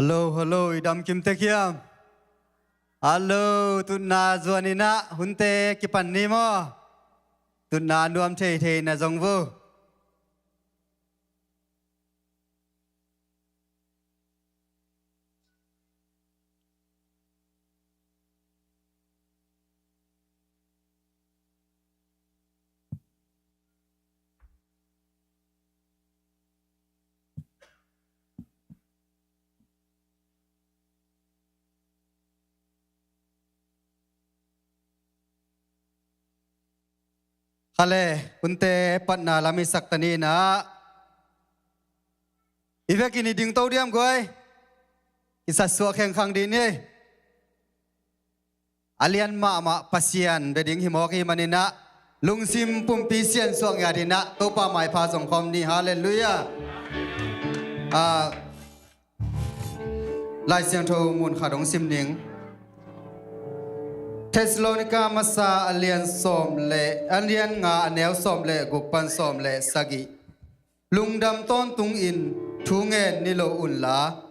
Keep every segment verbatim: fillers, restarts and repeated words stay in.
Hallo, hallo, i dam kim tek hiam? Hallo, tutna zuan in ah hunte kipan ni maw? Tutna nuam theithei na zong vo. Khale, hunte patna lam i sak ta ni in ah, i vekin i dingto diam guai? Kisatsuah khengkhang dih ni. A lian mahmah Pasian bia ding hi mawk i hih manin ah, lungsim pumpi siansuah ngiat in ah Topa maipha zong khawm ni. Halleluiah. Ah, Lai Siangtho mun khat hong sim ning. Thessalonika masa a lian sawm le, a lian nga, a neu sawm le guk pan sawm le sagih. Lungdam tawntungin thu ngen ni lo unla,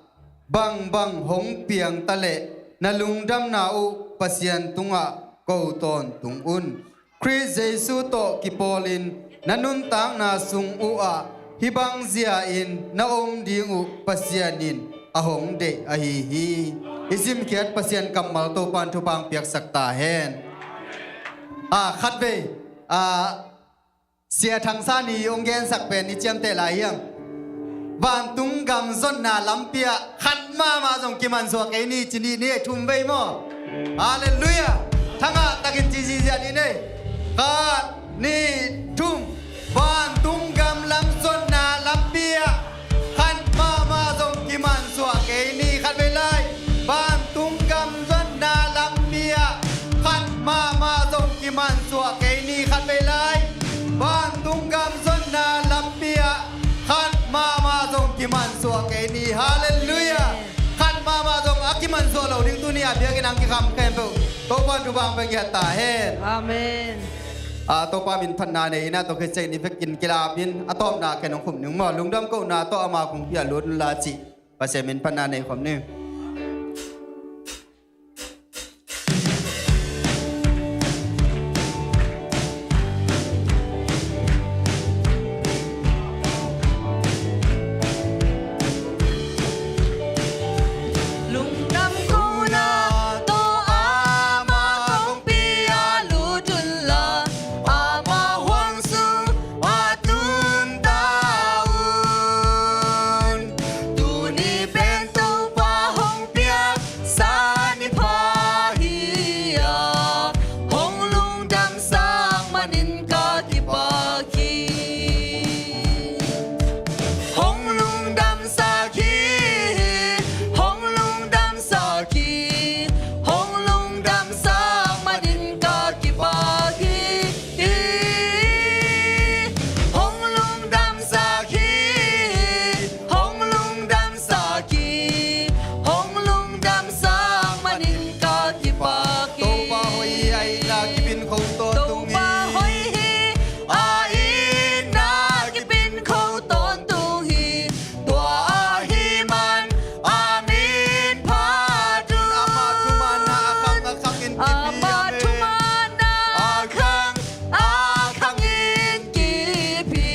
bangbang hong piang ta leh na lungdamna uh Pasian tungah ko tawntung un. Khrist Jesu tawh kipawlin na nuntakna sung uhah hih bang zia-in na om ding uh Pasian in a hong deih ahi hi. I simkhiat Pasian kammal Topa'n thupha piaksak ta hen. A, khatvei, a, Sia Thang Sa Ni hong gensak pen i ciamteh lai hiam? Vantung gam zonna lampi ah khat mahmah zong kimansuah kei ni, ci ni, ni thum vei maw? Halleluiah. Thangah takin ci ziahziah ni nei. Khat, ni, thum. Vantung gam lam zonna lampi ah khat mahmah zong kimansuah kei ni, khat vei lai. Vantung gam zonna lampi ah khat mahmah zong kimansuah kei ni, khat vei lai. Vantung gam zonna lampi ah khat mahmah zong kimansuah kei ni. Halleluiah. Khat mahmah zong a kimansuah lo ding tuni a biakinn ah kikham khempeuh Topa'n thupha pia ngiat ta hen. Amen. A, Topa min phatna nei in ah, tua khit ciangin i vekin kilapin a tawpna ken hong khum ning maw. Lungdam kohna tawh ama kong pia lut unla cih Pasian min phatna nei khawm ni. Lungdam kohna tawh ama kong pia lut unla, ama huang sung a tun ta un. Tuni pen Topa hong piaksa ni pha hi a, hong lungdamsak manin ka kipak hi. Hong lungdamsak hi, hong lungdamsak hi, hong lungdamsak manin ka kipak hi. Hong lungdamsak hi, hong lungdamsak hi, hong lungdamsak manin ka kipak hi. Topa hoih hi, a itna kip in ko tawntung hi. Topa hoih hi, a itna kip in ko tawntung hi. Tua ahih man a min phat un. Ama thumanna a khang a khangin kip hi. Ama thumanna a khang a khangin kip hi.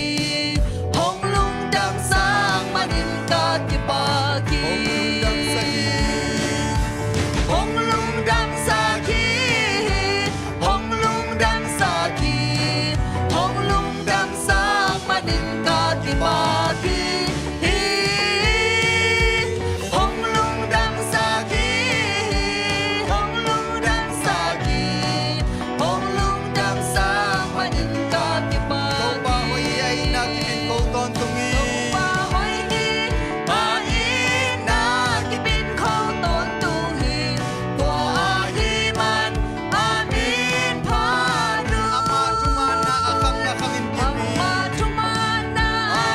Hong lungdamsak manin ka kipak hi. Hong lungdamsak hi. Hong lungdamsak hi. Hong lungdamsak hi. Hong lungdamsak manin ka kipak hi. Hong lungdamsak hi, hong lungdamsak hi, hong lungdamsak manin ka kipak hi. Topa hoih hi, a itna kip in ko tawntung hi. Topa hoih hi, a itna kip in ko tawntung hi. Tua ahih man a min phat un. Ama thumanna a khang a khangin kip hi. Ama thumanna a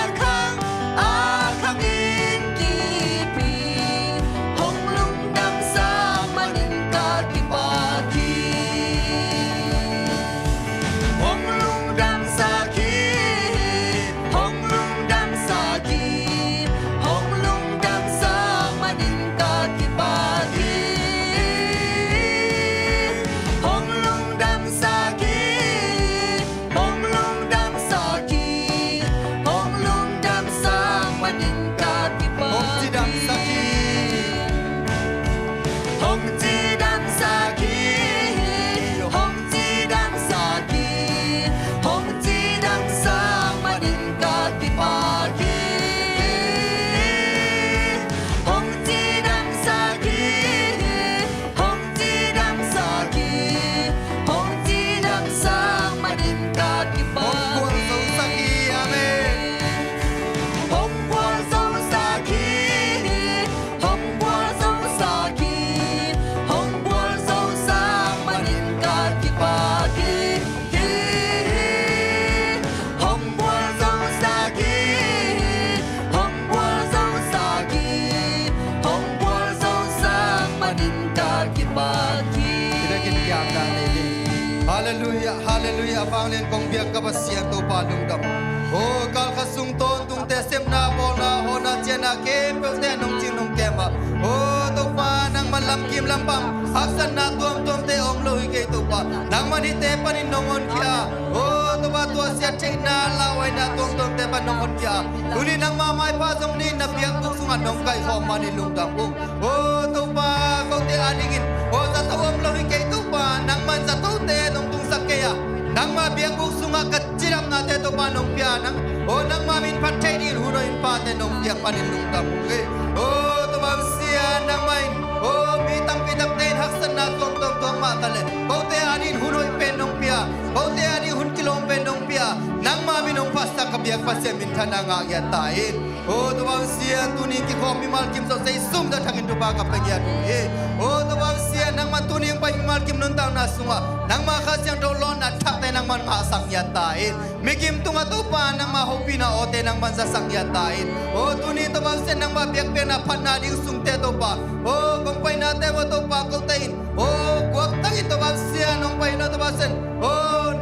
Vanglian kong biak ka Pasian Topa lungdam. O, kalkhat sung tawntungte sepna, bawlna, hawhna, ciahna khempeuhte nong cing nong kem a. O, Topa nangman lamkim lampang haksatna tuamtuamte om lo hi kei Topa. Nangman hihte panin nong honkhia. O, Topa tua siat theihna lauhuaina tuamtuamte pan nong honkhia. Tuni nangma maipha zong ni na biakbuk sungah nong kaihkhawm manin lungdam ung. O Topa, kote adingin, o zato om lo hi kei Topa, nangman zatote nong tungsak kei a, nangma biakbuk sungah ka cidamnate Topa nong pia nang, o nangma min phat thei dingin hun hoih in pate nong piak panin lungdam ung e. O Topa Pasian, nangmah in, o mi tampi takte in haksatna tuamtuam tuak mah ta leh, kote adingin hun hoih pen nong pia, kote adingin hun kilawm pen nong pia, nangma min hong phatsak ka biak Pasian minthanna ngah ngiat ta in. O Topa Pasian, tuni kikhawm mimal kim zawh Zeisu min tawh thakin thupha ka pia ngiat uh hi. O Topa Pasian, nangman tuni hong pai mimal kim nuntakna sungah nangma Kha Siangtho lawnna thakte nangman ngahsak ngiat ta in. Mi kim tungah Topa nangma hopihna awte nangman zasak ngiat ta in. O tuni Topa Pasian, nangma biakpiakna phatna ding sungte Topa, o kong painate maw Topa, kote in, o guaktangin Topa Pasian hong pai in, o Topa Pasian, o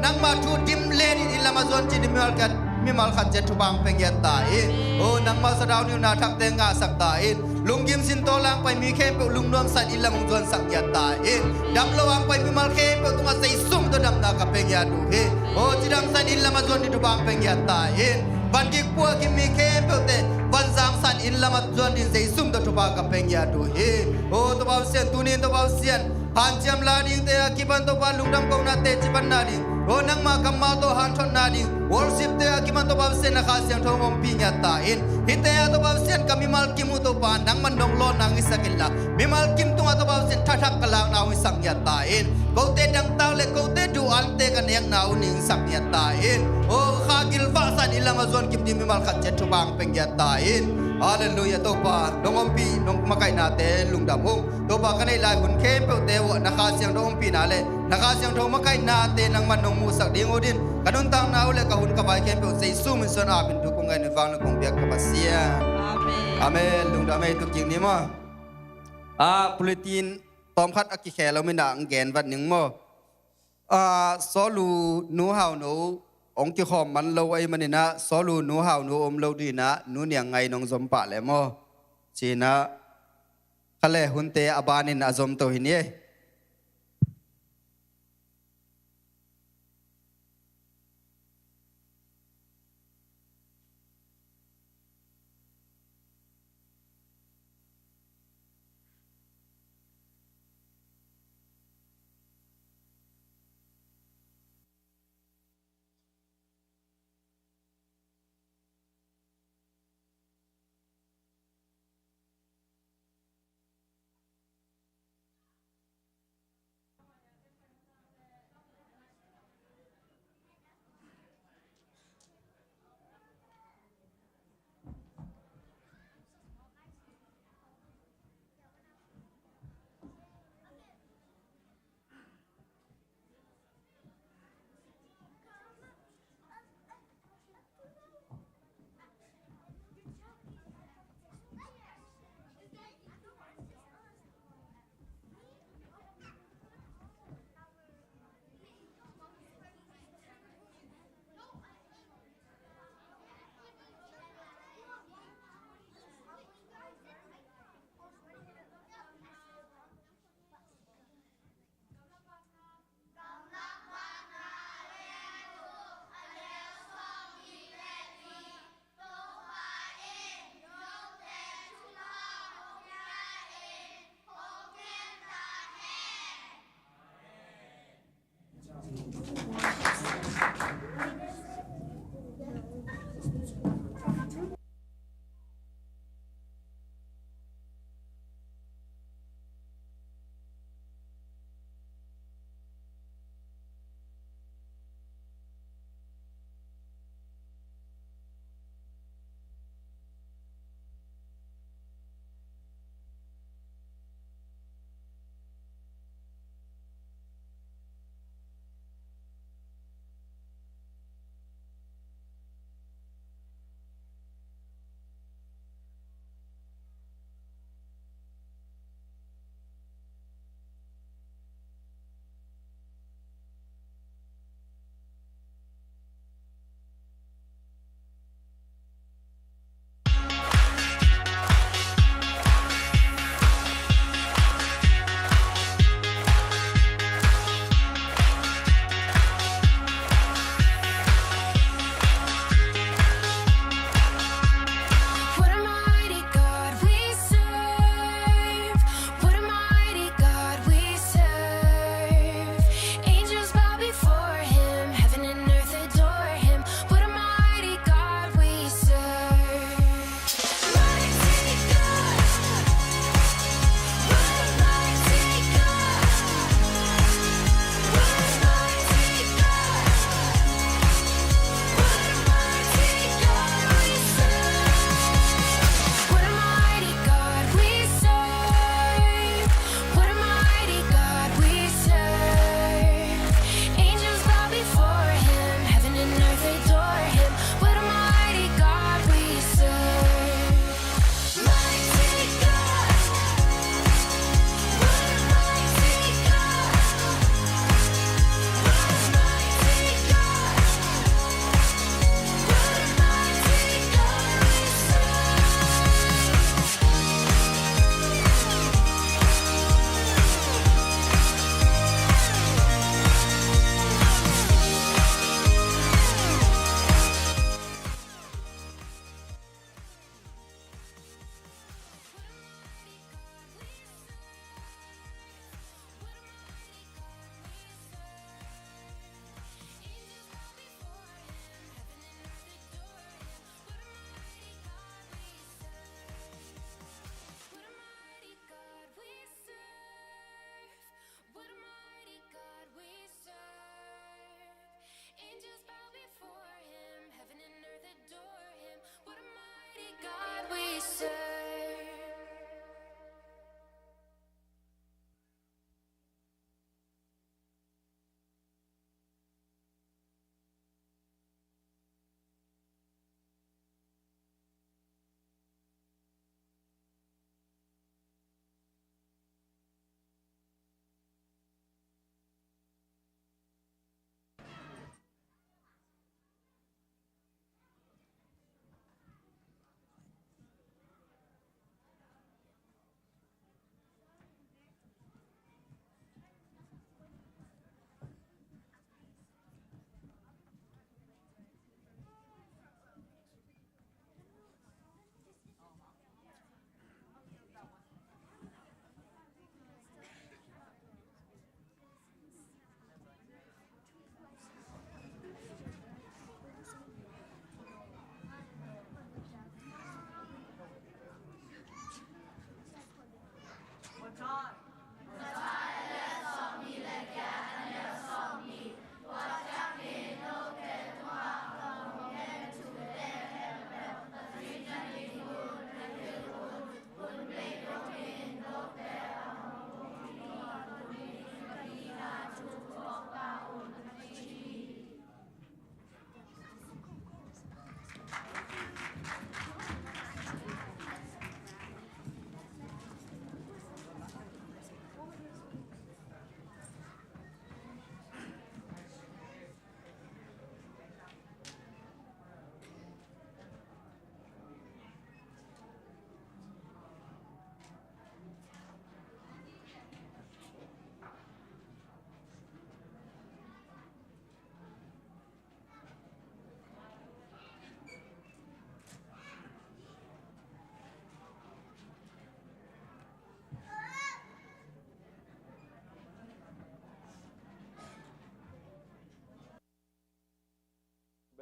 nangma thu dim len in inn lamah zuan cih in mimal khat, mimal khat ciat thupha hong pia ngiat ta in. O nangma Sathau Niu na thakte ngahsak ta in. Lunggim sin tawl a hong pai mi khempeuh lungnuamsa in inn lam hong zuansak ngiat ta in. Dam lo a hong pai mimal khempeuh tungah Zeisu min tawh damna ka pia ngiat uh hi. O cidamsa in inn lamah zuan ding thupha hong pia ngiat ta in. Van gik puah gik mi khempeuhte van zangsa in inn lamah zuan ding Zeisu min tawh thupha ka pia ngiat uh hi. O Topa Pasian, tuni in Topa Pasian, hanciam la dingte a kipan Topa lungdam kohna teci panna ding, o nangma kammal tawh hanthotna ding worship-te a kipan Topa Pasian na Kha Siangtho hong ompih ngiat ta in. Hihte a Topa Pasian ka mimal kim uh Topa nangman nong lawnna hong hisak inla, mimal kim tungah Topa Pasian thathak ka lakna hong hisak ngiat ta in. Kote dangtak le kote duh ante ka nekna uh hong hisak ngiat ta in. O kha gilvahsa in inn lamah zuan kip ding mimal khat ciat thupha hong pia ngiat ta in. Halleluiah Topa, nong ompih nong makaihnate lungdam ung. Topa ka neih lai hun khempeuhte uh ah na Kha Siangtho ompihna le na Kha Siangtho makaihnate nangman nong muhsak ding uh din ka nuntakna uh le ka hun ka vai khempeuh Zeisu min suang apin thu kong ngen uh hi. Vanglian kong biak ka Pasian. Amen. Amen. Lungdam ei, tu kik ni maw. Ah, bulletin tawmkhat a kikhel om in ah hong gen vat ning maw. Ah, Sawlu Nu Hau No hong kikhawm man lo ahih manin ah Sawlu Nu Hau No om lo ding in ah Nu Niang Ngai nong zom pah le maw. Ci-in ah kha le hunte a banin a zom to hi ni ei.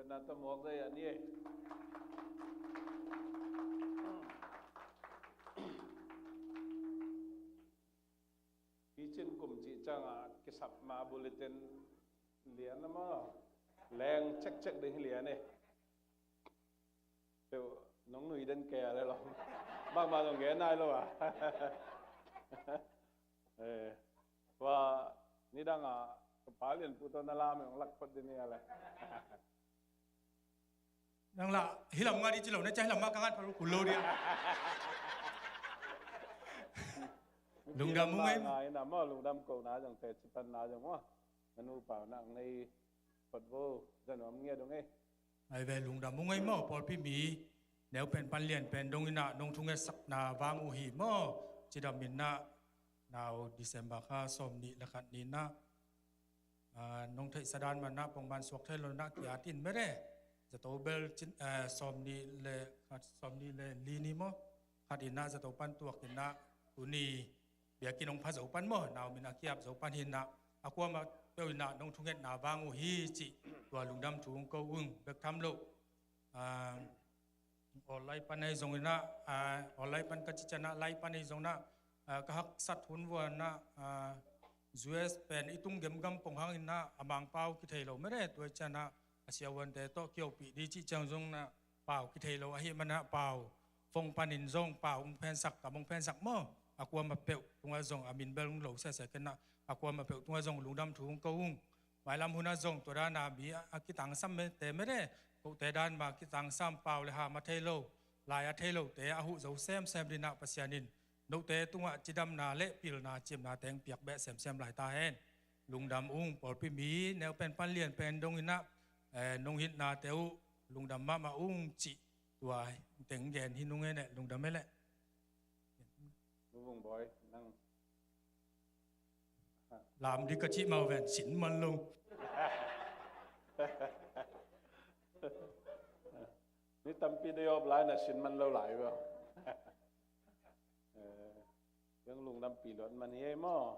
Na ta muak zai a ni e. Hi cin kum cih ciangah kisap ma bulletin lian a maw? Leng cekcek ding hi lian e. Teuh, nong nui den kei a le lo. Bangmah zong gen nai lo a. Eh, tua nidang ah ka pa Lian Pu tawh na lam e, hong lak phot ding hi a le. Nang lah hi lam ngat i ci lo na, cia hi lam mah ka ngat pha lo kul lo ding. Lungdam ung ei. Ngai na maw, lungdam ko na zong, te ci pan na zong maw. Na nu pau na ang nei phot vo, za nuam ngiat ung ei. Ai ve, lungdam ung ei maw, pawlpi mi neu pen pan lian pen dong in ah nong thungetsakna vang uh hi maw. Cidam in ah nau December kha sawm nih le khat ni in ah, ah, nong theihsa dan man ah pongman suak thei lo in ah ki-at in mede. Zato bel cin, eh, sawm nih le khat, sawm nih le li ni maw. Khat in ah zato pan tuak in ah tuni biakinn hong pha zo pan maw, nau min a ki-ap zo pan hi in ah, a kuamah peuh in ah nong thungetna vang uh hi cih tua lungdam thu hong ko ung. Bek tham lo, ah, online pan ahi zong in ah, ah, online pan ka ci ciang ah, live pan ahi zong in ah, ah, ka haksat hun vua in ah, ah, U S pen i tung gemgam pong hang in ah a Mangpau kithei lo mede, tua ciang ah a siavuante tawh kihopih ding cih ciang zong in ah pau kithei lo ahih man ah pau phone panin zong pau hong phensak, kam hong phensak maw. A kuamah peuh tungah zong a min bel hong lo sese ken ah, a kuamah peuh tungah zong lungdam thu hong ko ung. Mailam hun ah zong tua dan a mi a, a kitangsam mete mede, kote dan mah kitangsam, pau le ham a thei lo, lai a thei lote a huh zo semsem ding in ah Pasian in note tungah cidamna le pilna, ciamna teng piak beh semsem lai ta hen. Lungdam ung, pawlpi mi neu pen pan lian pen dong in ah, eh, nong hitnate uh lungdam mahmah ung cih tua teng gen hi nung e ne, lungdam e le. Nu Vung Bawi, nang. Lam ding ka cih mah ven, sin man lo. Ni tampi dei op lai na sin man lo lai va. Eh, yang lungdam pi luat man hi ei maw.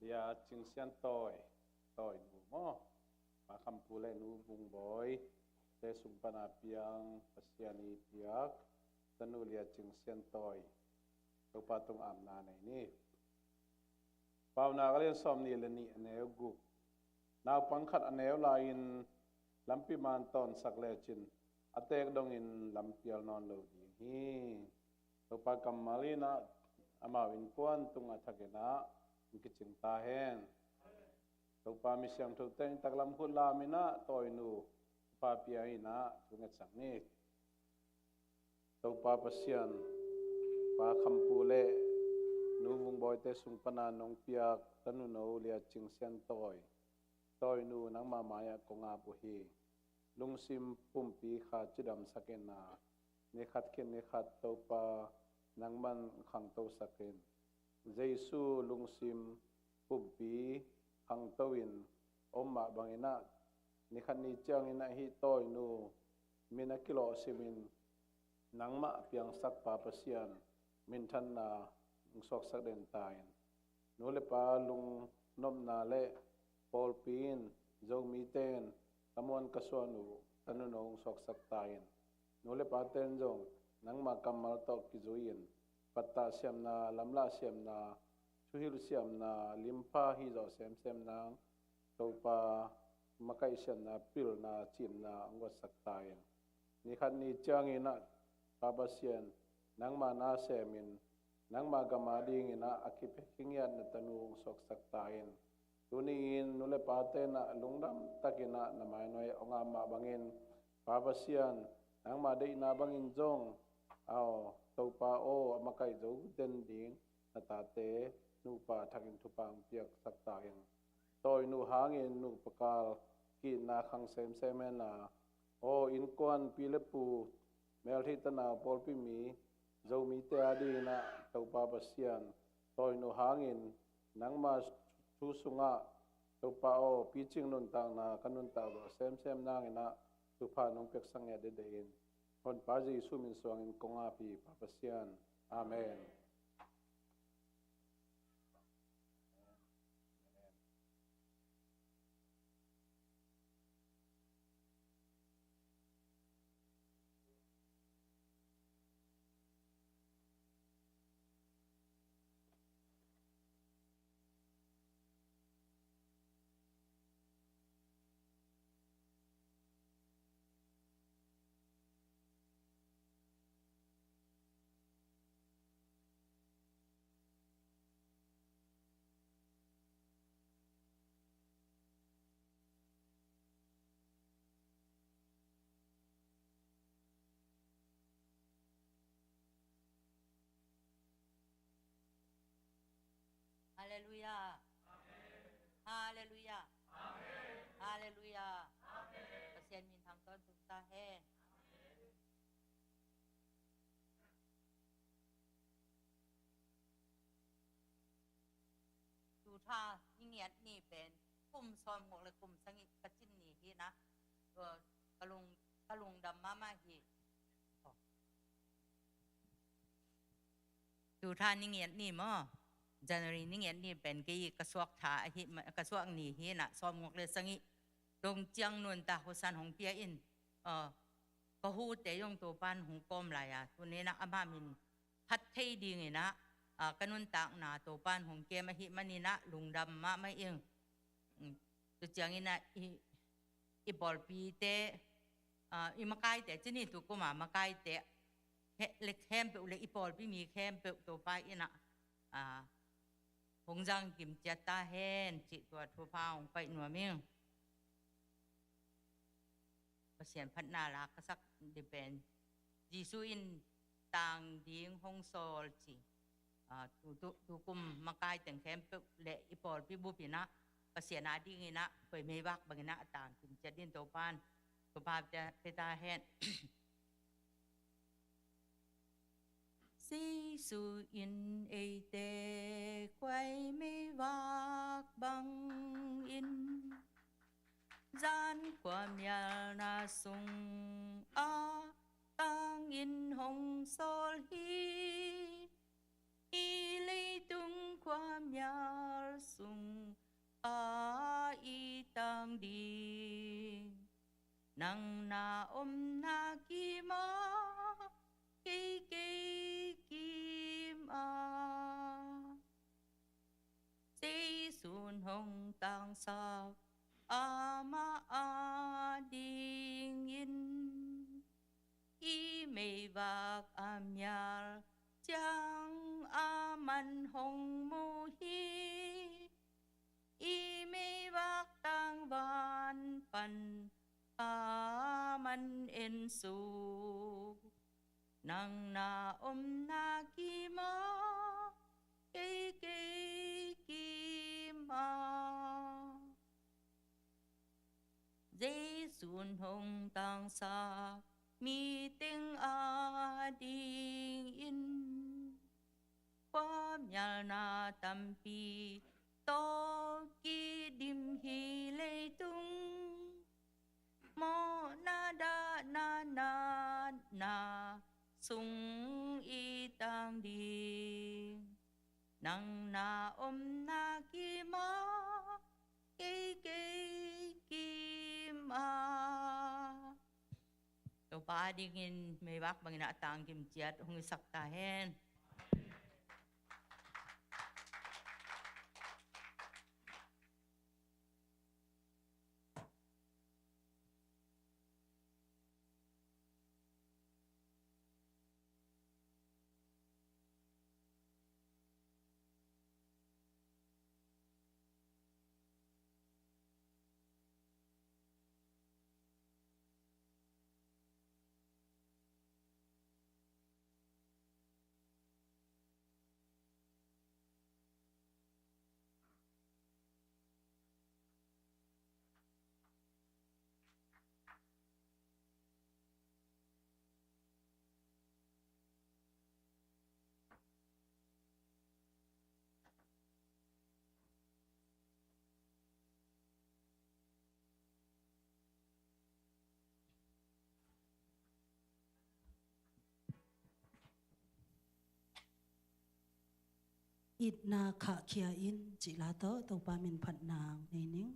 Lia Cing Sian Tawi, Tawi nu maw. Pa Kham Pu le Nu Vung Bawi te sung pan a piang Pasian i piak tanu Lia Cing Sian Tawi, Topa tung amna nei ni. Paunak a lian sawm nih le nih, a neu guk. Naupang khat a neu lai-in lampi man tawnsak lecin a teek dongin lampial nawn lo ding hi. Topa kammal in ah amau innkuan tungah thakin ah hong kicing ta hen. Topa mi siangtho teng taklam khut lam in ah Tawi nu Pa Pia in ah thungetsak ni. Topa Pasian, Pa Kham Pu le Nu Vung Bawi te sung pan a nong piak tanu no Lia Cing Sian Tawi, Tawi nu nangma mai-ah kong ap uh hi. Lungsim pumpi kha cidamsak in ah, ni khat khit ni khat Topa nangman khangtosak in. Jesu lungsim pumpi khangto in om mah bangin ah, ni khat ni ciangin ah hih Tawi nu min a kilawhsimin nangmah a piangsak Pa Pasian minthanna hong suaksak den ta in. Nu le pa lungnopna le pawlpi in, Zomite in ka muan ka suan uh tanu no hong suaksak ta in. Nu le pate in zong nangma kammal tawh kizui in, pattah siamna, lamlah siamna, thuhilh siamna, limpha hih zawh semsem nang, Topa makaih siamna, pilna, ciimna hong guatsak ta in. Ni khat ni ciangin ah Pa Pasian, nangma na semin, nangma gam a dingin ah a kipia kingiatna tanu hong suaksak ta in. Tuni-in nu le pate in ah lungdam takin ah na mainawh hong ap mah bangin, Pa Pasian, nangma deihna bangin zong, aw Topa aw, a makaih zo den ding na tate nupa thakin thupha hong piaksak ta in. Tawi nu hangin nupa kal ki-itna khang semsem hen la, aw innkuan pi le pu, meltheih tanau pawlpi mi, Zomite a dingin ah Topa Pasian, Tawi nu hangin nangma thu sungah Topa aw, picing nuntakna ka nuntak zawh semsem nangin ah thupha nong piaksak ngiat dede in. Honpa Jesu min suangin kong ap hi Pa Pasian. Amen. Halleluiah. Halleluiah. Halleluiah. Pasian min thang tawntung ta hen. Tu tha ni ngiat ni pen kum sawmguk le kum sagih ka cin ni hi na. Tua ka lung, ka lungdam mahmah hi. Tu tha ni ngiat ni maw, January ni ngiat ni pen kei ka suak tha ahi ma-, ka suak ni hi na, sawmguk le sagih dong ciang nuntak husan hong pia in, aw, ka hute zong Topan hong kawm lai a, tuni na ama min phat thei dingin ah, ah, ka nuntakna Topan hong kem ahih manin ah lungdam mahmah ing. Mm, tu ciangin ah i, i pawlpite, ah, i makaite, cini tu kuma makaite, he, le khempeuh le i pawlpi mi khempeuh Topa in ah, ah, hong zang kim ciat ta hen, cih tua thupha hong paih nuam ing. Pasian phatna la ka sak ding pen Jesu in tang ding hong sawl ci. Ah, tu, tu, tu kum makai teng khempeuh le i pawlpi bup in ah Pasian a dingin ah koi meivak bangin ah a tang kim ciat ding Topan, Topa pia, pia ta hen. Jesu in eite khuai meivak bangin, zan khuamialna sungah tangin hong sawl hi. Hih leitung khuamial sungah i tang ding, nang na omna kimah, kei, kei kimah. Jesu'n hong tangsak amah a dingin, i meivak a mial ciang aman hong mu hi. I meivak tangval pan aman ensuk, nang na omna kimah, kei, kei kimah. Jesu'n hong tangsak mi teng a dingin, khuamialna tampi tawh kidim hih leitung, mawhna dahna natna sung i tang ding, nang na omna kimah, kei, kei kimah. Topa a dingin meivak bangin a tang kim ciat hong hisak ta hen. Itna khahkhia in cih la tawh Topa min phatna nei ning.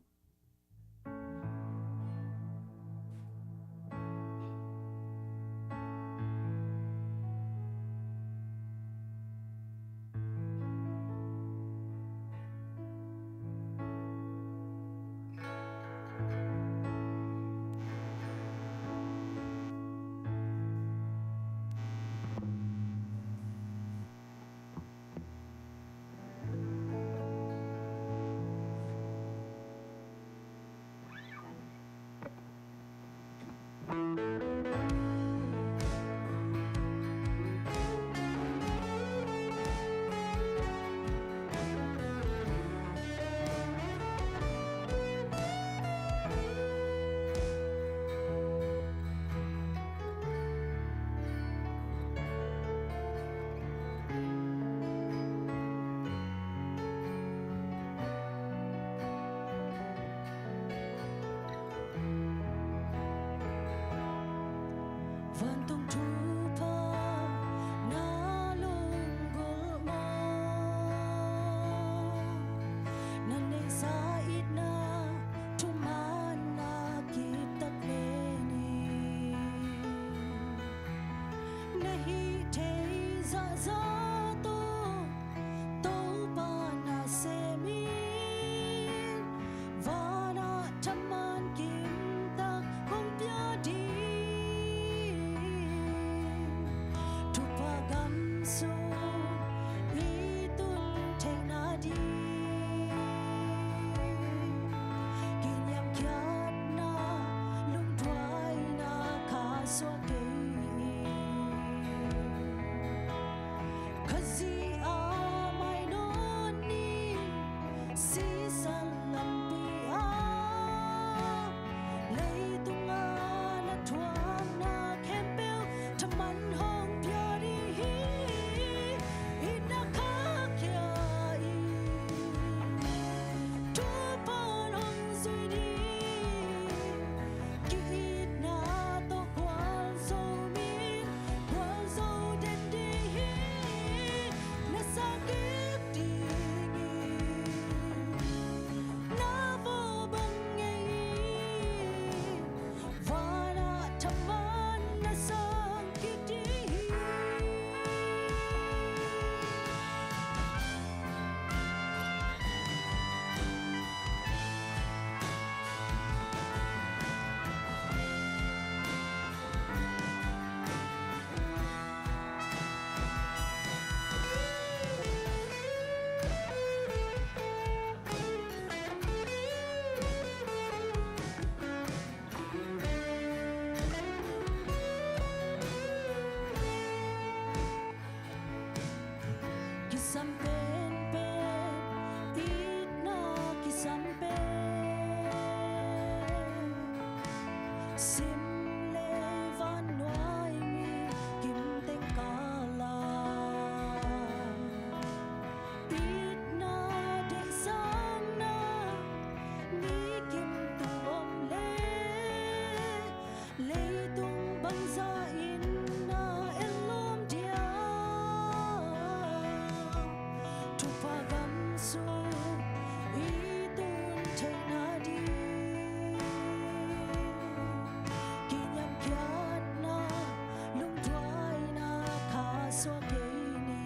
suak kei ni.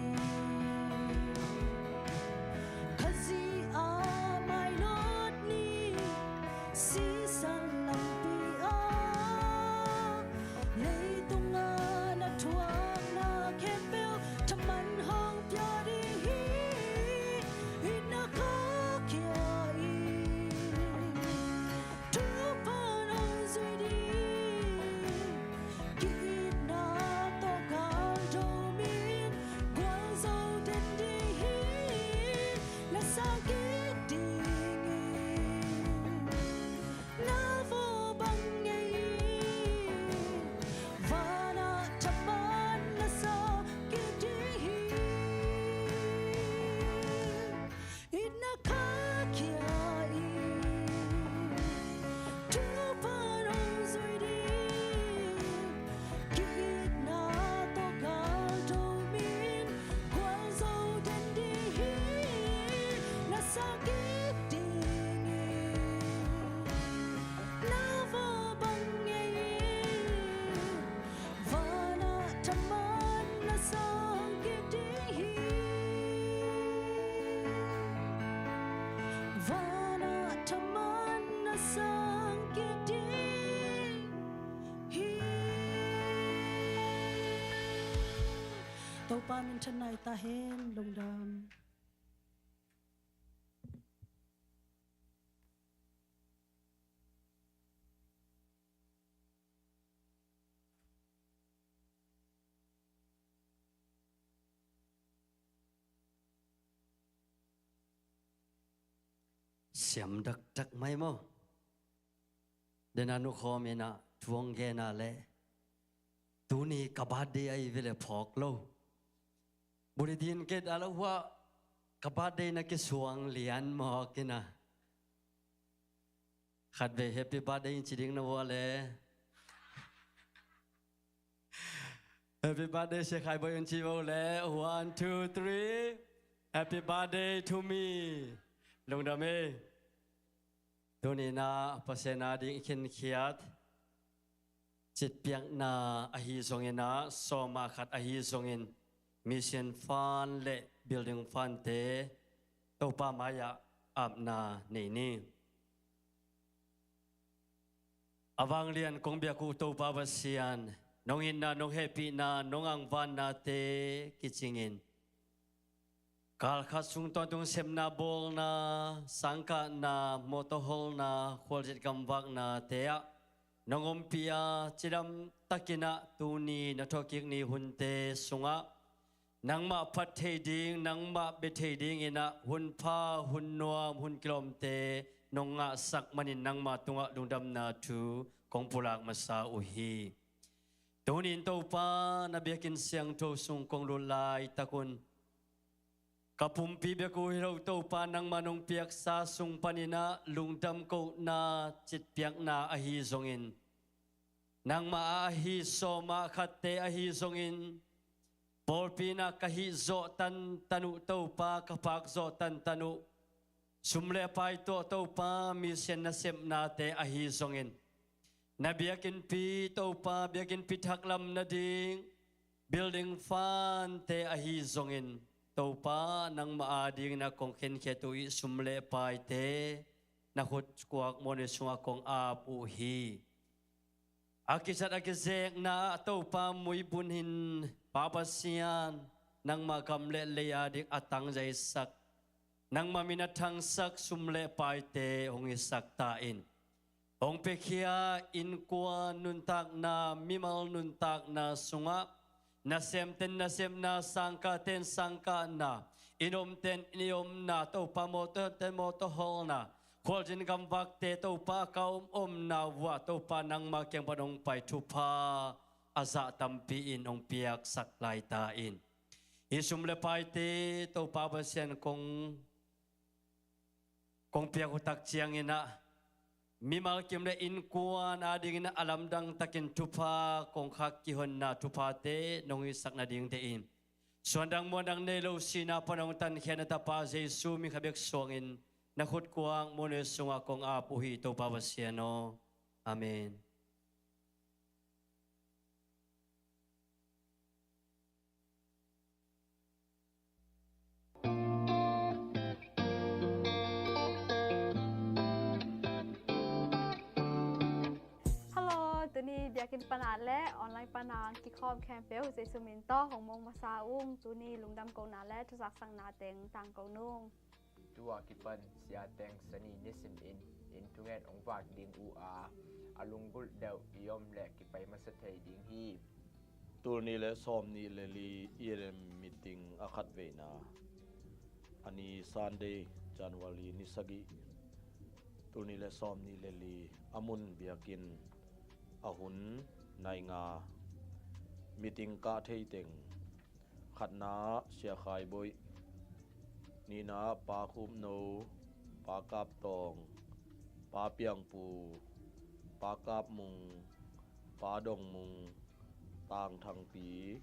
Khazih a mailawt ni, sisan lampi a, leitung a na thuakna khempeuh thaman hong pia ding hi. Itna khakhia in, Topa nong zui ding. Ki-itna tawh galdo min gualzo den ding hi. Na sang kik ding in, na vawh bang ngei in, van ah thaman na sang kik ding hi. Itna khakhia in, Topa nong zui ding. Ki-itna tawh galdo min gualzo den ding hi. Na sang kik ding in, na vawh bang ngei in, van ah thaman na sang kik ding hi. Van ah thaman na sang kik ding hi. Topa minthanna hi ta hen. Lungdam. Siam dakdak mai maw? Dena nukhawm inah thu hong gen a leh, tuni ka birthday ahi ve leh phawk lo. Bulletin kei a lo hua, ka birthday na kisuang lian mawk inah. Khatvei happy birthday in ci ding na vua le. Happy birthday, Sia Khai Bawi in ci vua le. One, two, three. Happy birthday to me. Lungdam e. Tuni inah Pasian a ding i khinkhiat citpiakna ahi zongin ah, sawma khat ahi zongin, mission fund le building fund te Topa mai-ah apna nei ni. A vanglian kong biak uh Topa Pasian, nong itna, nong hehpihna, nong angvannate kicingin, kalkhat sung tawntung sepna bawlna, sangkahna, mawtaw holna, khualzin gamvaknate ah nong ompih a, cidam takin ah tuni na thawhkik ni hunte sungah nangmah phat thei ding, nangmah bia thei dingin ah hun pha, hun nuam, hun kilawmte nong ngahsak manin nangmah tungah lungdamna thu kong pulak masa uh hi. Tuni in Topa, na biakinn siangtho sung kong lut laitak un, ka pumpi bek uh hi lo Topa, nangmah nong piaksa sung panin ah lungdam kohna citpiakna ahi zongin, nangmah a ahi sawma khatte ahi zongin, pawlpi in ah ka hih zawh tantan uh Topa, ka phak zawh tantan uh, sum le pai tawh Topa, mission nasepnate ahi zongin, na biakinnpi Topa, biakinnpi thaklam nading building fund te ahi zongin, Topa, nangmah a dingin ah kong khenkhiat uh i sum le paite na khutkuak muanhuai sungah kong ap uh hi. A kizat a kizekna ah Topa muibun hin, Pa Pasian, nangmah gam le lei a ding a tangzaisak, nangmah min a thangsak sum le paite hong hisak ta in. Hong piakhia innkuan nuntakna, mimal nuntakna sungah, nasemten nasepna, sangkahten sangkahna, i omten i omna, Topa, mawtawten mawtaw holna, khualzin gamvakte Topa ka om omna uh ah Topa nangmah kiang pan hong pai thupha a zah tampi in hong piaksak lai ta in. Hih sum le paite Topa Pasian kong, kong piak uh tak ciangin ah mimal kim le innkuan a dingin a lamdang takin thupha kong khak kihonna thuphate nong hisak nadingte in, suandang muandang nei lo sihna pan hong tankhia na Tapa Jesu min khat bek suangin na khutkuak muanhuai sungah kong ap uh hi Topa Pasian aw. Amen. Biakinn pana le online pana kikhawm khempeuh Jesu min tawh hong mong masa ung. Tuni lungdam kohna le thuzaksakna teng tangko nung. Tua kipan siateng Sani nisim in in thunget hong vak ding uh a, a lunggulh deuh i om le kipai masa thei ding hi. Tul nih le sawm nih le li E N M meeting a khatveina, a ni Sunday, January ni sagih, tul nih le sawm nih le li, a mun biakinn, a hun nai nga. Meeting kah thei teng, khatna Sia Khai Boih, nihna Pa Khup No, Pa Kap Tawng, Pa Piang Pu, Pa Kap Mung, Pa Dong Mung, Tang Thang Pi,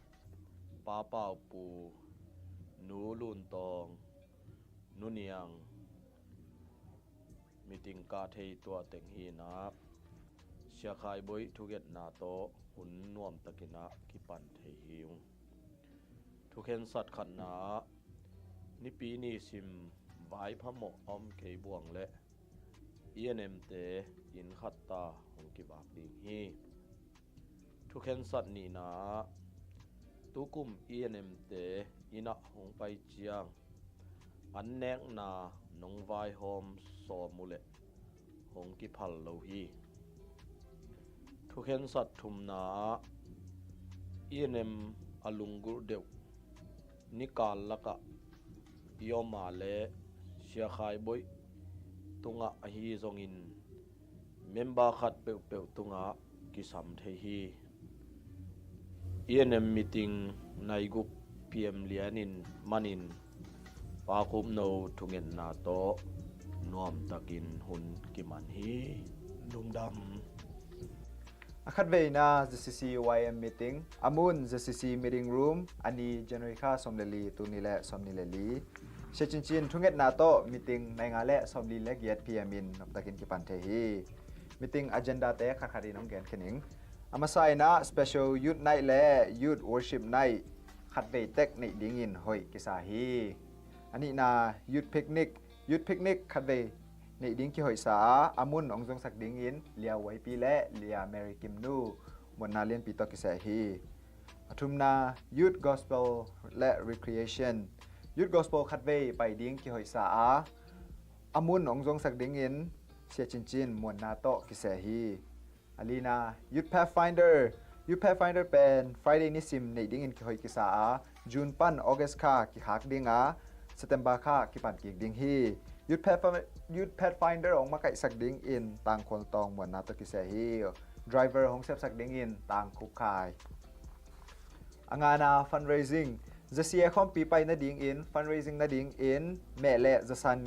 Pa Pau Pu, Nu Lun Tawng, Nu Niang. Meeting kah thei tua teng hi in ah, Sia Khai Boih thungetna tawh hun nuamtakin ah kipan thei hi ung. Thukhensat khatna ah, Nipi nisim vaiphamawh a om kei buang leh E N M te inn khat ta hong kivak ding hi. Thukhensat nihna ah, tukum E N M te inn ah hong pai ciang an nekna nong vaihawm sawm uh leh hong kiphal lo hi. Thukhensat thumna ah, E N M a lunggulh deuh nikal lakah i om a le Sia Khai Boih tungah ahi zongin member khat peuhpeuh tungah kisam thei hi. E N M meeting nai guk P M lianin manin Pa Khup No thungetna tawh nuamtakin hun kiman hi. Lungdam. A khatveina Z C C Y M meeting, a mun Z C C meeting room, a ni January kha sawm le li, tul nih le sawm nih le li. Sia Cin Cin thungetna tawh meeting nai nga le sawm li le giat P M in nuamtakin kipan thei hi. Meeting agenda te khatkhat in hong gen khin ing. A masa in ah special youth night le youth worship night khatvei tek neih dingin hoih kisa hi. A nihna youth picnic, youth picnic khatvei neih ding kihoihsa a, a mun hong zongsak dingin Lia Waipi le Lia Mary Kimnu muanna lianpi tawh kiseh hi. A thumna youth gospel le recreation, youth gospel khatvei pai ding kihoihsa a, a mun hong zongsak dingin Sia Cin Cin muanna tawh kiseh hi. A lina youth pathfinder, youth pathfinder pen Friday nisim neih dingin kihoih kisa a, June pan August kha kikhak ding a, September kha kipan kik ding hi. Youth Pathfi-, youth pathfinder hong makaihsak dingin Tangkhual Tawng muanna tawh kiseh hi. Driver hong sepsak dingin Tang Khup Khai. A ngana fundraising, Z C A khawmpi pai nadingin fundraising nadingin meh le zasan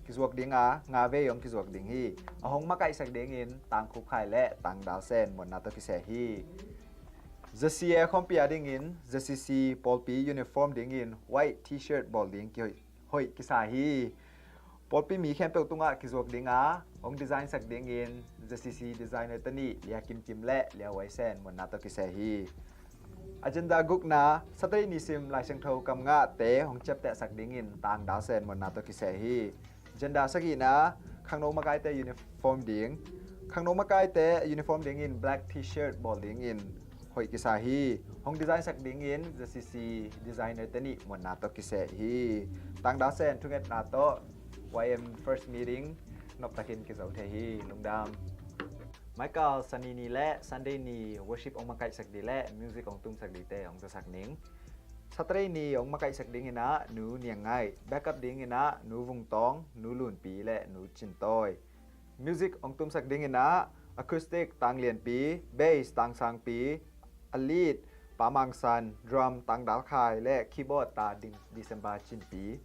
kizuak ding a, nga vei hong kizuak ding hi. A hong makaihsak dingin Tang Khup Khai le Tang Dal Sen muanna tawh kiseh hi. Z C A khawmpi a dingin Z C C pawlpi uniform dingin white T-shirt bawl ding kihoih, hoih kisa hi. Pawlpi mi khempeuh tungah kizuak ding a, hong design sak dingin Z C C designer te nih Lia Kim Kim le Lia Wai Sen muanna tawh kiseh hi. Agenda gukna, Saturday nisim Lai Siangtho kam ngahte hong ciaptehsak dingin Tang Dal Sen muanna tawh kiseh hi. Agenda sagihna, khangno makaite uniform ding. Khangno makaite uniform dingin black T-shirt bawl dingin hoih kisa hi. Hong design sak dingin Z C C designer te nih muanna tawh kiseh hi. Tang Dal Sen thungetna tawh Y M first meeting noptakin kizo thei hi. Lungdam. Maikal Sani ni le Sunday ni worship hong makaihsak ding le music hong tumsak dingte hong zasak ning. Saturday ni hong makaihsak dingin ah Nu Niang Ngaih, backup dingin ah Nu Vung Tawng, Nu Lunpi le Nu Cin Tawi. Music hong tumsak dingin ah acoustic Tang Lianpi, bass Tang Sangpi, a lead Pa Mang San, drum Tang Dal Khai le keyboard ta ding December Cin Pi.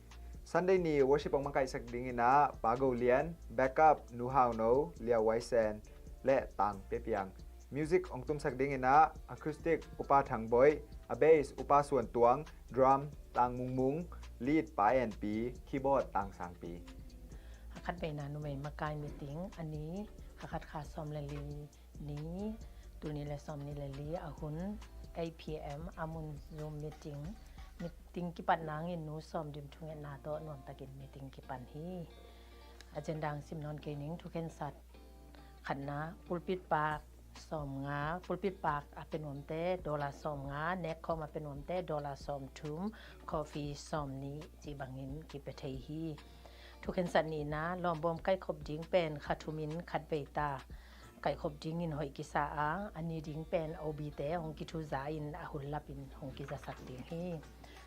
Sunday ni worship hong makaihsak dingin ah Pa Go Lian, backup Nu Hau No, Lia Wai Sen le Tang Pe Piang. Music hong tumsak dingin ah acoustic Upa Thang Boih, a bass Upa Suan Tuang, drum Tang Mung Mung, lead Pa En Pi, keyboard Tang Sang Pi. A khatveina numei makai meeting, a ni a khat kha sawm le li ni, tul nih le sawm nih le li, a hun eight P M, a mun Zoom meeting. Meeting kipat nangin Nu Sawm Dim thungetna tawh nuamtakin meeting kipan hi. Agenda hong sim nawn kei ning. Thukhensat khatna, pulpit pa sawmnga, pulpit paak a pia nuamte dollar sawmnga, nekkhawm a pia nuamte dollar sawmthum, coffee sawmnih cih bangin kipia thei hi. Thukhensat nihna, lawmbawm kaihkhop ding pen kha thumin khatvei ta kaihkhop dingin hoih kisa a, a ni ding pen O B te hong kithuza in a hun lapin hong kizasak ding hi.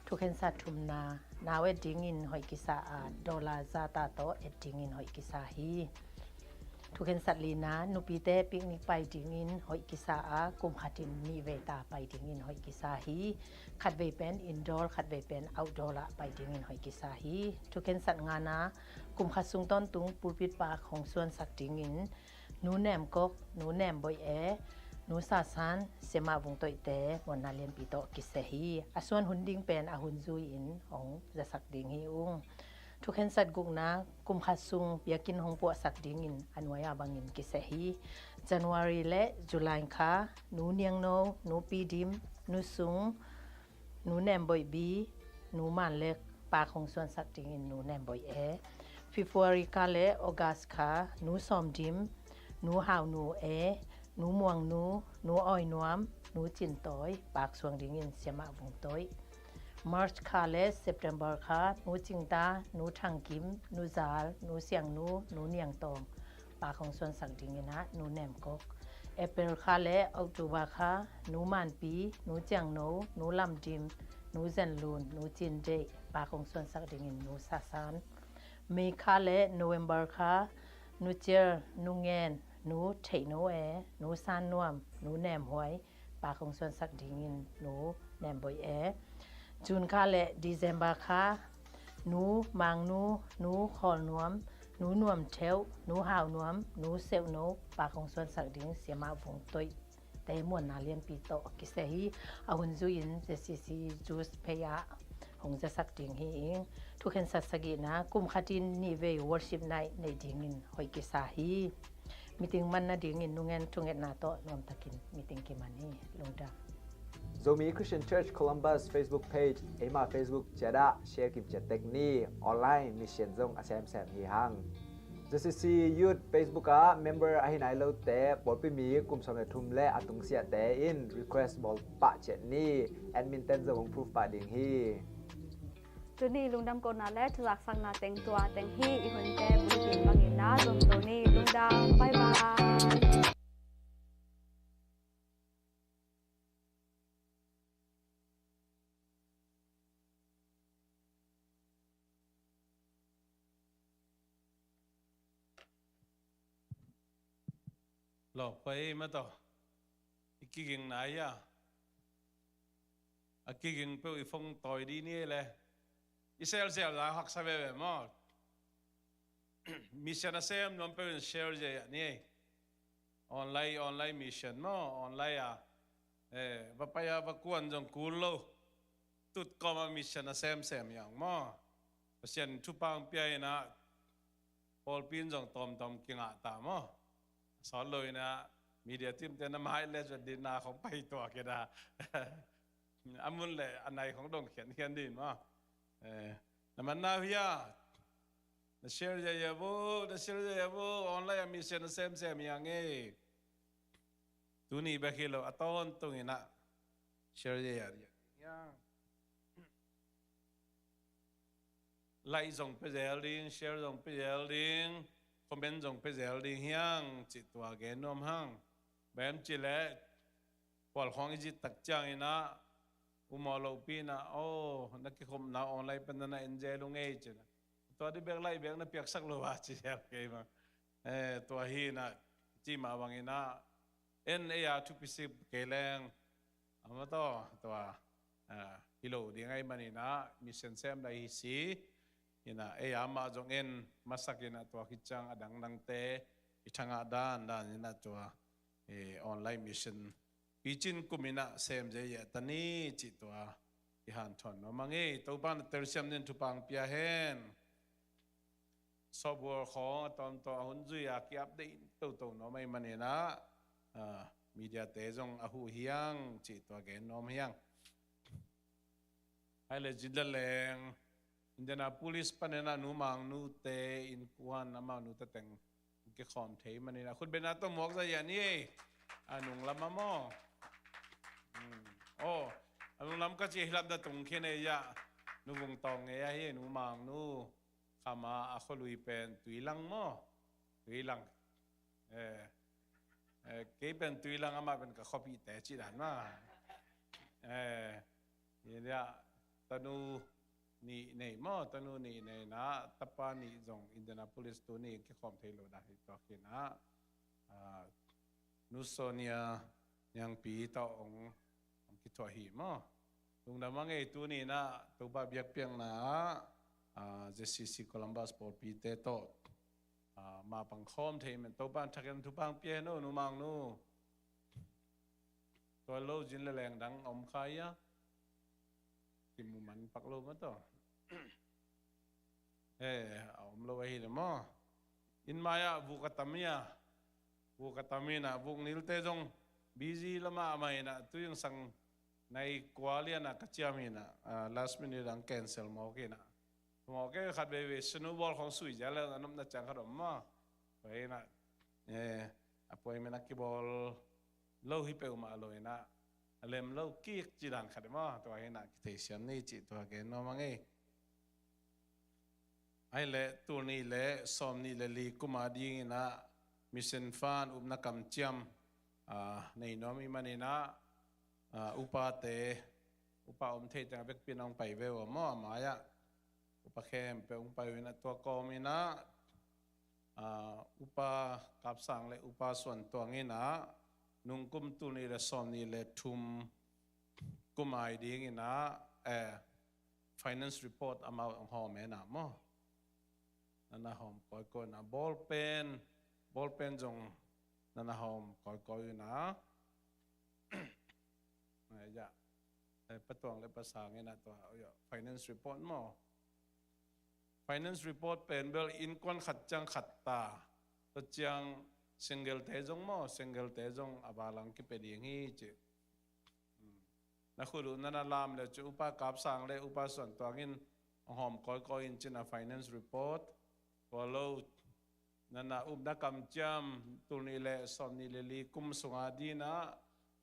Thukhensat thumna, nau et dingin hoih kisa a, dollar za ta tawh et dingin hoih kisa hi. Thukhensat lina, nupite picnic pai dingin hoih kisa a, kum khatin nihvei ta pai dingin hoih kisa hi. Khatvei pen indoor, khatvei pen outdoor ah pai dingin hoih kisa hi. Thukhensat ngana, kum khat sung tawntung pulpit paak hong suansak dingin Nu Nem Kok, Nu Nem Boih E, Nu Sa San, Siamah Vung Toihte muanna lianpi tawh kisia hi. A suan hun ding pen a hun zui-in hong zasak ding hi ung. Thukhensat gukna, kum khat sung biakinn hong puahsak dingin a nuai-a bangin kisia hi. January le July kha Nu Niangno, Nu Pi Dim, Nu Sung, Nu Nem Boih Bi, Nu Man Lek, paak hong suansak dingin Nu Nem Boih E. February kha le August kha Nu Sawm Dim, Nu Hau Nu E, Nu Muang Nu, Nu Awi Nuam, Nu Cin Tawi, paak suang dingin Siamah Vung Toih. March kha le September kha Nu Cing Ta, Nu Thang Kim, Nu Zal, Nu Siang Nu, Nu Niang Tawng, paak hong suansak dingin ah Nu Nem Kok. April kha le October kha Nu Man Pi, Nu Ciang No, Nu Lam Dim, Nu Zen Lun, Nu Cin Deih, paak hong suansak dingin Nu Sa San. May kha le November kha Nu Ciar, Nu Ngen, Nu Theih No E, Nu San Nuam, Nu Nem Huai, paak hong suansak dingin Nu Nem Boih E. June kha le December kha Nu Mang Nu, Nu Khawl Nuam, Nu Nuam Theuh, Nu Hau Nuam, Nu Seuh No, paak hong suansak ding Siamah Vung Toih te muanna lianpi tawh kisia hi. A hun zui-in Z C C Juice Pay ah hong zasak ding hi ing. Thukhensat sagihna, kum khatin nihvei worship night nei dingin hoih kisa hi. Meeting man nadingin Nu Ngen thungetna tawh nuamtakin meeting kiman hi. Lungdam. Zomi Christian Church Columbus Facebook page, eima Facebook ciat ah share kim ciat tek ni. Online mission zong a semsem hi hang. Z C C Youth Facebook ah member ahi nai lote, pawlpi mi kum sawm le thum le a tungsiahte in request bawl pah ciat ni. Admin ten zong hong proof pah ding hi. Tuni lungdam kona le thuzaksakna teng tua teng hi. I hunte bulletin bangin na zom zo ni. Lungdam. Bye bye. Lo pai ma to. I kiging na ia. A kiging peuh i phone tawi di ni le. I sel sel la haksa veve maw. Mission a sem nuam peuh in share zia ni. Online, online mission maw, online a. Eh, va pai a va kuan zong kul lo. Tut kawm a mission a semsem yang maw. Pasian thupang pia in a, pawlpi in zong tawmtawm kingah ta maw. Sawt lo in a, media team te na mai le zot din na khong pai tua kida. A mun le a nai khong dong khian khian din maw. Eh, na man na hia. Na share zia zia vo, na share zia zia vo, online a mission a semsem yang e. Tuni bek hi lo, a tawntung in a share zia zia. Like zong pia zel ding, share zong pia zel ding, comment zong pia zel ding hiang, cih tua gen nuam hang. Bem ci le, pual khong i zit tak ciang in a, u maw lo pi na, oh, na kikhopna online pen na en zel ung ei ci na. Tua di bek like bek na piaksak lo a ci zel kei ma. Eh, tua hi na, ci ma bang in a, en ei a thupi sip kei leng, ama to, tua, ah, hi lo ding ai man in a, mission sem dai hi si, in a, ei a ma zong en, masak in a tua khit ciang a dangdangte, i thangah dan, dan in a tua, eh, online mission. Picin kum in a sem zia zia ta ni cih tua i hanthawn nuam a ngei. Topa na telsiam nin thupang pia hen. Software khong a tawmtawm a hun zui a ki-update toto nuam a i man in a, ah, media te zong a huh hiang cih tua gen nuam hiang. Hai le zin la leng, Indianapolis panin a Nu Mang Nu te innkuan a Mang Nu te teng kikhawm thei manin a khut bena tawh muak zah ia ni ei. A nunglam a maw? Hmm. Oh, a nunglam ka ci hi lam da tung khin ei ah. Nu Vung Tawng ngei a hi, Nu Mang Nu. Khama a khualui pen Tuilang maw? Tuilang. Eh, eh, kei pen Tuilang, amah pen ka khuapihte ci dan ma. Eh, hi dia, tanu nih nei maw, tanu nih nei na, tapa nih zong Indianapolis tuni kikhawm thei lo dan hi tua khin ah. Ah, Nu Sonia Niangpi tawh hong, hong kithuah hi maw. Lungdam a ngei tuni na Topa biakpiakna ah, ah, Z C C Columbus pawlpite tawh, ah, mapang khawm thei men Topa in thakin thupha pia hen aw Nu Mang Nu. Tua lo zin le leng dang om kha ia. Kimu man pak lo maw tawh. Eh, a om lo ahi le maw. Inn mai ah vuk a tam ia. Vuk a tam ina, vuk nilte zong busy lama a mai ina, tu yung sang nai kua liana ka ciam ina, ah, last minute ang cancel mawk ina. Mawk e khat veve snowball khong sui zia le a nopna ciang khat om maw. Tua ina, eh, appointment a kibawl lo hi peuhmah lo ina, a lem lo kik ci dan khat maw, tua ina kitheisiam ni ci tua gen nuam a ngei. Ai le tul nih le sawm nih le li kum a dingin ah mission fund upna kamciam, ah, nei nuam i manin ah, ah, upate, upa om thei teng a vekpi in ah hong pai ve uh a maw, a mai ah upa khempeuh hong pai uh in ah tua kawm in ah, ah, upa Kapsang le upa Suan Tuang in ah nungkum tul nih le sawm nih le thum kum ai dingin ah, eh, finance report amau hong hawm e na maw. Nana hawm kawikawi na, ballpen, ballpen zong nana hawm kawikawi na. Ai ya, eh, Pa Tuang le Pa Sang in ah tua, ya, finance report maw. Finance report pen bel innkuan khat ciang khat ta. Tua ciang single te zong maw, single te zong a balang kipia ding hi ci. Na khut uh nana lam le cu upa Kapsang le upa Suan Tuang in hong hawm kawikawi in cin a finance report. Tua lo nana upna kamciam tul nih le sawm nih le li kum sunga dinah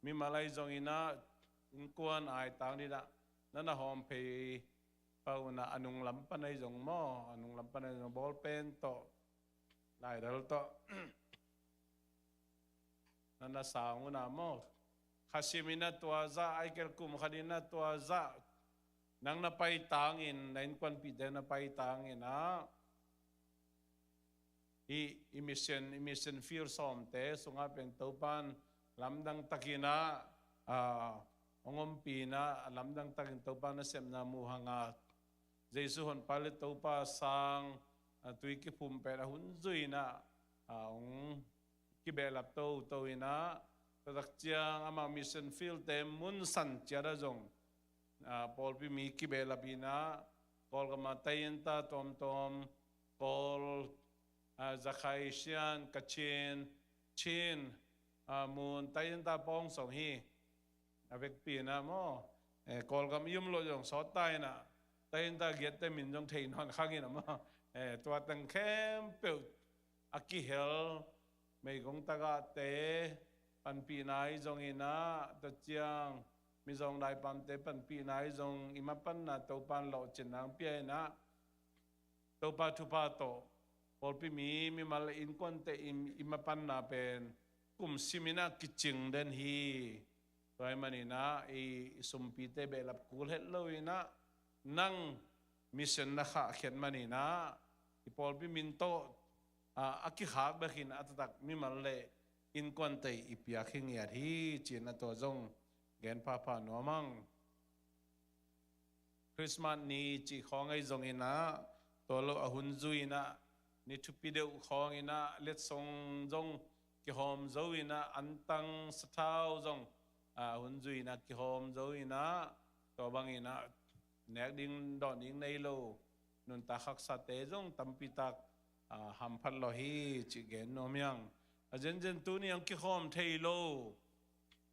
mimal ai zong inah innkuan ai tang dinah nana hawm phei pah unah a nunglam pan ai zong maw, a nunglam pan ai zong ballpen tawh, laidal tawh nana sang unah maw. Khasim inah tua zah, ai kel kum khat inah tua zah, nang na pai tangin, na innkuanpihte na pai tangin ah, i, i mission, i mission field sawmte sungah pen Topan lamdang takin ah, ah, hong ompih inah, lamdang takin Topan nasepna muh hangah, Jesu honpa le Topa sang, ah, tui kiphum pen a hun zui inah, ah, hong kibehlap toto inah, tua tak ciang amah mission field te mun san ciat ah zong, ah, pawlpi mi kibehlap inah, Kawlgam ah taiyinta tuamtuam, Kawl, ah, Rakhine, Shan, Kachin, Chin, ah, mun taiyinta pawng sawm hi. A vekpi inah maw, eh, Kawlgam i um loh zong sawt ta inah, taiyinta giatte min zong thei nawn khang inah maw, eh, tua teng khempeuh a kihel, meigong tagahte panpihna i zong inah, tua ciang mizawng daipamte panpihna i zong, i mapanna Topan lawhcinna hong pia inah, Topa thupha tawh pawlpi mi, mimal innkuante i, i mapanna pen kum sim inah kicing den hi. Tua ahih man inah i, i sumpite behlap kul het lo inah, nang mission na khahkhiat man inah, i pawlpi min tawh, ah, a kikhak bek inah a taktak mimal le innkuante i piak hi ngiat hi ci-in a tua zong gen phapha nuam ang. Christmas ni cih khawng ahi zong inah, tua lo a hun zui inah, ni thupi deuh khawng inah, letsong zong kihawm zo inah, antang sathau zong, ah, a hun zui inah kihawm zo inah, tua bang inah nek ding dawn ding nei lo nuntak haksate zong tampi tak, ah, hamphat lawh hi cih gen nuam hi ang. A zenzen tuni ang kikhawm thei lo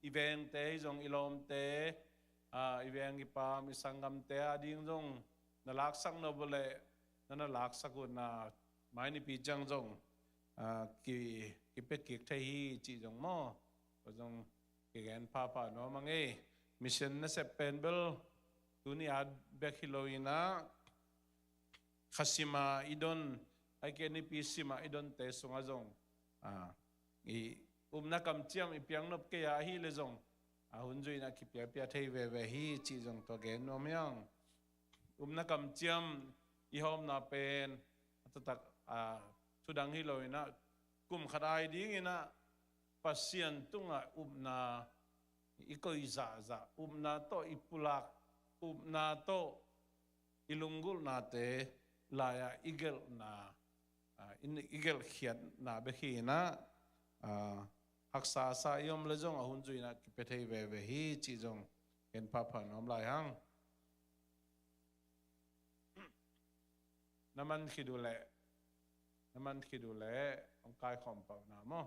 i vengte, i zong i lawmte, ah, i veng i pam, i sanggamte a ding zong na laksak nop uh leh na, na laksak uh na, mai nipi ciang zong, ah, ki, kipia kik thei hi cih zong maw. Tua zong kigen phapha nuam ing ei. Mission nasep pen bel tuni a bek hi lo in ah, kha sima i don, ahih kei leh nipi sima i donte sungah zong, a, i upna kamciam i piaknop kei a ahih leh zong, a, hun zui in ah kipiapia thei veve hi cih zong tua gen nuam hi ing. Upna kamciam i hawmna pen a taktak, a, thudang hi lo in ah, kum khat a ding in ah Pasian tungah upna i koih zahzah, upna tawh i pulak, upna tawh i lunggulhnate lai-ah i gelhna, a, i, i gelhkhiatna bek hi in ah, a, haksa sa i om leh zong a hun zui in ah kipia thei veve hi cih zong gen phapha nuam lai hang. Na man khit uh leh, na man khit uh leh, hong kaikhawm pauhna maw?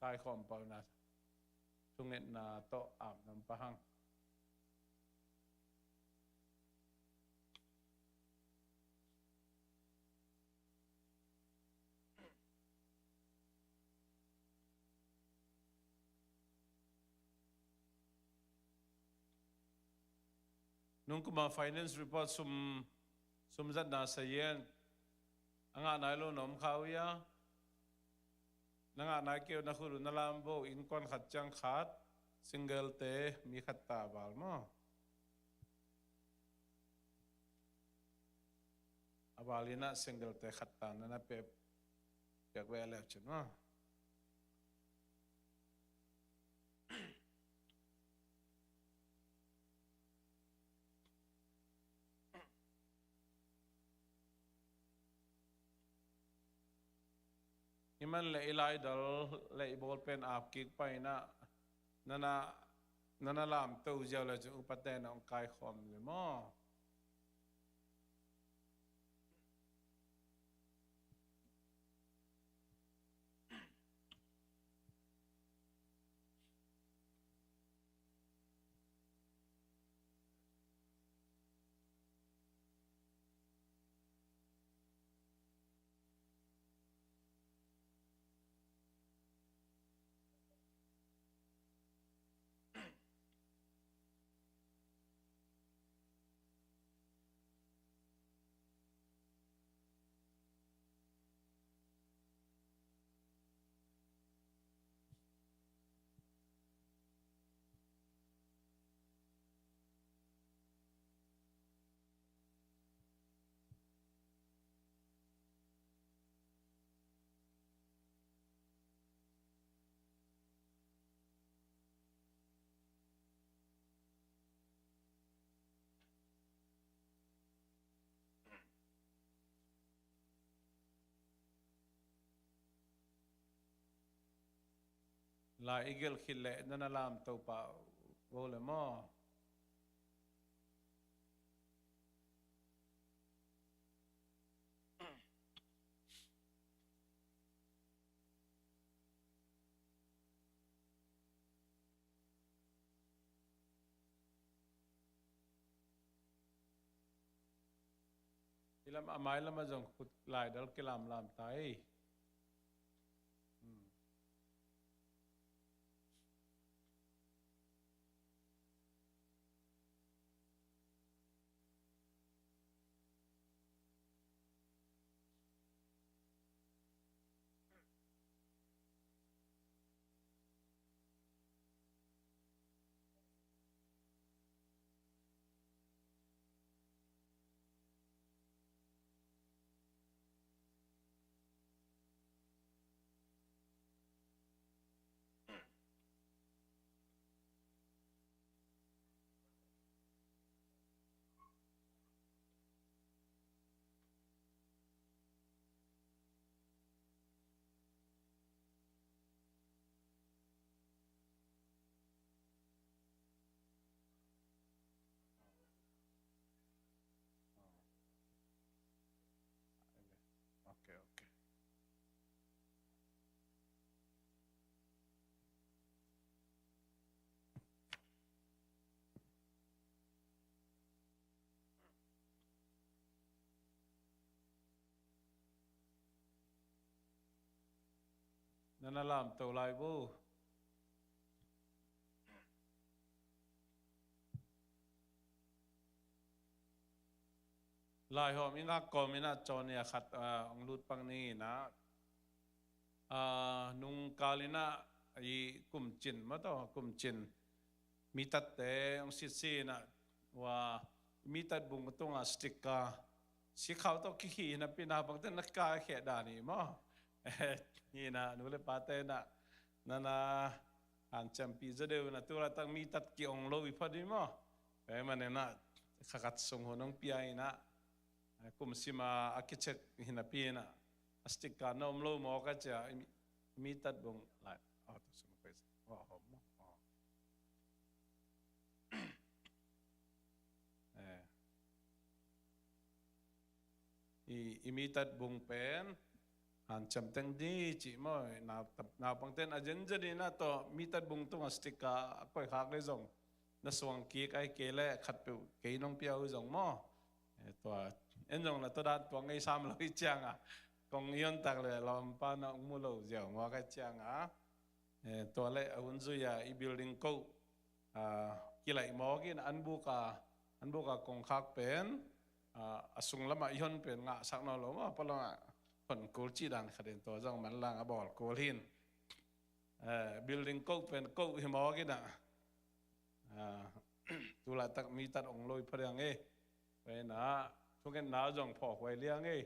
Kaikhawm pauhna, thungetna tawh ap nam pah hang. Nung kum a finance report sum, sum zatna sayen a ngah nai lo na om kha uh hia? Na ngah nai kei uh na khut uh na lam vo, innkuan khat ciang khat, single te mi khat ta a val maw? A val in ah single te khat ta na na pe piak ve a leu cin maw? Hih man leh i laidal leh i bawlpen ap kik pah in ah, na na, na na lamto ziau leh cun upate na hong kaikhawm le maw? Lai i gelh khit leh na na lamto pah vo le maw? Hi lam, a mai lamah zong khut laidal kilamlam ta ei. Hmm. Ok, ok. Na na lamto lai vo. Laihawm i ngak kawm in ah June khat, ah, hong lut pang ni in ah, ah, nungkal in ah i kumcin, maw taw, kumcin mi tatte hong sit si in ah, ua, mi tat bung tung a sticker sikhau tawh kikhih hi napi in ah bangte na kaikhia dan hi maw. Hi in ah nu le pate in ah na na hanciampih zaw deuh in ah tu laitak mi tat ki-ong lo i phot hi maw. Tua ahih manin ah kha khat sung hun hong pia in ah, kum sim a a kicheck hi napi in ah, a sticker na om lo maw ka ci a, i mi, mi tat bung lai. Oh, tu sung page. Oh, oh, oh. Eh. I, i mi tat bung pen hanciam teng ni cih maw, nau, naupangte'n a zenzen in ah tawh mi tat bung tung a sticker a koih khak leh zong na suang kik, ahih kei leh khatpeuh kei nong pia uh zong maw. Eh, tua, en zong na tua dan tua ngei sam lo i ciang a, kong i on tak leh lawmpa na hong mu lo ziau maw ka i ciang a. Eh, tua leh a hun zui a i building code, ah, kilaih mawk in an buk a, an buk a kongkhak pen, ah, a sung lamah i hon pen ngahsak nawn lo maw, palong ah hon kul cih dan khat in tua zong manlang a bawl kul hi in. Eh, building code pen code hi mawk in ah, ah, tu laitak mi tat ong lo i phadiang e. Tua in ah thungetna zong phawk huai liang e.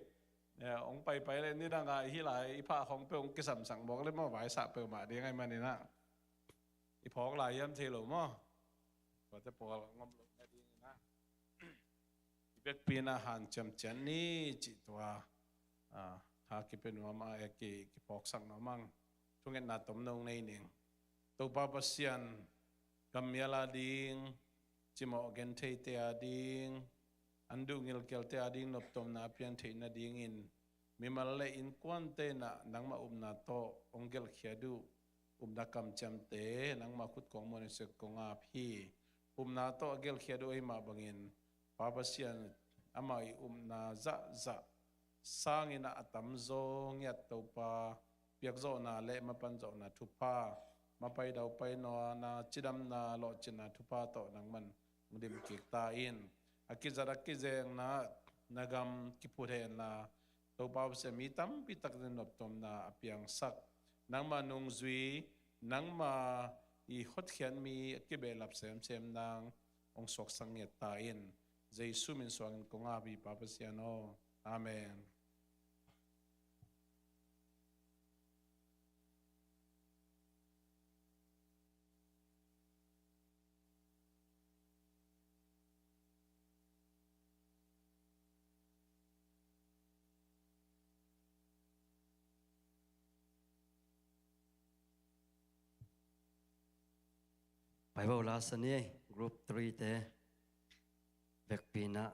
Eh, ong paipai leh nidang a i hih lai i phah khong peuh ong kisamsak mawk leh maw, vaisah peuhmah ding ahih manin ah i phawk lai hiam thei lo maw. Tuate pawl ngom lo na ding in ah i vekpi in ah hanciam ciat ni cih tua, ah, tha kipia nuam a, eh, ki, kiphawksak nuam ang. Thungetna tomno nei ning. Topa Pasian, kammial a ding, cimawh gentheite a ding, an duh ngilkialte a ding noptomna a piang theih nadingin mimal le innkuante in ah nangmah upna tawh hong gelhkhia uh upna kamciamte nangmah khut kong muan sek kong ap hi. Upna tawh a gelhkhia uh ahih mah bangin Pa Pasian, amah i upna zahzah sangin ah a tamzaw ngiat Topa, piakzawhna le mapanzawhna thupha, mapai daupai nuamna, cidamna, lawhcinna thupha tawh nangman hong dim kik ta in. A kizat a kizengna na gam kiphuthenna, Topa Pasian, mi tampi takin noptomna a piangsak, nangma nungzui, nangma i hotkhiat mi a kibehlap semsem nang hong suaksak ngiat ta in. Jesu min suangin kong ap hi Pa Pasian aw. Amen. Bible la sa ni, group three te vekpi in ah.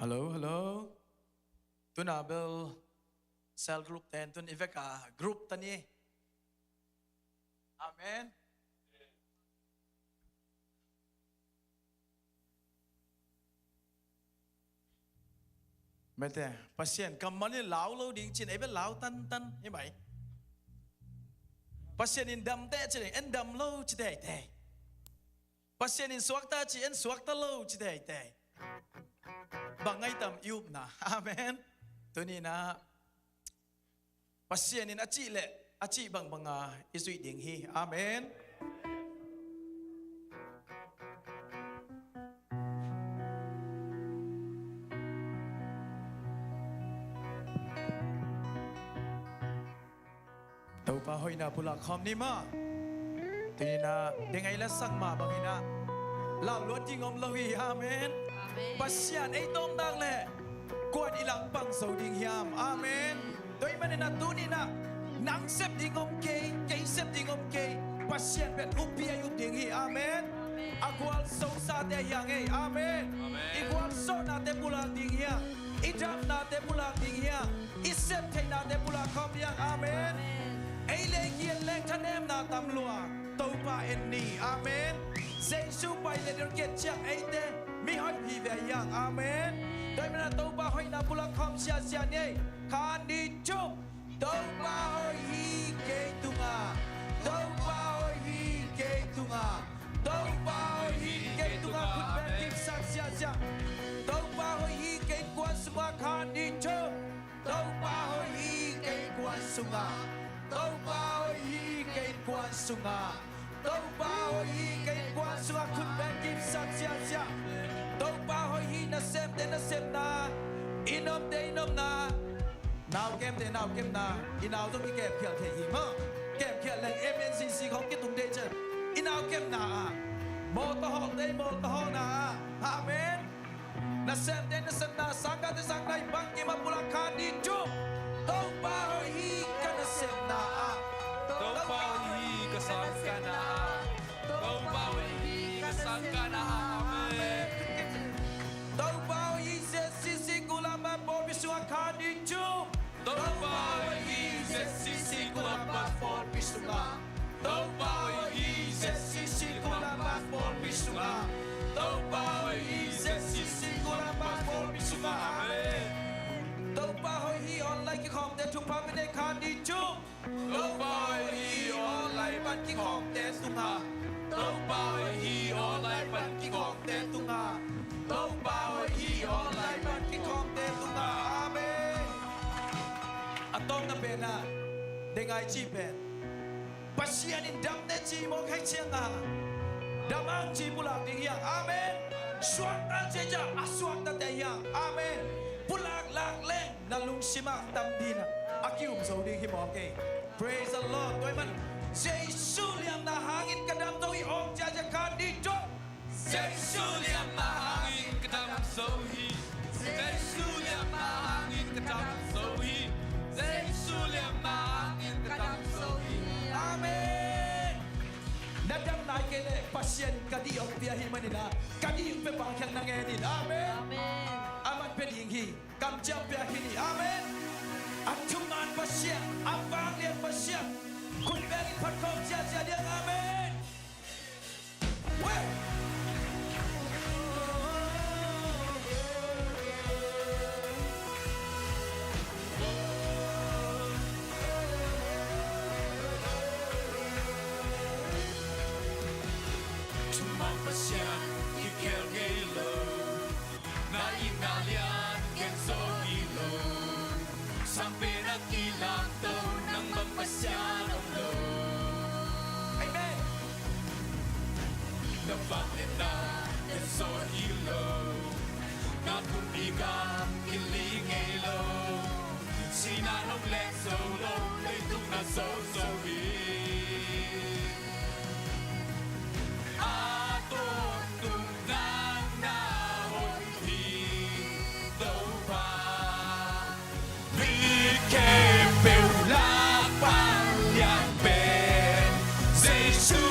Hello, hello. Tuna bel cell group ten tun i veka group ta ni. Amen. Mete, Pasian kammal in lau lo ding cin, ei bel lau tantan hi mai. Pasian in damte cin, en dam lo ci teitei. Pasian in suakta ci, en suakta lo ci teitei. Bang ngai tam i upna. Amen. Tuni na Pasian in a cih leh a cih bangbanga i zuih ding hi. Amen. Topa hoihna pulak khawm ni maw. Tuni na ding ei la sak mah bangin ah lau luat ding om lo hi. Amen. Amen. Pasian ei tawm nak leh kuan i langpang zo ding hiam? Amen. Tua ahih manin ah tuni na nang sep ding om kei, kei sep ding om kei, Pasian pen uppi a i up ding hi. Amen. Amen. A gualzosate hi hang ei. Amen. Amen. I gualzonate pulak ding hi hang, i damnate pulak ding hi hang, i sep theihnate pulak khawm ding hi hang. Amen. Amen. Ei leh i gen leng thanemna tam lua, Topa en ni. Amen. Jesu pai leh dong kiat ciang eite mihoih hi ve hi hang. Amen. Tua ahih manin ah Topa hoihna pulak khawm siasia ni ei. Khat, nih, thum. Topa hoih hi kei tungah. Topa hoih hi kei tungah. Topa hoih hi kei tungah. Khut beng kipsak siasia. Topa hoih hi kei kuan sungah. Khat, nih, thum. Topa hoih hi kei kuan sungah. Topa hoih hi kei kuan sungah. Topa hoih hi kei kuan sungah. Khut beng kipsak siasia. Topa hoih hi nasemte nasepna, i nopte i nopna. Nau kemte nau kemna, i nau zong i kemkhial thei hi maw. Kemkhial leng M N C C khong kitung dei cian. I nau kemna ah, mawtaw hawlte i mawtaw hawlna ah. Amen. Nasemte nasepna, sanggahte sanggahna, i bangkim a pulak. Khat, nih, thum. Topa hoih hi ka nasepna ah. Topa hoih hi ka sanggahna ah. Topa hoih hi ka sanggahna ah. Amen. Topa hoih hi Z C C Kulamat pawlpi sungah. Khat, nih, thum. Topa hoih hi Z C C Kulamat pawlpi sungah. Topa hoih hi Z C C Kulamat pawlpi sungah. Topa hoih hi Z C C Kulamat pawlpi sungah. Amen. Topa hoih hi online kikhawmte thupha pia ni ei. Khat, nih, thum. Topa hoih hi online pan kikhawmte tungah. Topa hoih hi online pan kikhawmte tungah. Topa hoih hi online pan kikhawmte tungah. Amen. A tawpna pen ah, deng ei cih pen, Pasian in damte ci mawk hi ciangah, dam hang ci pulak ding hi hang. Amen. Suakta ci ciang a suaktate hi hang. Amen. Pulak lak leng na lungsim ah tam ding a, a ki-um zo ding hi mawk ei. Praise the Lord. Tua ahih man, Jesu liamna hangin ka dam zo hi, awng ciacia. Khat, nih, thum. Jesu liamna hangin ka dam zo hi. Jesu liamna hangin ka dam zo hi. Jesu liamna hangin ka dam zo hi. Amen. Na dam nai kei leh Pasian in ka dih hong pia hi manin ah, ka dih hong pia bang khial na ngen in. Amen. Amen. Aman pia ding hi. Kamciam pia khin hi. Amen. A thuman Pasian, a vanglian Pasian, khut bengin phat khawm ciacia ding. Amen. Weh! Thuman Pasian kikhel ngei lo. Na itna lian gen zo hi lo. Sang pen a kilangto, nang bang Pasian om lo. Amen. Na vangliatna gen zo hi lo. Na pumpi gam kili ngei lo. Sihna nong lek zo lo, leitung na zo zo hi. A tawntung nang na hoih hi Topa. Mi khempeuh lak vanglian pen Jesu.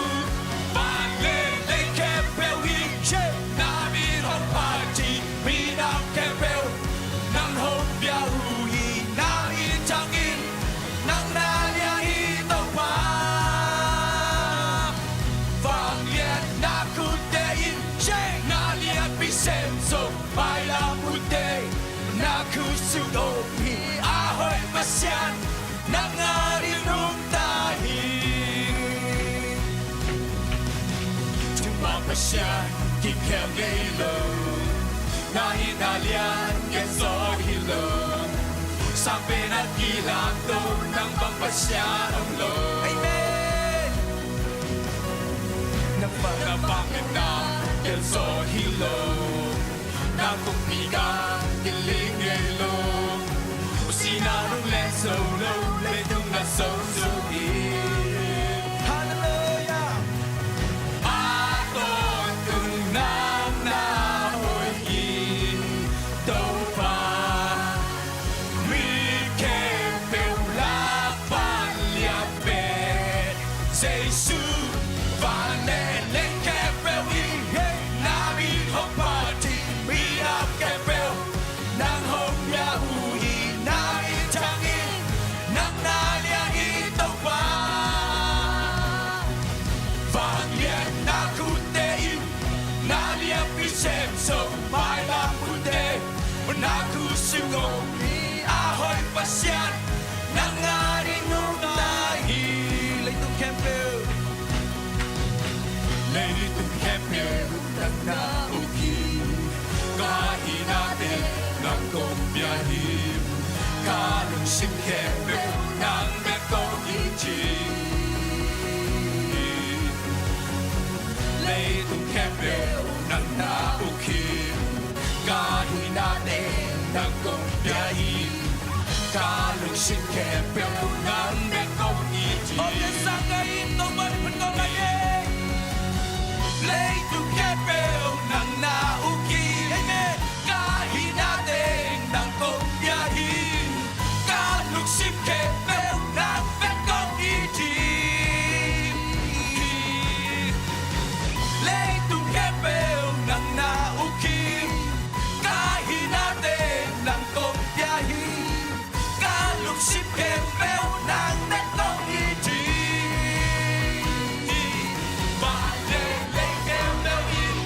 Van le lei khempeuh hi, na min hong phat hi, minam khempeuh Pasian kimkhel ngei lo, na hihna lian gen zaw hi lo. Sang pen a kilak to, nang bang Pasian om lo. Amen. Na bang, na bang na gen zaw hi lo. Na kumpi ka kiling ngei lo. Sihna nong len zo lo, leitung na zo zo hi. Halleluiah. A tawntung nang na hoih hi, Topa. Mi khempeuh lak pan lian pen Jesu. Van le lei khempeuh in na min hong phat hi, minam khempeuh nang hong pia uh hi. Na min thang hi, nang na lian hi, Topa. Vanglian na khutte in na lianpi sem zo, mailam khutte na khutsung om hi. A hoih Pasian, nang ading nungta hi. Leitung khempeuh, leitung khempeuh nang na uk hi. Ka hihnate nang kong pia hi. Ka lungsim khempeuh nang bek kong it hi. Leitung khempeuh nang na uk hi. Ka hihnate nang kong pia hi. Ka lungsim khempeuh nang bek kong it hi. Leitung khempeuh nang na uk hi. Amen. Ka hihnate nang kong pia hi. Ka lungsim khempeuh nang bek kong it hi. Leitung khempeuh nang na uk hi. Ka hihnate nang kong pia hi. Ka lungsim khempeuh nang bek kong it hi. Van le lei khempeuh in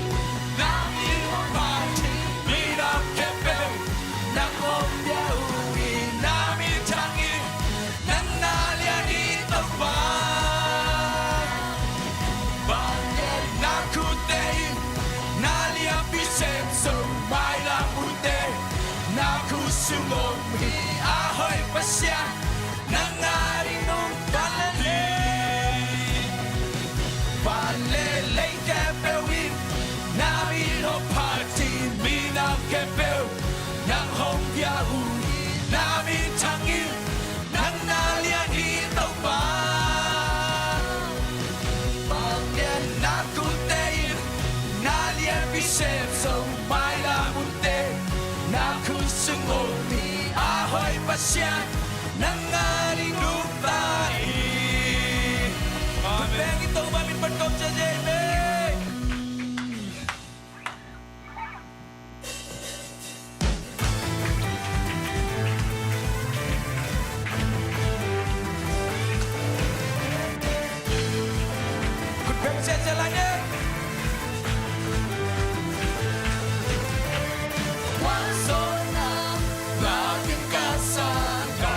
na min hong phat hi. Minam khempeuh nang hong pia uh hi. Na min thang hi, nang na lian hi, Topa. Vanglian na khutte in na lianpi sem zo, mailam khutte na khutsung om hi. A hoih Pasian, nang ading nungta hi. Van le lei khempeuh in na min hong phat hi. Minam khempeuh nang hong pia uh hi. Na min thang hi, nang na lian hi, Topa. Vanglian na khutte in na lianpi sem zo, mailam khutte na khutsung om hi. A hoih Pasian, nang ading nungta hi. Amen. Khut beng in Topa min pan kong ciah hi. Amen. Khut beng ciahciah lai ni. Wan sawlna lakin ka sang ka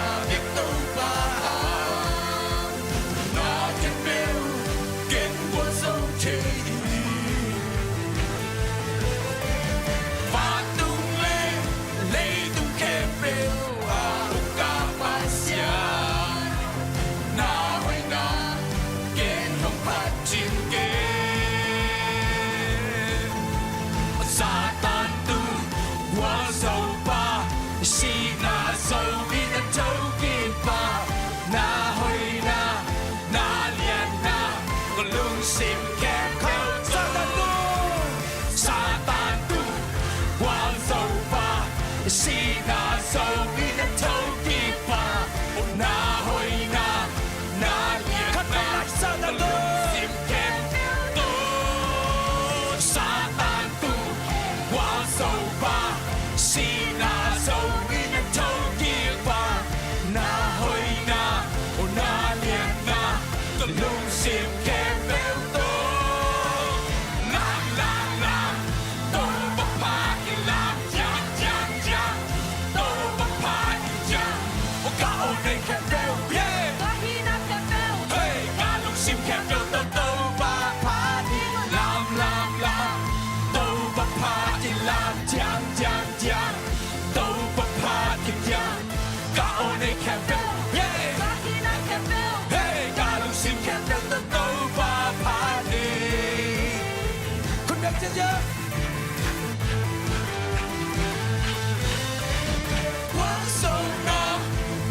Gualzo na,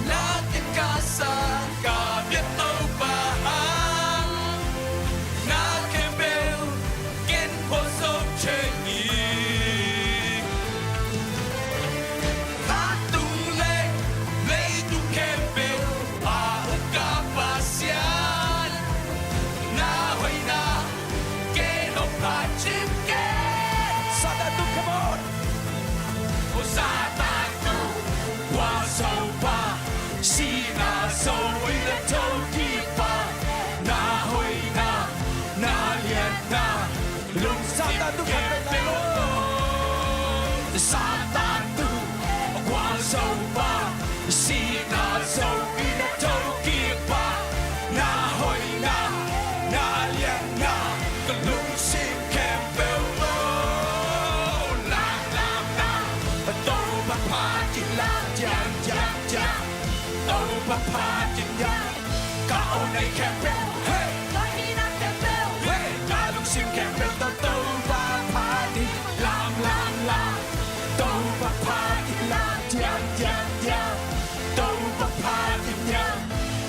na ken ka sang ka biak Topa hang, na khempeuh ken phual zo thei hi. Vantung le leitung khempeuh a ukna Pasian, na hoihna kei nong phat cip kei. Satan tu, come on. O Satan tu, gualzo pa, sihna zo in a thokik pa, na hoihna, na lianna, lungsim Satan tu, khat peuh lo. Satan tu, gualzo pa, sihna zo in a thokik pa, na hoihna, na lianna, ka lungsim khempeuh lo. Lam, lam, lam, Topa phat in lam, diam, diam, diam, Topa phat in diam, ka aw nai khempeuh, hey, ka hihna khempeuh, hey, ka lungsim khempeuh tawh Topa phat in lam, lam, lam, Topa phat in lam, diam, diam, diam, Topa phat in diam,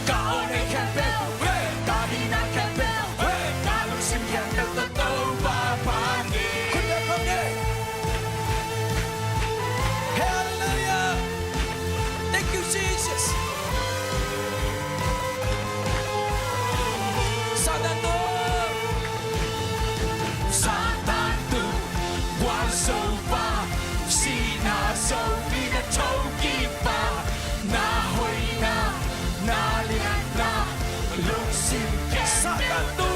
ka aw nai khempeuh, hey, ka hihna khempeuh, hey, ka lungsim khempeuh tawh Topa phat in. Khut beng khawm ni. Hallelujah. Thank you, Jesus. Satan tu, Satan tu, gualzo pa, sihna zo in a thokik pa, na hoihna, na lianna, lungsim khempeuh Satan tu,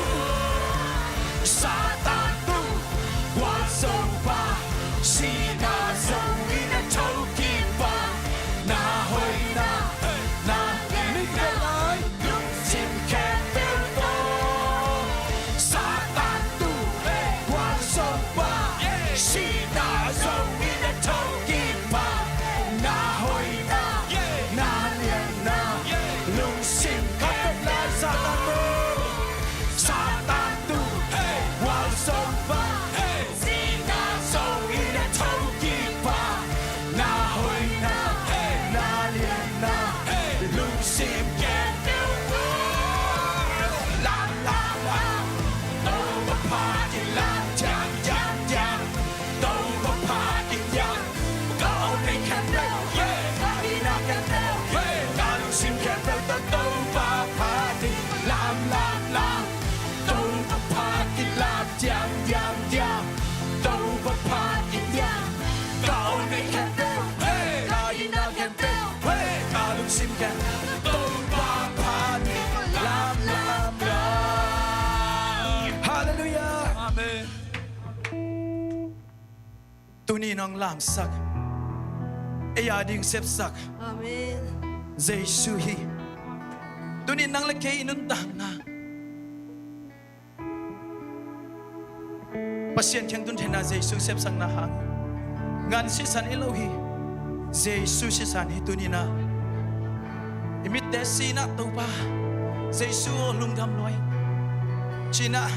Satan tu, gualzo pa, sihna zo in a thokik pa, na hoihna, na lianna, lungsim khempeuh tawh. Satan tu, gualzo pa, sihna zo in a thokik pa, na hoihna, na lianna, lungsim khempeuh lai Satan tu. Satan tu, gualzo pa, sihna zo in a thokik pa, na hoihna, na lianna, lungsim khempeuh tawh. Lam, lam, lam, Topa phat in lam, diam, diam, diam, Topa phat in diam, ka aw nai khempeuh, hey, ka hihna khempeuh, hey, ka lungsim khempeuh tawh Topa phat in lam, lam, lam, Topa phat in lam, diam, diam, diam, Topa phat in diam, ka aw nai khempeuh, hey, ka hihna khempeuh, hey, ka lungsim khempeuh Topa phat in lam, lam, lam. Hallelujah. Amen. Tuni nong lamsak, ei a ding sepsak, amen, Jesu hi. Tuni nang le kei i nuntakna Pasian kiang tun theihna Jesu sepsakna hang ngan sisan i lo hi. Jesu sisan hi. Tuni-in ah i mitte si-in ah, Topa Jesu aw, lungdam lua ing, ci-in ah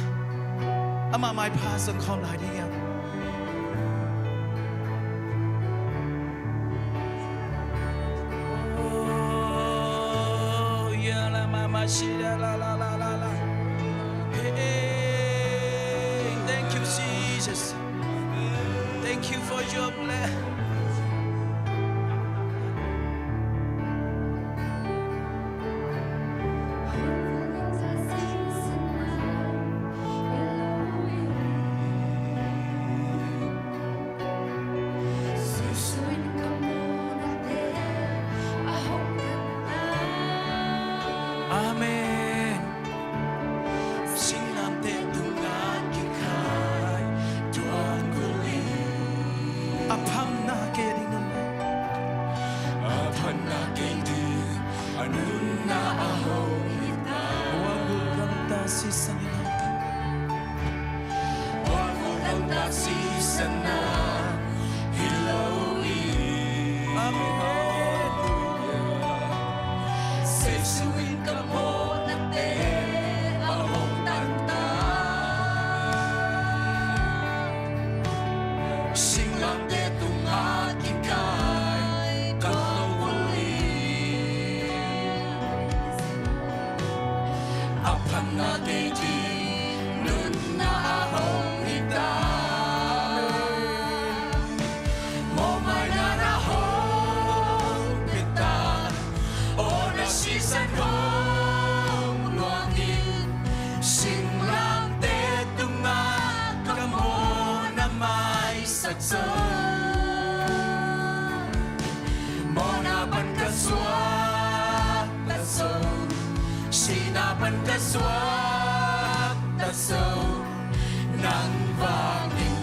ama maipha zong khawm lai ding hi hang. Oh, ya la ma ma shi da la la la la la. Hey, thank you, Jesus. Thank you for your blessing. Amen. Singlamteh tungah kikhai tuankulh in, a phamna kei a ding nunna, a phamna kei ding a nunna a hong hi ta. Ua gulh gamtat sisan hi lo. Ua gulh gamtat sisan hi lo hi. Amen. Jesu in ka mawhnate a hong tan ta. Singlamteh tungah kikai ka lo uh hi. A phatna kei ding nunna a hong hi ta. Mawhmaina na hong pia ta. Aw na sisan hong luangin, singlamteh tungah ka mawhna maisak zo. Mawhna pan ka suakta zo, sihna pan ka suakta zo, nang vangin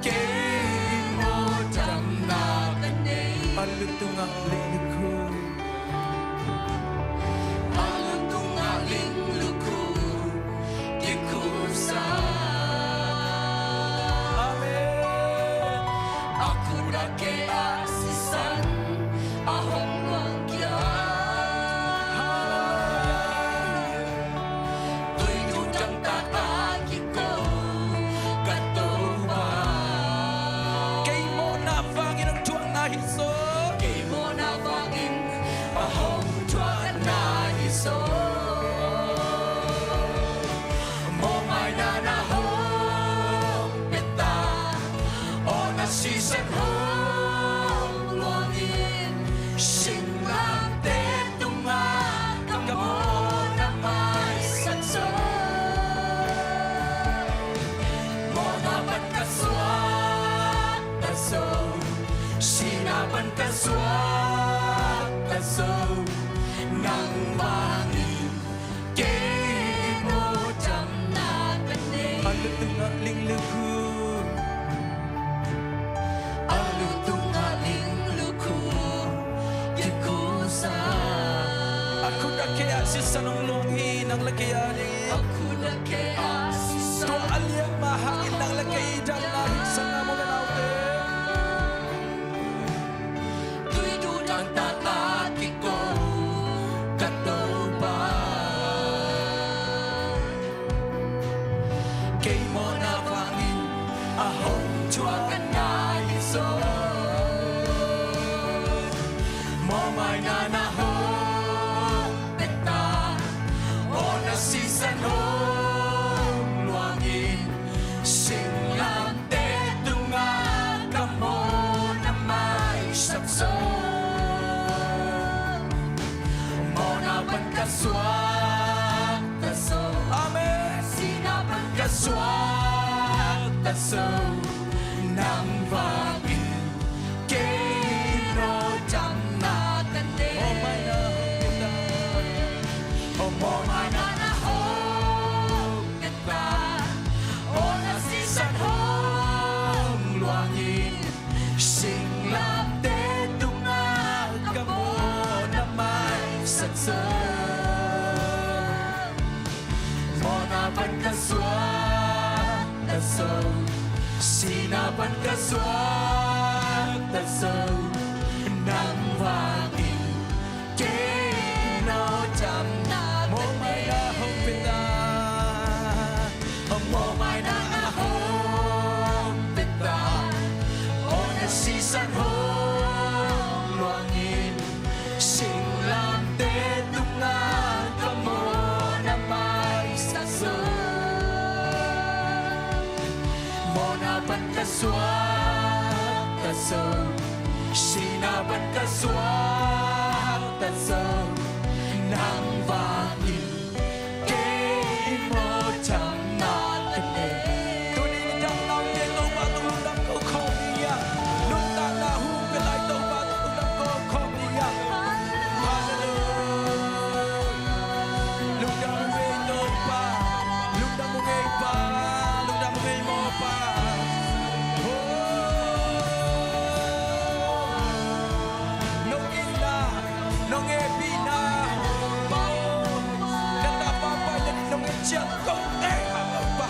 kei mawhdamna ka nei. A lu tungah ling lukhu. A lu tungah ling lukhu kikhusa. Amen. A khut a kei a sisan a hong luang kia. Hallelujah. Tui dudang taktak kiko ka Topa. Kei mawhna vangin hong thuakna hi zaw. Kei mawhna vangin a hong thuakna hi zaw. Mawhmaina na hong pia ta. Aw na sisan hong luangin, singlamteh tungah ka mawhna maisak zo. Mawhna pan ka suakta zo, sihna pan ka suakta zo, nang vangin kei mawhdamna ka nei. A lu tungah ling lukhu. A lu tungah ling lukhu kikhusa. A khut a kei a sisan hong luang hi, nang le kei a ding. A khut a kei a sisan. Tua a lian mah hangin nang le kei i damna hi, sang a mu le naute. Tui dudang taktak kiko ka Topa. Kei mawhna vangin a hong thuakna hi zaw. Mawhmaina na hong pia ta. Aw na sisan hong luangin, singlamteh tungah ka mawhna maisak zo. Mawhna pan ka suakta zo. Amen. Sihna pan ka suakta zo. Nang vangin kei mawhdamna ka nei. Mawhmaina hong pia ta. Aw mawhmaina na hong pia ta. Aw na sisan hong luangin, singlamteh tungah ka mawhna maisak zo. Mawhna pan ka suakta zo, sihna pan ka suakta zo, nang vangin kei mawhdamna ka nei. Mawhmaina hong pia ta. Mawhmaina hong pia ta. Aw na sisan hong luangin, singlamteh tungah ka mawhna maisak zo. Mawhna pan ka suakta zo, sihna pan ka suakta zo, nang vangin kei mawhdamna ka nei. Tuni nidang naute Topa tung lungdam ko khawm ni a. Nuntakna hong pia lai Topa tung lungdam ko khawm ni a. Hallelujah. Lungdam ung ei Topa. Lungdam ung ei Pa. Lungdam ung ei Mawhpa. Oh. Nong itna, nong hehpihna, Pa aw, na tapa pai le nong et ciang kote ah Topa,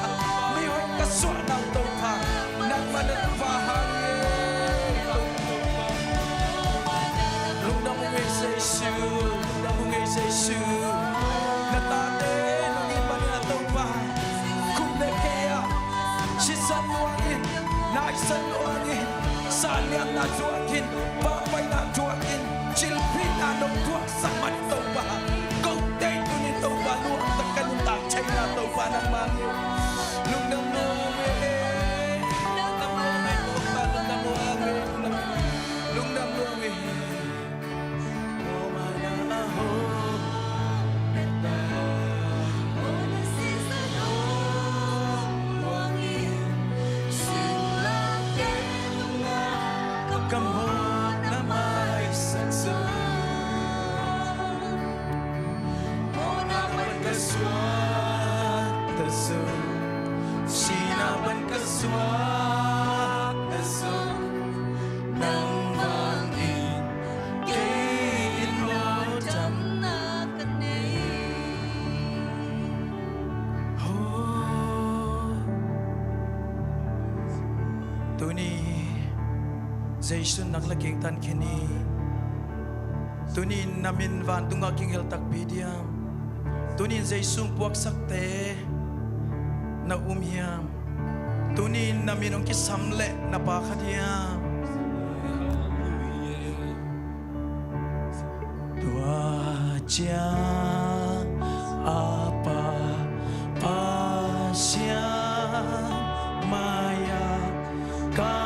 mi hoih ka suahna uh Topa, nangmah na va hang e. Lungdam ung ei Jesu, lungdam ung ei Jesu. Na tate nong it manin ah Topa, khut le kei ah sisan luangin, naisan luangin, Liamna thuak in, pampaina thuak in, cilphina nong thuaksak man Topa. Kote tuni Topa, nuamtak ka nuntak theihna Topa nangmah hi. Lungdam lua ve, lungdam lua ve, Topa, lungdam lua ve, lungdam lua ve. Nang vangin kei in mawhdamna ka nei. Ho. Tuni Jesu nang la kingtan khin hi. Tuni na min vantungah kinghel takpi diam? Tuni Jesu puaksakte na um hiam? Tuni na min hong kisam leh na pa kha diam? Tua ciang a Pa Pasian mai-ah ka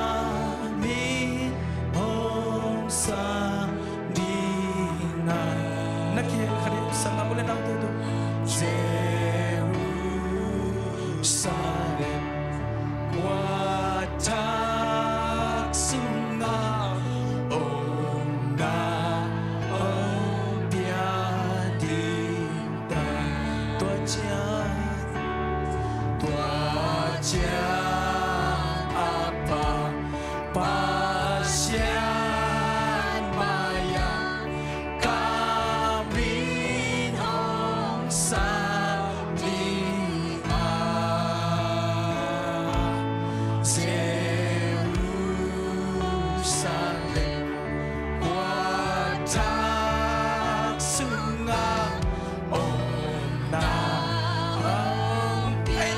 min hong sang ding a. Na kihel kha ding, sang a mu le nang tu tu. Jerusalem khuathak sungah omna hong pia ding ta. Tua ciang, tua ciang a Pa Pasian mai-ah ka min hong sang ding a, Jerusalem khuathak sungah omna hong pia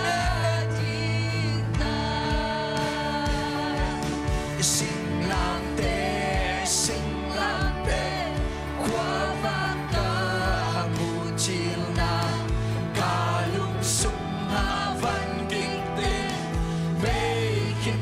ding ta. Singlamteh, singlamteh, khuavak a mucilna ka lungsim ah van kik ding. Vei khin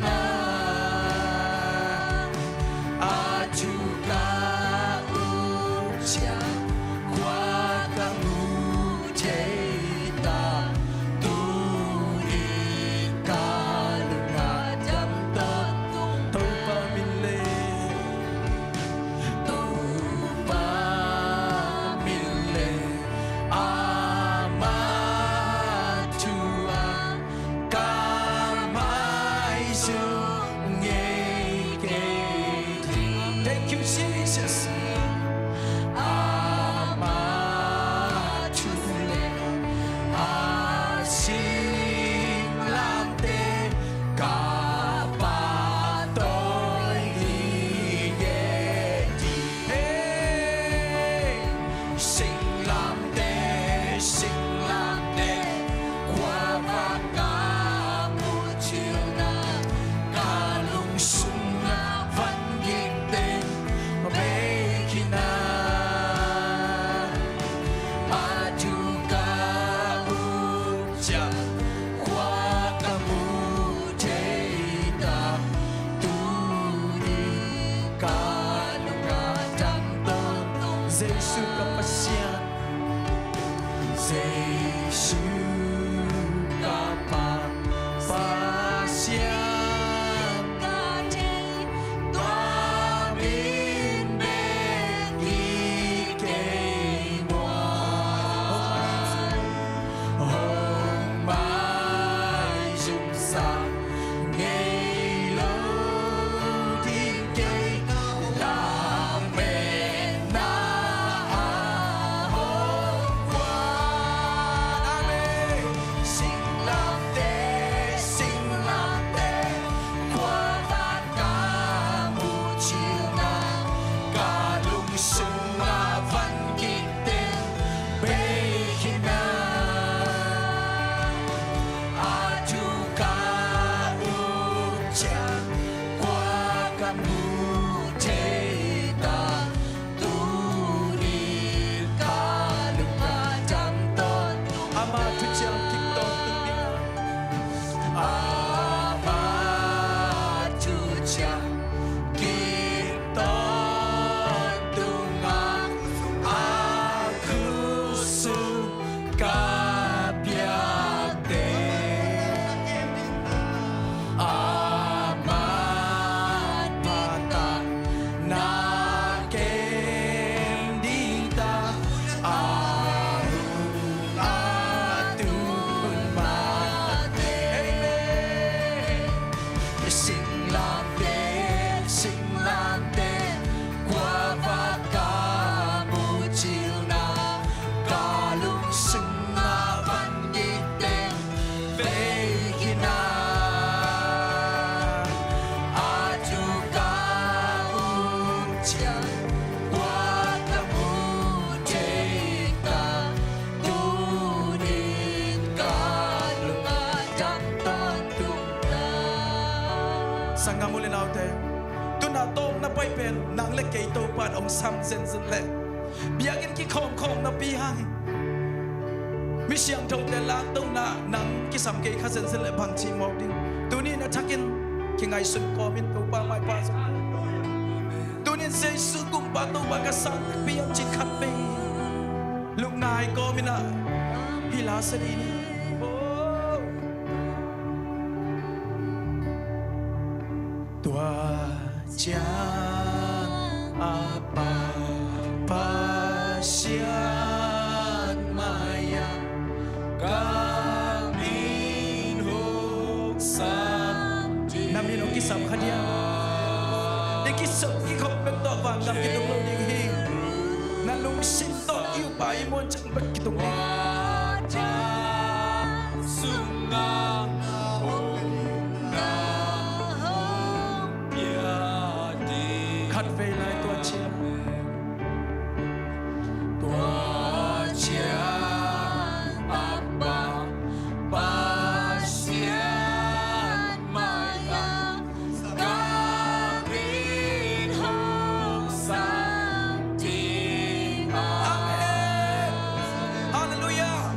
Ama thuciang kik tawntung ding a, ama thuciang kik tawntung a, a khut sung ka piakte, aman pahtakna kem ding ta, a hong a tun mate. Amen. Singlamteh, singlamteh, kua va ka mucilna, ka lungsung a van gik teng vei khin a, a thu ka um ciang kua ka mu thei ta, tuni-in ka lung a dam tawntung ta. Sanggam u le naute, tuna tawpna pai pen nang le kei Topa'n hong sam zenzen leh, biakinn kikhawmkhawm napi hang, mi siangthote lantona nang kisam kei kha zenzen leh bangci mawk ding? Tuni-in a thakin kingaihsun kawmin Topa maipha zong, tuni-in Jesu Gumpa Topa ka sang takpi hiam cih khatvei lungngai kawmin ah hih la sia dih ni. Oh. Tua ciang a Pa Pasian mai-ah ka min hong sam ding. Na min hong kisam kha diam? I kisam i khop bek tawh vangam kitung lo ding hi. Na lungsim tawh i upa i muan ciang bek kitung ding. Khatvei lai tua ciang. Tua ciang a Pa Pasian mai-ah ka min hong sam ding a. Amen. Halleluiah.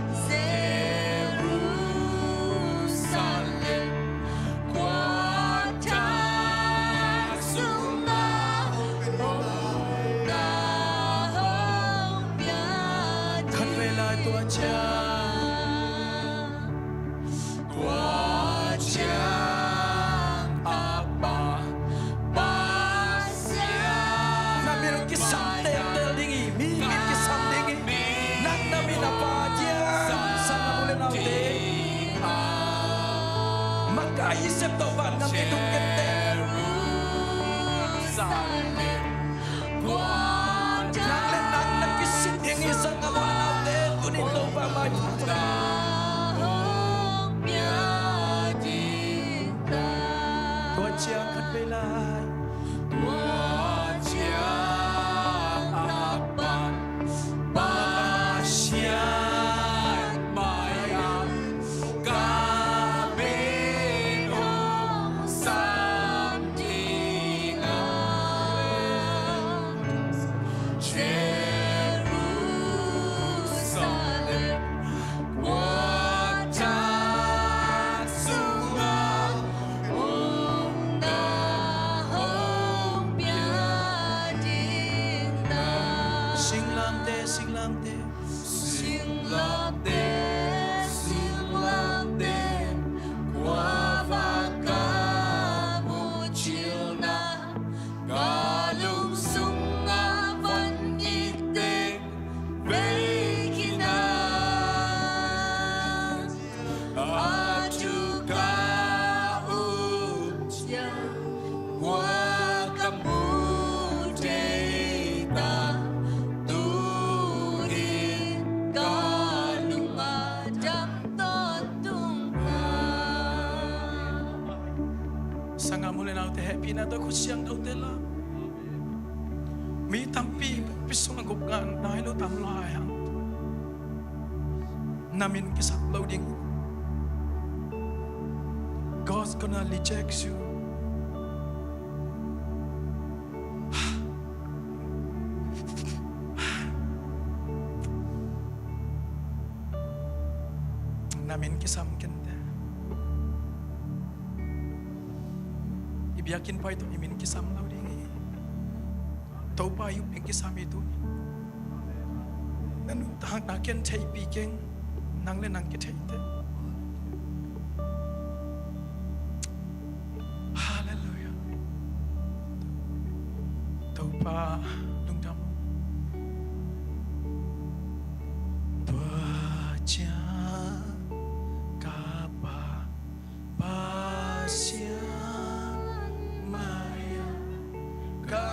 Jerusalem kua thak sungah hong na hong pia ding. Khatvei lai tua ciang. Tua ciang a Pa Pasian. Na min hong kisam teltel ding hi, mi min kisam ding hi. Nang na min a Pa ciang, sanggam u le naute, makai i sep tawh vangam kitung kei te. Jerusalem. Nang le nang na kisit ding hi, sanggam u le naute, tuni Topa maipha. Tua ciang khatvei lai. Tua ciang a Pa Pasian mai-ah ka min hong sam ding a. Jerusalem kua thak sungah hong na hong pia ding na. Singlamteh, singlamteh. Singlamteh, singlamteh, kua va ka mucilna, ka lungsung a van gik teng vei khin a. A thu ka um ciang kua ka mu thei ta, tuni-in ka lung a dam tawntung ta. Sanggam u le naute, hehpihna tawh khut siangthote la. Mi tampi pawlpi sungah gupkhiatna hi lo tam lai hang. Na min kisam lo ding. God's gonna reject you. Na min kisam kei inteh. I biakinn pai tawh i min kisam lo ding hi. Topa i upna kisam hi tuni. Na nuntakna ken theihpih keng. Nang le nang kithei inteh. Halleluiah. Topa lungdam. Tua ciang ka Pa, Pasian maiah ka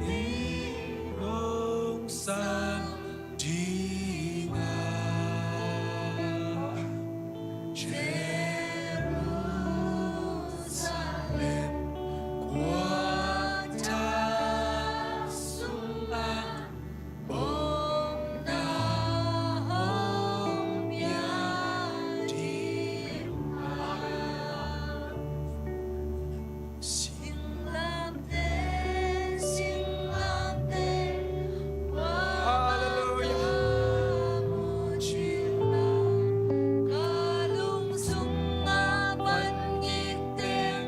min hong san ding a, Jerusalem kuata sungah omna hong pia ding a. Singlamteh, singlamteh, Halleluiah. Ka lungsung a van ngit teng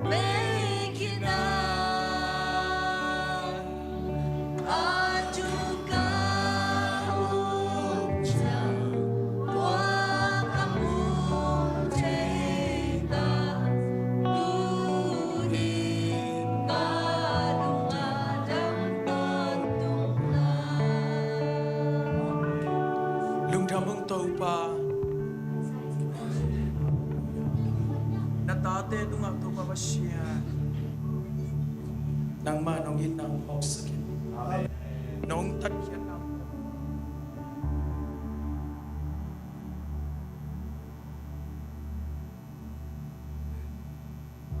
bei khin a. Lungdam ung Topa. Na tate tungah Topa Pasian, nangmah nong itna hong phawksak in. Amen. Nong tatkhiatna.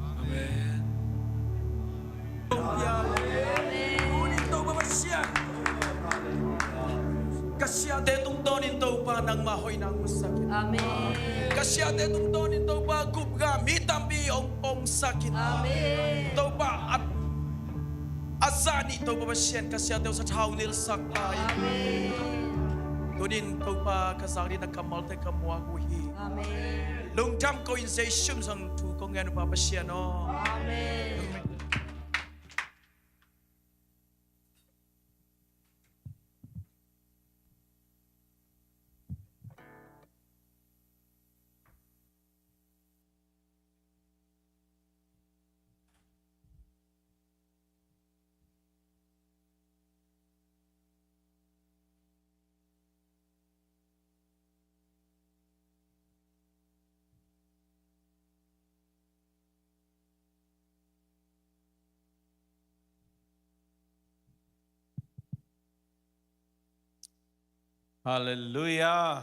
Amen. Tuni Topa Pasian, ka siate tungtawnin Topa nangmah hoihna hong musak in. Amen. Ka siate tungtawnin Topa gupkha mi tampi hong pongsak in. Amen. Topa a, a zah nih Topa Pasian ka siate uh sathau nilhsak ta in. Amen. Tunin Topa ka zak ding na kammalte ka muak uh hi. Amen. Lungdam ko in Jesu min suang thu kong ngen uh Pa Pasian aw. Amen. Halleluiah.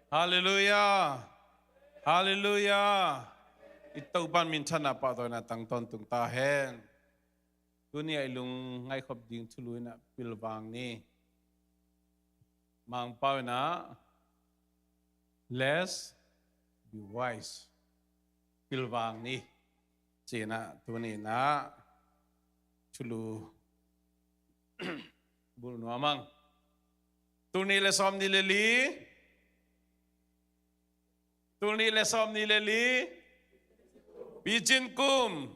Halleluiah. Halleluiah. I Topa minthanna pahtawina tang tawntung ta hen. Tuni a i lung ngaihkhop ding thulu in ah pilvang ni. Mangpau in ah, "Let's be wise." Pilvang ni. Ci-in ah tuni in ah thulu bul nuam ing. Tul nih le sawm nih le li. Tul nih le sawm nih le li. Picin kum.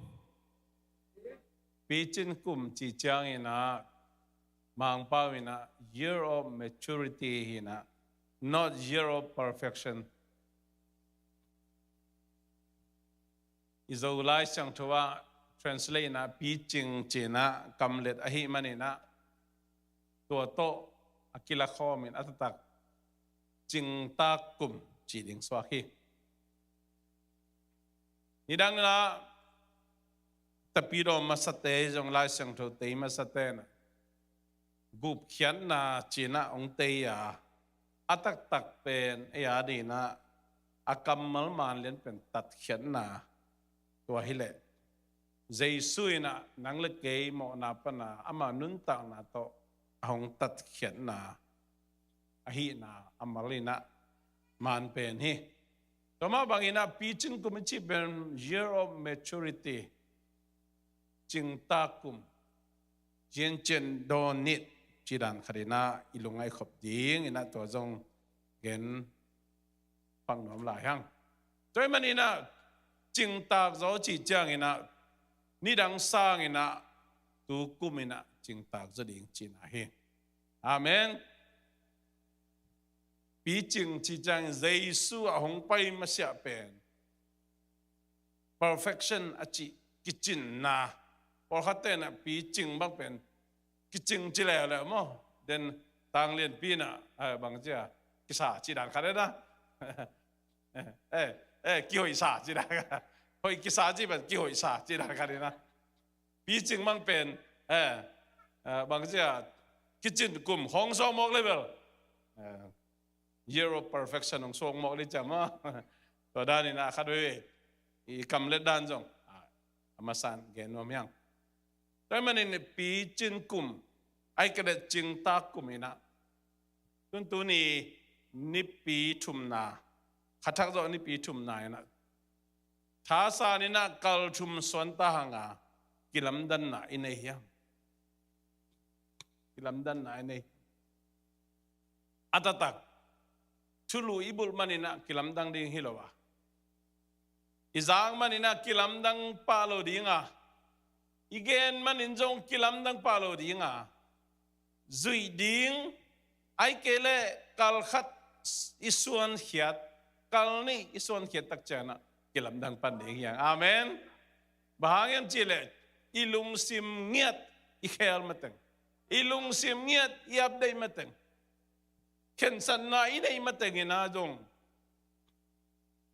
Picin kum ci ciangin ah, Mangpau in ah, year of maturity hi in ah, not year of perfection. I Zolai Siangtho ah translate in ah picing ci-in ah kamlet ahih manin ah, tua tawh a kilakhawm in a taktak cingtak kum ci ding suak hi. Nidang in ah tapidaw masate zong Lai Siangtho tei masate in ah gupkhiatna ci-in ah hong tei a, a taktak pen ei a ding in ah a kammal manlian pen tatkhiatna. Tua hileh Jesu in ah nang le kei mawhna pan a ama nuntakna tawh a hong tatkhiatna ahihna a mal in ah man pen hi. Tua mah bangin ah picin kum i cih pen year of maturity, cingtak kum, ciancian dawn nit ci dan khat in ah i lungngaih khop ding in ah tua zong gen pang nuam lai hang. Tua ahih manin ah cingtak zaw cih ciangin ah nidang sangin ah tu kum in ah cingtak zaw ding cihna hi. Amen. Picing cih ciangin Jesu a hong pai masiah pen perfection a cih kicinna. Pawlkhat ten ah picing bang pen kicing ci leuleu maw. Den tanglianpi in ah, eh, bang ci a, kisa cih dan khat hi na. Eh, eh, kihoihsa cih dan khat. Hoih kisa cih pen kihoihsa cih dan khat hi na. Picing bang pen, eh, eh, bang ci a, kicin kum hong sawk mawk level. Eh, year of perfection hong sawk mawk le ciam a. Tua dan in ah khat veve i kamlet dan zong, ah, a masa in gen nuam hi hang. Tua ahih manin picin kum, ahih kei leh cingtak kum in ah, tun tuni nipi thumna, kha thak zawh nipi thumna in ah, thasan in ah kal thum suan ta hang a, kilamdanna i nei hiam? Kilamdanna i nei. A taktak, thulu i bulh manin ah kilamdang ding hi lo a, i zak manin ah kilamdang pah lo ding a, i gen manin zong kilamdang pah lo ding a, zuih ding, ahih kei leh kal khat i suankhiat, kal nih i suankhiat tak ciangin ah kilamdang pan ding hi hang. Amen. Bang hang hiam cih leh i lungsim ngiat i khel mateng, i lungsim ngiat i update mateng, khensatna i neih mateng in ah zong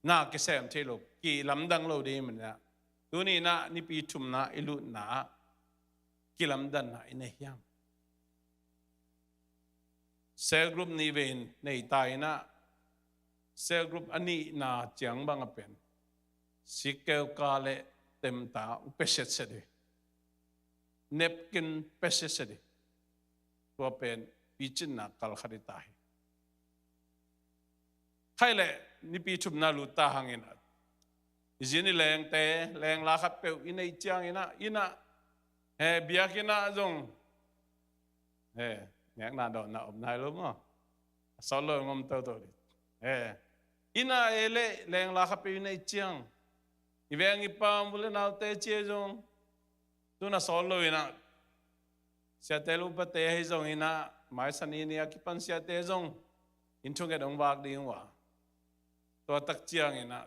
na kisem thei lo, kilamdang lo ding manin ah, tuni in ah nipi thumna i lutna ah kilamdanna i nei hiam? Cell group nih vei in nei ta in ah, cell group a nihna ciang bang a pen sikkeu ka le temta hong pia setset hi. Napkin pia setset hi. Tua pen picinna kal khat hi ta hi. Khaih leh nipi thumna lut ta hangin ah, i zin i lengte, lengla khat peuh i neih ciangin ah, inn ah, he, biakinn ah zong, he, nekna dawnna om nai lo maw. A sawt lo in om toto ding. He, inn ah ei leh lengla khat peuh i neih ciang, i veng i pam, u le naute ci ei zong, tun a sawt lo in ah, siate le upate ahi zongin ah, mai Sani ni a kipan siate zong inn thunget hong vak ding uh a, tua tak ciangin ah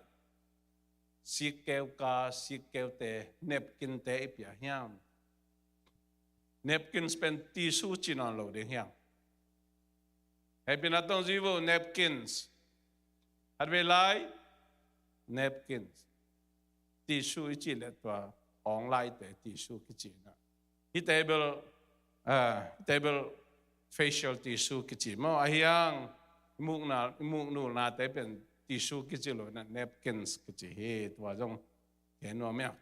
sikkeu ka, sikkeute napkinte i pia hiam? Napkins pen tissue ci nawn lo ding hiam? Hehpihna tawh zui vo, napkins. Khatvei lai, napkins. Tissue i cih leh tua awng laite tissue kici in ah, hihte bel, ah, hihte bel facial tissue kici maw. Ahi hang i mukna, i muknulnate pen tissue kici lo in ah, napkins kici hi. Tua zong gen nuam hi a.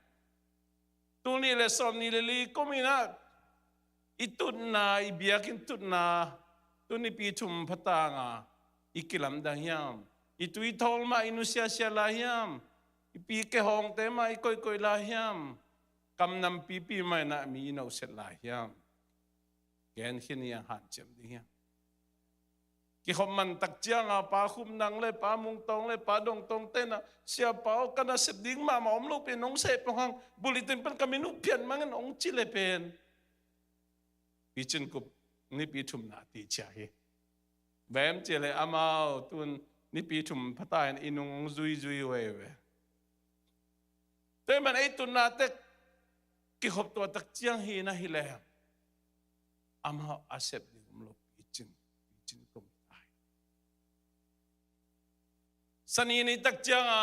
Tul nih le sawmnih le li kum in ah i tutna, i biakinn tutna, tun nipi thum pha ta hang a i kilamdang hiam? I tuithawl mah i nusiasia lai hiam? I pike hawngte mah i koihkoih lai hiam? Kam nampipi mah in ah mi i nohset lai hiam? Gen khin hi hang, hanciam ding hiam? Kikhop man tak ciang a Pa Khup Nang le Pa Mung Tawng le Pa Dong Tawngte in ah, Siapa aw, ka nasep ding mahmah om lo pi, nong seh pong hang, bulletin pan ka min uh phiat mang in, hong ci le pen picin kum nipi thumna ti ciah hi. Bang hiam cih leh amau tun nipi thum pha ta in i nung hong zuizui uh ei ve. Tua ahih man ei tutna tek kikhop tua tak ciang hi na hi leh, amau a sep ding om lo, picin, picin kum ta hi. Sani ni tak ciang a,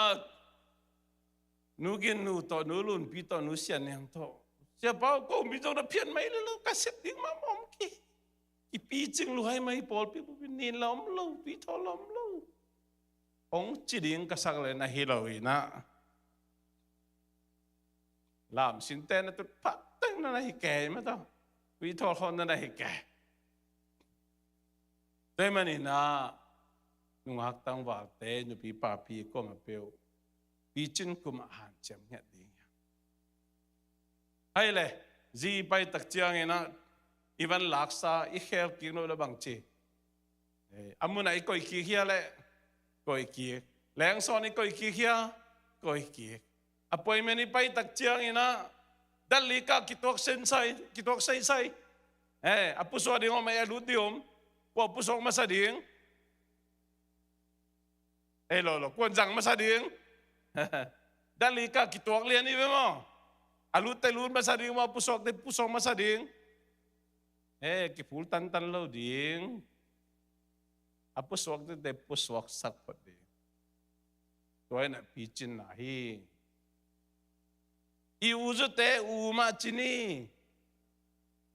Nu Gin Nu tawh, Nu Lunpi tawh, Nu Sian Niang tawh, Siapa aw, ko mi zong na phiat mai le lo, ka sep ding mahmah om kei. I picing luhai mai, pawlpi bup in nin la om lo, tuithawl la om lo, hong ci ding ka sak le na hi lo in ah, lamsinte na tut phat teng na na hi kei mah tawh, tuithawl khawng na na hi kei. Tua ahih manin ah, nungak tangvalte, nupi papi kuamah peuh picin kum ah hanciam ngiat ding hi. Ahih leh zi pai tak ciangin ah, i van laksa i khel kik loh le bang ci, eh, a mun ah i koih kik hia leh, koih kik. Lengsawn i koih kik hia? Koih kik. Appointment i pai tak ciangin ah, dat li kah kituak seisai, kituak seisai. Eh, a pusuak ding om, a lut ding om. Kua pusuak masa ding? Eh, lo, lo, kuan zang masa ding? Dat li kah kituak lian i ve maw? A lutte lut masa ding maw, a pusuakte pusuak masa ding? Eh, kiphul tantan lo ding. A pusuakte pusuak sak phot ding. Tua in ah picinna hi. I u zute u mah ci ni.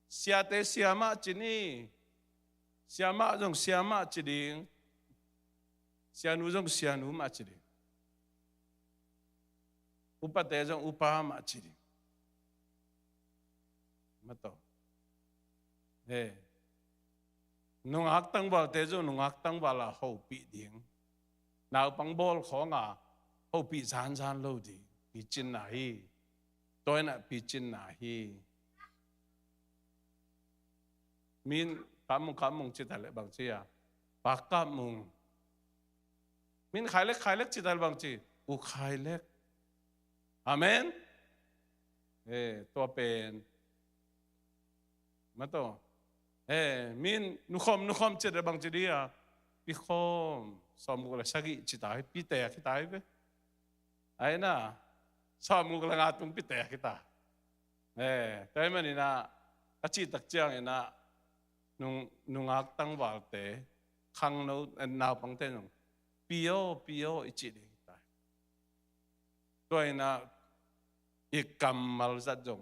Siate sia mah ci ni. Sia mah zong sia mah ci ding. Sianu zong sianu mah ci ding. Upate zong upa mah ci ding. Mataw. Eh. Nungak tangvalte zong nungak tangval ah hopih ding. Naupang bawl khawng ah hopih zanzan lo ding. Picinna hi. Tua in ah picinna hi. Min Kap Mung, Kap Mung ci ta leh bang ci a? Pa Kap Mung. Min Khai Lek, Khai Lek ci ta leh bang ci? U Khai Lek. Amen. Eh, tua pen. Mataw. Eh, min Nu Khawm, Nu Khawm ci ta leh bang ci ding a? Pi Khawm. Sawmguk le sagih ci ta hi, pite a kita hi ve. Ai na, sawmguk le nga tung pite a kita. Eh, tua ahih manin ah, a cih tak ciangin ah, nung, nungak tangvalte, khangno, eh, naupangte nung, pi aw, pi aw, i cih ding hi ta. Tua in ah, i kammal zat zong,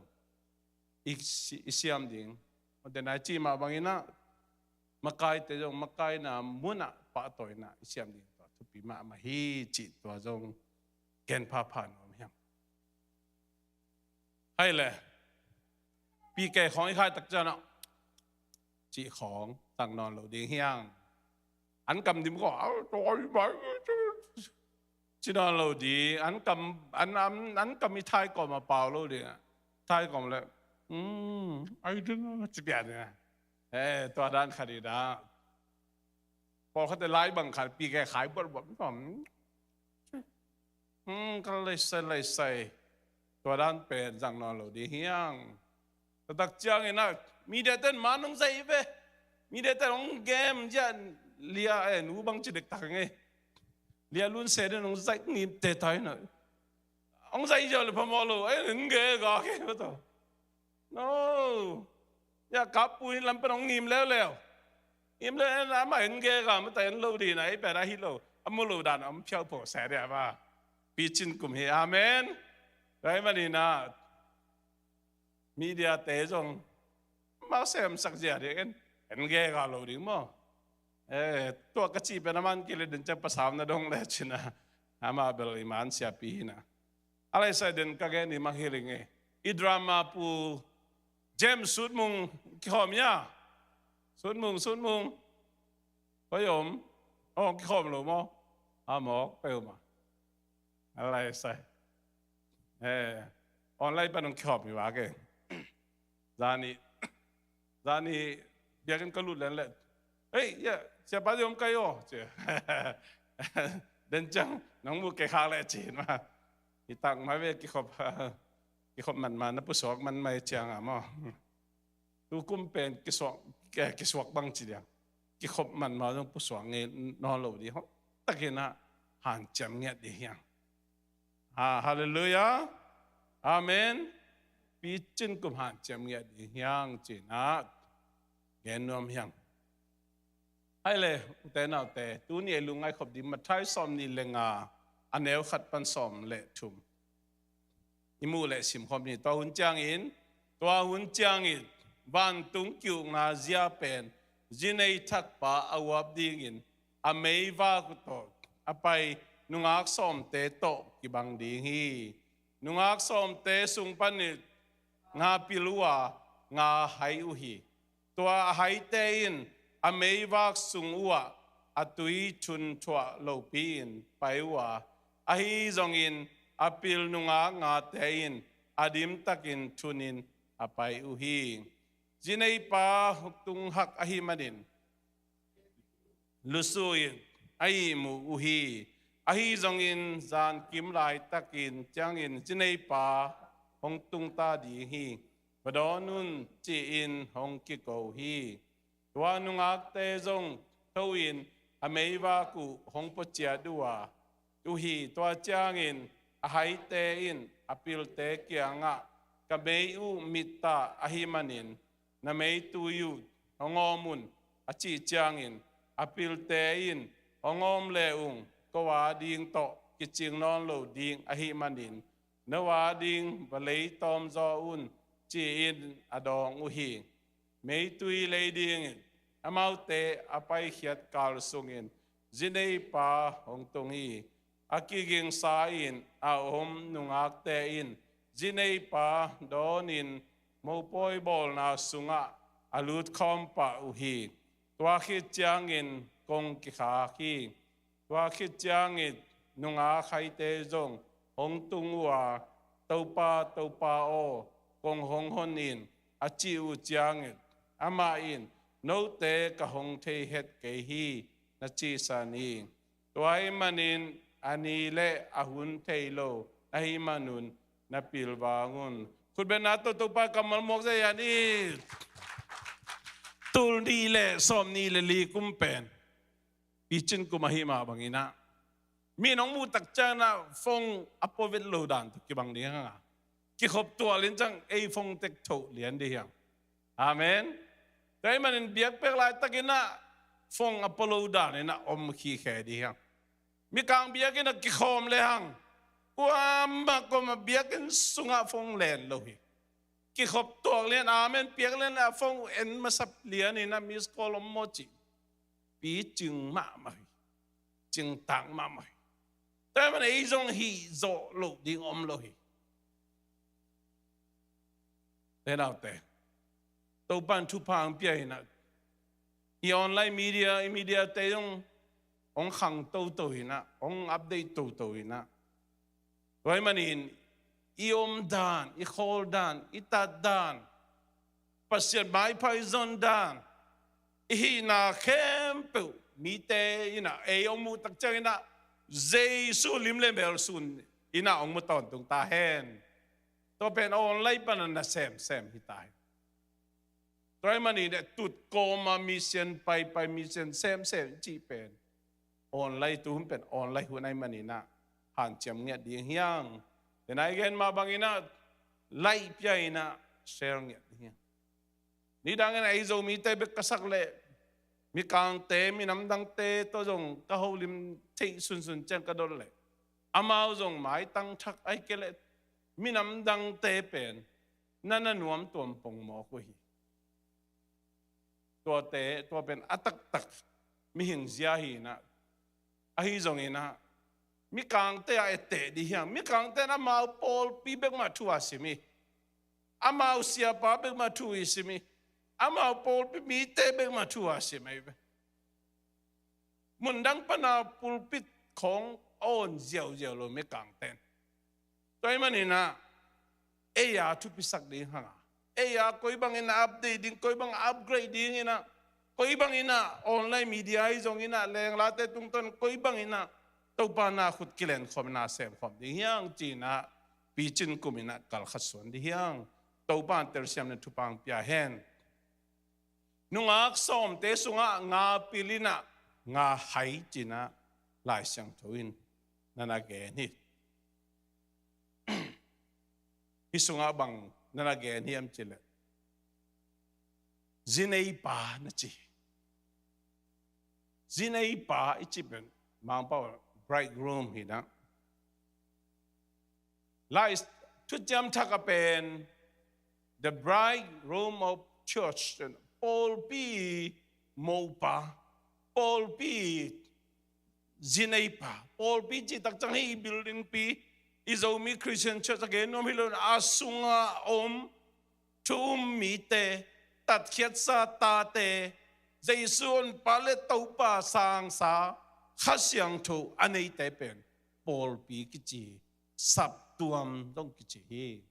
i si-, i siam ding. Tua teh nai cih mah bangin ah, makaite zong, makaina mun ah, pahtawina i siam ding. Tua thupi mahmah hi cih tua zong, gen phapha nuam hi hang. Hai le. Pi ke khawng i khai tak ciang ah, cih khawng, tang nawn lo ding hi hang. An kam dim khawng, au, tawi bai, ci nawn lo ding. An kam, an, an, an kam i thai kawm a pau lo ding. Thai kawm le, hmm, ai ding, ci pian ding. Eh, tua dan khat hi dah. Pawlkhatte lai bang khat, pi ke khai buatbuat, hmm. Hmm, ka leisai, leisai. Tua dan pen zang nawn lo ding hi hang. Tua tak ciangin ah, media ten man hong zaih ve. Media ten hong game zia lia, eh, nu bang ci dektak nge. Lia Lun Se den hong zaih ngim te tai na. Hong zaih zia le phamawh lo, eh, hong ge ga ke ba to. No. Ya, Kap Pu in lam pen hong ngim leuleu. Ngim leuleu, amah en gega, mata en lo ding a, ei pen a hi lo. A mu lo dan a om phiau pho se dia ba. Picin kum hi, amen. Tua ahih manin ah, media te zong mau semsak zia ding en, en gega lo ding maw. Eh, tua ka cih pen a man kile den ciang pasam na dong le cin a. Amah bel i man siapi hi na. A laisai den ka gen i mang hi ling e. I drama pu James Sut Mung kikhawm ia. Sut Mung, Sut Mung. Koi om. Oh, kikhawm lo maw? A mawk peuhmah. A laisai. Eh, online pan hong kikhawm hi vak e. Zani, zani biakinn ka lut len le. Hei, ya, siapa zia om kai aw, ci. Den ciang, nong mu kei khak le ci ma. Hi tak ma ve kikhop, kikhop man ma na pusuak man mai ciang a maw. Tu kum pen kisuak, eh, kisuak bang ci diang. Kikhop man ma zong pusuak ngei nawn lo di. Hong takin ah hanciam ngiat di hiang. Ha, halleluiah. Amen. Picin kum hanciam ngiat ding hiang ci-in ah gen nuam hiang. Hai le, ute naute, tuni ei lungngaih khop ding Matthai sawmnih le nga, a neu khat pan sawm le thum. I muh le simkhop ni, tua hun ciangin, tua hun ciangin, vantung ki-ukna zia pen, zinei thakpa a uap dingin, a meivak uh tawh a pai nungak sawmte tawh kibang ding hi. Nungak sawmte sung panin nga pil uh a, nga hai uh hi. Tua a haite in a meivak sung uhah a tui thunthuah lopi-in pai uh a, ahi zongin a pil nungak ngate in a dimtakin thunin a pai uh hi. Zineipa tunghak ahih manin lusu in a ihmu uh hi. Ahi zongin zankim laitakin ciangin zineipa hong tungta ding hi. Va dawn un, ci-in hong kiko hi. Tua nungakte zong tho-in a meivak uh hong puaciat uh a, uh hi. Tua ciangin a haite in a pilte kiangah, ka mei uh mittah ahih manin na meitui uh hong awm un, a cih ciangin a pilte in, hong awm le ung, ko a ding tawh kicing nawn lo ding ahih manin no a ding va lei tawm zaw un, ci-in a dawng uh hi. Meitui lei dingin amaute a paikhiat kal sungin zineipa hong tung hi. A kigingsa-in a om nungakte in zineipa dawnin mopawi bawlna sungah a lutkhawm pah uh hi. Tua khit ciangin kong kikhak hi. Tua khit ciangin nungak haite zong hong tung uh a, Topa, Topa aw, kong hong hon in, a cih uh ciangin amah in, note ka hong thei het kei hi, na cisan hi. Tua ahih manin a ni le a hun thei lo na hih manun na pilvang un. Khutbetna tawh Topa kammal muak zia hian i. Tul nih le sawmnih le li kum pen picin kum ahih mah bangin ah, mi in hong muh tak ciangin ah phone a pua vet lo dan tawh kibang ding hi hang a, kikhop tual in ciang ei phone tek thoh lian ding hi hang. Amen. Tua ahih manin biakpiak laitakin ah phone a pua lo dan in ah om khikhe ding hi hang. Mikang biakinn ah kikhawm le hang, kuamah kuamah biakinn sungah phone len lo hi. Kikhop tuak lian, amen piak lian le a phone uh en masa lian in ah miss call om maw cih. Picing mahmah hi. Cingtak mahmah hi. Tua ahih manin ei zong hih zawh loh ding om lo hi. Te naute, Topa in thupha hong pia hi in ah, i online media, i media te zong hong khang toto hi in ah, hong update toto hi in ah. Tua ahih manin i om dan, i khawl dan, i tat dan, Pasian maipha i zon dan, i hihna khempeuh mite in ah ei hong muh tak ciangin ah Jesu lim le mel sun in ah hong mu tawntung ta hen. Tua pen online pan a na semsem hi ta hen. Tua ahih manin ah tut kawm a mission paipai, mission semsem cih pen online, tu hun pen online hun ahih manin ah hanciam ngiat ding hi hang. Te nai gen mah bangin ah like pia in ah share ngiat ding hi hang. Nidangin ah ei Zomite bek ka sak leh, mikangte, minamdangte tawh zong ka holim theih sunsun ciang ka dot leh, amau zong maitang thak ahih kei leh minamdangte pen na na nuam tuam pongmawk uh hi. Tuate, tua pen a taktak mihing zia hi in ah, ahi zongin ah mikangte a etteh ding hi hang. Mikangte in amau pawlpi bek mah thu a sim hi. Amau siapa bek mah thu i sim hi. Amau pawlpi mite bek mah thu a sim hi ve. Mundang pan a pulpit khawng a awn ziauziau lo mikangte in. Tua ahih manin ah ei a thupisak ding hang a, ei a koi bangin a update ding, koi bang a upgrade ding in ah, koi bangin ah online media ahi zongin ah lenglate tungtawn koi bangin ah Topa na khut kilenkhawm in ah semkhawm ding hi hang ci in ah picin kum in ah kalkhat suan ding hi hang. Topa in telsiam le thupha hong pia hen. Nungak sawmte sungah nga pil in ah nga hai ci in ah Lai Siangtho in na na gen hi. Hih sungah bang na na gen hiam cih leh, zineipa na ci hi. Zineipa i cih pen Mangpau bridegroom hi in ah, Lai Thuciam Thak ah pen the bridegroom of church, pawlpi mopa, pawlpi zineipa, pawlpi cih tak ciang hih i building pi, i Zomi Christian Church a gen nuam hi lo in, a sungah om thu um mite, tatkhiatsa tate, Jesu honpa le Topa sangsa, Kha Siangtho a neite pen pawlpi kici hi. Saptuam zong kici hi.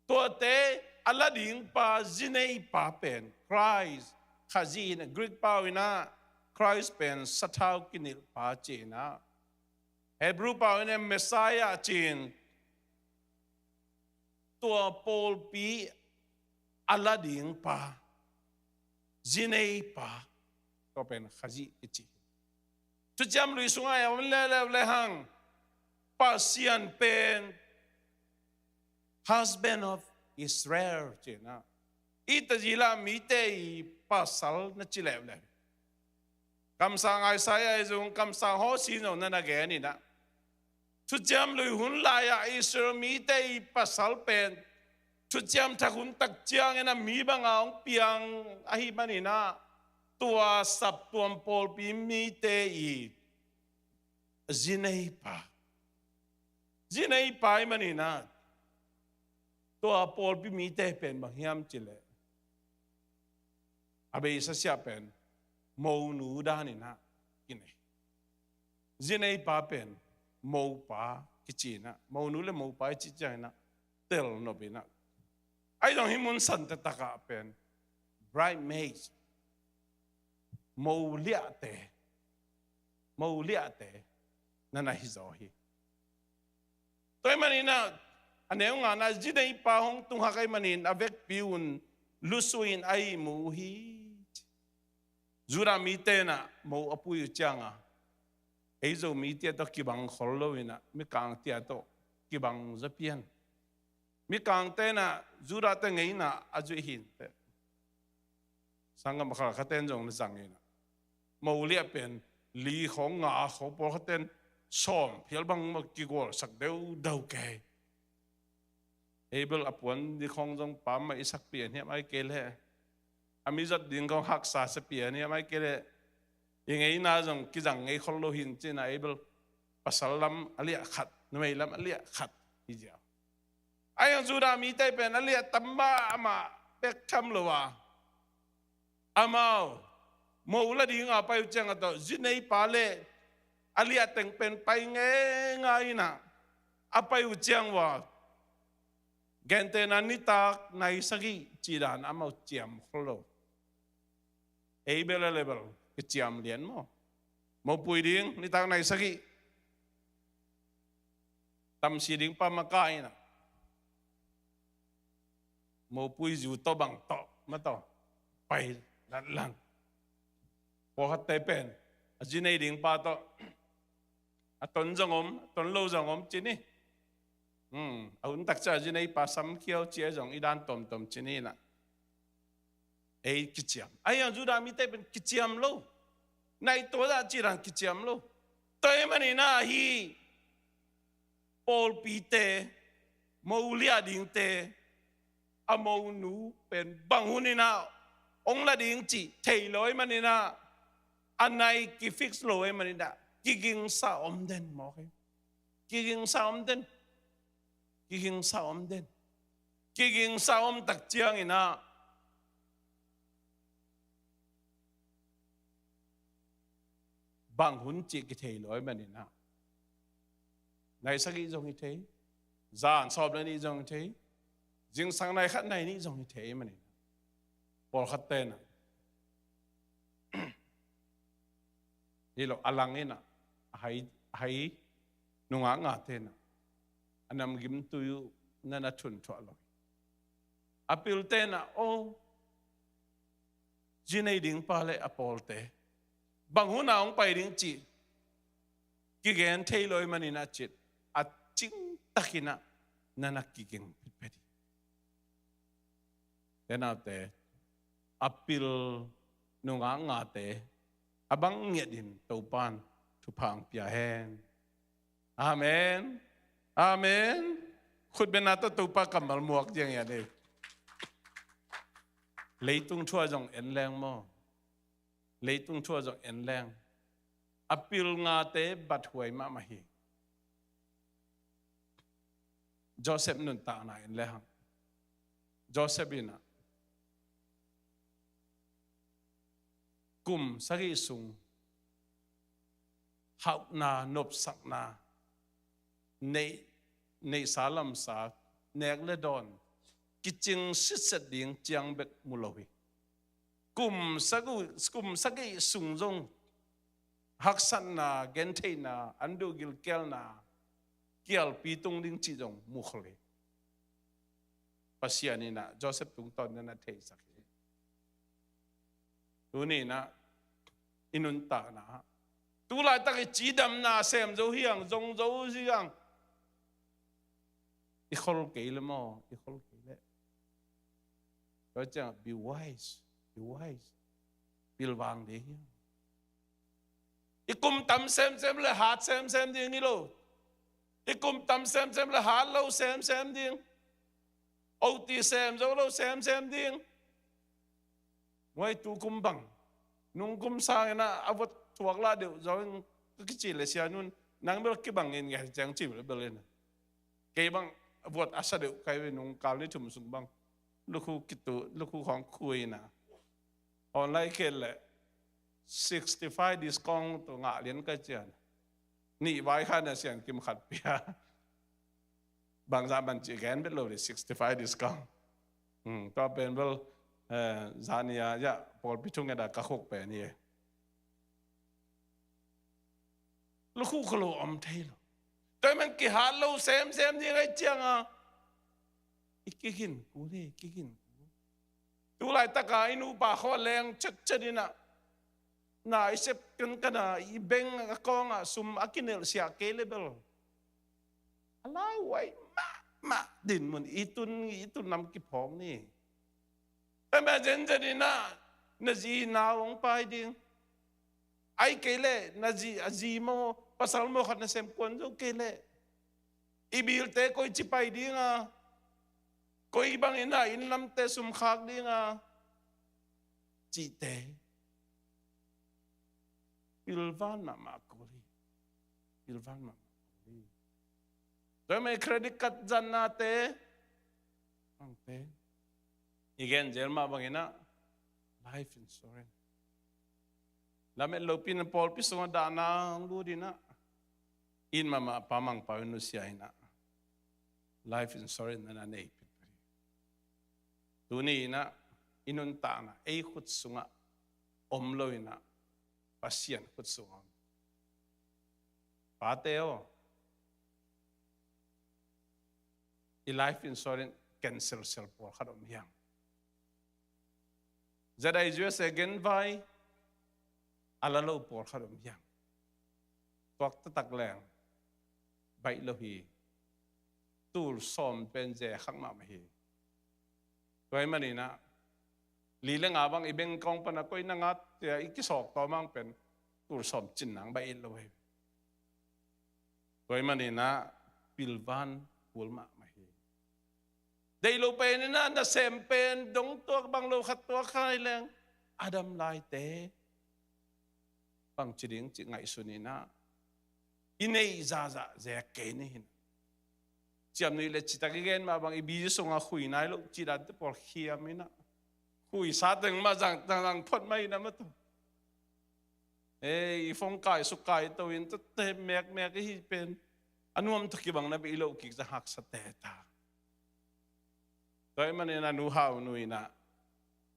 Tuate a la dingpa, zineipa pen Christ, Khazih in ah, Greek pau in ah Christ pen sathau kinilhpa ci in ah, Hebrew pau in Messiah ci-in tua pawlpi a la ding pa, zi nei pa, tua pen Khazih kici. Thuciam Lui sungah a om leuleu le hang, Pasian pen husband of Israel ci-in ah, i Tazila mite i pasal na ci leuleu. Kamsang Isaiah i zong, kamsang Hosea zong na na gen in ah, Thuciam Lui hun lai-ah Israel mite i pasal pen Thuciam Thak hun tak ciangin a mi banga hong piang ahih manin ah, tua saptuam pawlpi mite i zi nei pa, zi nei pa ahih manin ah, tua pawlpi mite pen bang hiam cih leh, a beisa siah pen monu danin ah kinei. Zi nei pa pen mopa kici in ah, monu le mopa i cih ciangin ah tel nop in ah, ahi zong hih mun san taktak ah pen bridesmaids, mo liahte, mo liahte na na hi zaw hi. Tua ahih manin ah, a neu ngana, zi nei pa hong tung hak ahih manin a vekpi un lusuk in a ihmu uh hi. Judah mite in ah mo a pui uh ciangah, ei Zomite tawh kibang khol lo in ah, Mikangte tawh kibang zaw pian. Mikangte in ah Judahte ngeina a zuih hi inteh. Sanggam khalkhatte in zong na zang in ah, mo liah pen li khawng, nga khawng, pawlkhatte in sawm phial bang mah kigualsak deudau kei. Abel a puan ding khawng zong pammaih i sakpih a hiam, ahih kei leh a mi zat ding khawng haksa sapih a hiam, ahih kei leh i ngeina zong kizang ngei khol lo hi in ci-in ah, Abel pasal lam a liah khat, numei lam a liah khat hi ziau. Ahi zong Judah mite pen a liah tam mahmah bek tham lo a, amau mo la dinga pai uh ciangah tawh zi nei pa le a liah teng pen pai ngeingai in ah, a pai uh ciang uh a, gentehna nitak nai sagih cih dan amau ciam khol lo. Abel a level kiciam lian maw? Mopui ding nitak nai sagih, tamsi ding pa makaih in ah, mopui zu tawh bang tawh ma tawh pai lanlan. Pawlkhatte pen a zi nei ding pa tawh a ton zong om, a ton lo zong om ci ni. Hmm, a hun tak ciang a zi nei pa samkhiau ci a zong i dan tawmtawm ci ni in ah, ei kiciam. Ahi zong Judah mite pen kiciam lo. Nai tua dah cih dan kiciam lo. Tua ahih manin ah hih pawlpite, mo liah dingte, a monu pen bang hun in ah hong la ding cih thei lo ahih manin ah, a nai kifix lo ahih manin ah, kigingsa om den maw, kei? Kigingsa om den. Kigingsa om den. Kigingsa om tak ciangin ah, bang hun cih kithei lo ahih manin ah, nai sagih zong hi thei, zan sawm le nih zong hi thei, zingsang nai khat nai nih zong hi thei ahih manin ah, pawlkhatte in ah hi lo, a lang in ah, a hai, a hai nungak ngate in ah, a namgimtui uh na na thunthuah lo. A pilte in ah, oh, zi nei ding pa le a pawlte bang hun ah hong pai ding cih kigen thei lo ahih manin ah, cit a cingtak in ah na na kiging petpet hi. Te naute, a pil nungak ngate a bang ngiat in Topa'n thupha hong pia hen. Amen. Amen. Khutbetna tawh Topa kammal muak ciang hi a ni. Leitung thu ah zong en leng maw? Leitung thu ah zong en leng. A pil ngate bathuai mahmah hi. Joseph nuntakna en le hang. Joseph in ah kum sagih sung hauhna, nopsakna, neih, neihsa lamsa, nek le dawn, kicing sitset ding ciang bek mu lo hi. Kum sagih, kum sagih sung zong haksatna, gentheihna, an duh gilkialna kialpi tung ding cih zong mu khol hi. Pasian in ah Joseph tungtawn in ah theisak hi. Tuni in ah i nuntakna, tu laitak i cidamna sem zo hi hang, zong zo hi hang. I khol kei le maw, i khol kei le. Tua ciang be wise, be wise. Pilvang ding hi hang. I kum tam semsem le hat semsem ding hi lo. I kum tam semsem le hat lo semsem ding. O T sem zo lo semsem ding. Muai tu kum bang, nung kum sang in ah a vot thuak lah deuh zong ka kici le sia nun, nang bel kibang in nge ciang ci bel bel in. Kei bang a vot a sa deuh kai ve, nung kal ni thum sung bang lukhu kitu, lukhu khawng khui in ah online khel le sixty five discount tu ngah lian ka cian. Nih vai khan a sian kim khat pia. Bangzah man cih gen bet lo le sixty five discount. Hmm, tua pen bel, eh, zania ya pawlpi thung eda ka khuk pen hi. Lukhu kha lo om thei lo. Tua man kihat lo semsem ding ai cianga i kigin kul hi, kigin kul. Tu laitaka i nupa khaw leng cetcet in ah, na i sep kan kana i beng a kawngah sum a kinelh siah kei le bel a lauhuai mahmah dinmun i tun, i tun lam kiphawk ni. Ema zenzen in ah na zi nau hong pai ding. Ai kei leh na zi, a zi maw, pasal maw khat na sem kuan zo kei leh i bilte koi ci pai dinga, koi bangin a inn lamte sum khak dinga cihte pilvan mahmah kul hi. Pilvan mahmah kul hi. Tua mah i credit card zannate bangte i gen zel mah bangin ah life insurance. Lamet lopi na pawlpi sungah dahna hong lut in ah, in mahmah pa Mangpau in nusia in ah life insurance na na nei pit pit hi. Tuni in ah i nuntakna ei khut sungah om lo in ah Pasian khut sungah om. Pate aw, i life insurance cancel sel pawlkhat om hiang. Zedai U S A genvai a la lo pawlkhat om hiang. Tuak taktak leng baih lo hi. Tul sawm pen ze khak mahmah hi. Tua ahih manin ah li le nga bang i beng kawng pana koi na ngat tia i kisawk tawmang pen tul sawm cin nang baih it lo hi. Tua ahih manin ah pilvan kul mahmah hi. Deih lo pen in ah nasem pen dong tuak bang lo khat tuak khai leng a dam laite bang ci ding cih ngaihsun in ah i neih zahzah zek kei ni hin. Ciam nuih le citak i gen mah bang i bizi sungah khui nai lo cih dante pawl khiam in ah khui sa teng mah zang, zang, zang phot mah in ah mah tu. Ei, i phone kai suk kai to in tate mekmek i hi pen a nuam thak kibang na beh i lo kik za haksa te ta. Tua ahih manin a nu hau nu in ah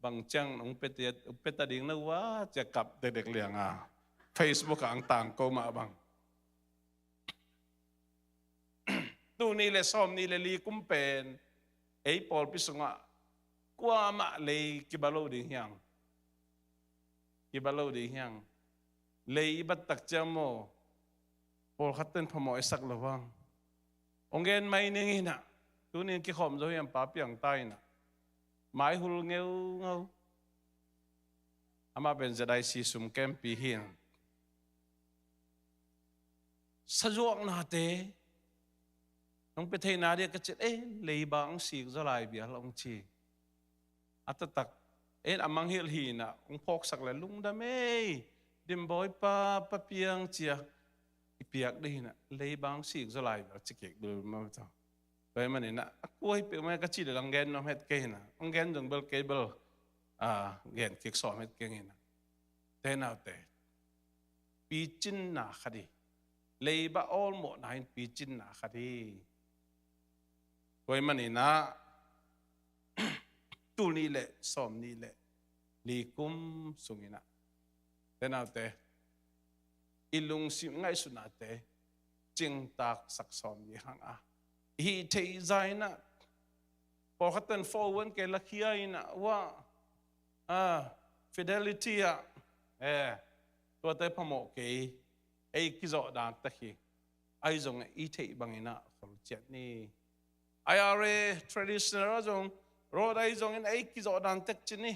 bang ciang nong pia ta ding na uh a cia kap dekdek liang a Facebook ah ang tang ko mah bang. Tul nih le sawm nih le li kum pen ei pawlpi sungah kuamah lei kiba lo ding hiang. Kiba lo ding hiang. Lei i bat tak ciang maw pawlkhat ten phamawh i sak lo hang. Hong gen mai ning in ah, tuni in kikhawm zo hiam pa piang ta in ah, maihul ngeungau. Amah pen Z I C sum kempi hi in sazuaknate nong pia theihna dia ka cih, eh, leiba hong sik zaw lai bial hong ci. A taktak en a mangngilh hi in ah hong phawksak le lungdam ei, Dimbawipa, Pa Piang cia i piak dih hi in ah leiba hong sik zaw lai bial ci kik dul mah ta. Tua ahih manin ah a kua hi peuhmah ka cih le lang gen nuam het kei hi in ah hong gen zong bel kei bel a gen kik sawm het keng hi in ah. Te naute, picinna khat hi. Leiba awlmawhna in picinna khat hi. Tua ahih manin ah tul nih le sawm nih le li kum sung in ah, te naute, i lungsim ngaihsutnate cingtak sak sawm ding hang a, i hih theih zah in ah, pawlkhat ten four oh one K lakhia in ah, ua, a, Fidelity ah, e, tuate phamawh kei, ei kizawh dan tak hi. Ahi zong i theih bangin ah khol ciat ni. I R A traditional ah zong, Roth ahi zongin ei kizawh dan tek ci ni.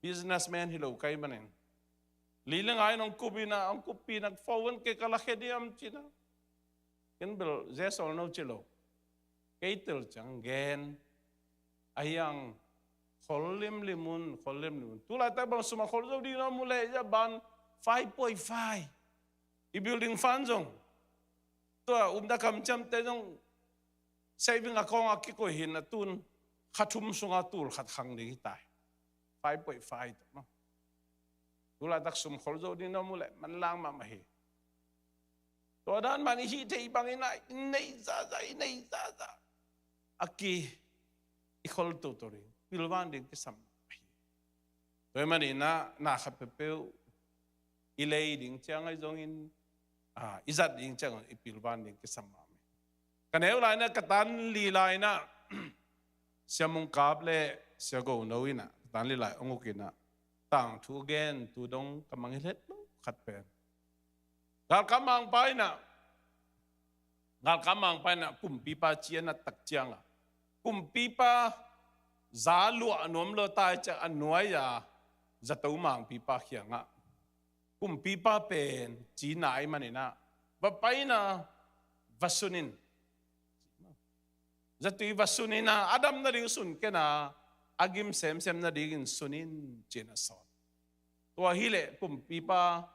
Businessman hi lo ka hih manin, li le nga in hong kup in ah, hong kuppih in ah four oh one K ka lakhia diam ci in ah. Ken bel yes or no ci lo. Kei tel ciang gen. Ahi hang khol limlim un, khol limlim un. Tu laitak bang sum a khol zo ding na om uh leh, a ban five point five. I building fund zong, tua upna kamciamte zong saving account ah kikoih hi in ah, tun kha thum sungah tul khat khang ding hi ta hi. Five point five tawh maw. Tu laitak sum khol zo ding na om uh leh manlang mahmah hi. Tua dan man i hih theih bangin ah i neih zahzah, i neih zahzah a ki, i khol toto ding, pilvan ding kisam hi. Tua hih manin ah na khat peuhpeuh i lei ding ciang ahi zongin, a, i zat ding ciang i pilvan ding kisam mahmah hi. Ka neu lai in ah, ka tan li lai in ah, Sia Mung Kap le Sia Go No in ah, ka tan li lai hong uk in ah, tangthu gen tu dong ka mangngilh het lo khat pen, galkap mangpa in ah, galkap mangpa in ah kumpipa ci a nat tak ciang a, kumpipa za luah nuam lo ta hi ciang a nuai-a zato mangpipa kiangah, kumpipa pen ci nai manin ah, va pai in ah va sun in. Zatui va sun in ah, a dam nading sun ken a, a gim semsem nadingin sun in, ci in a sawn. Tua hileh kumpipa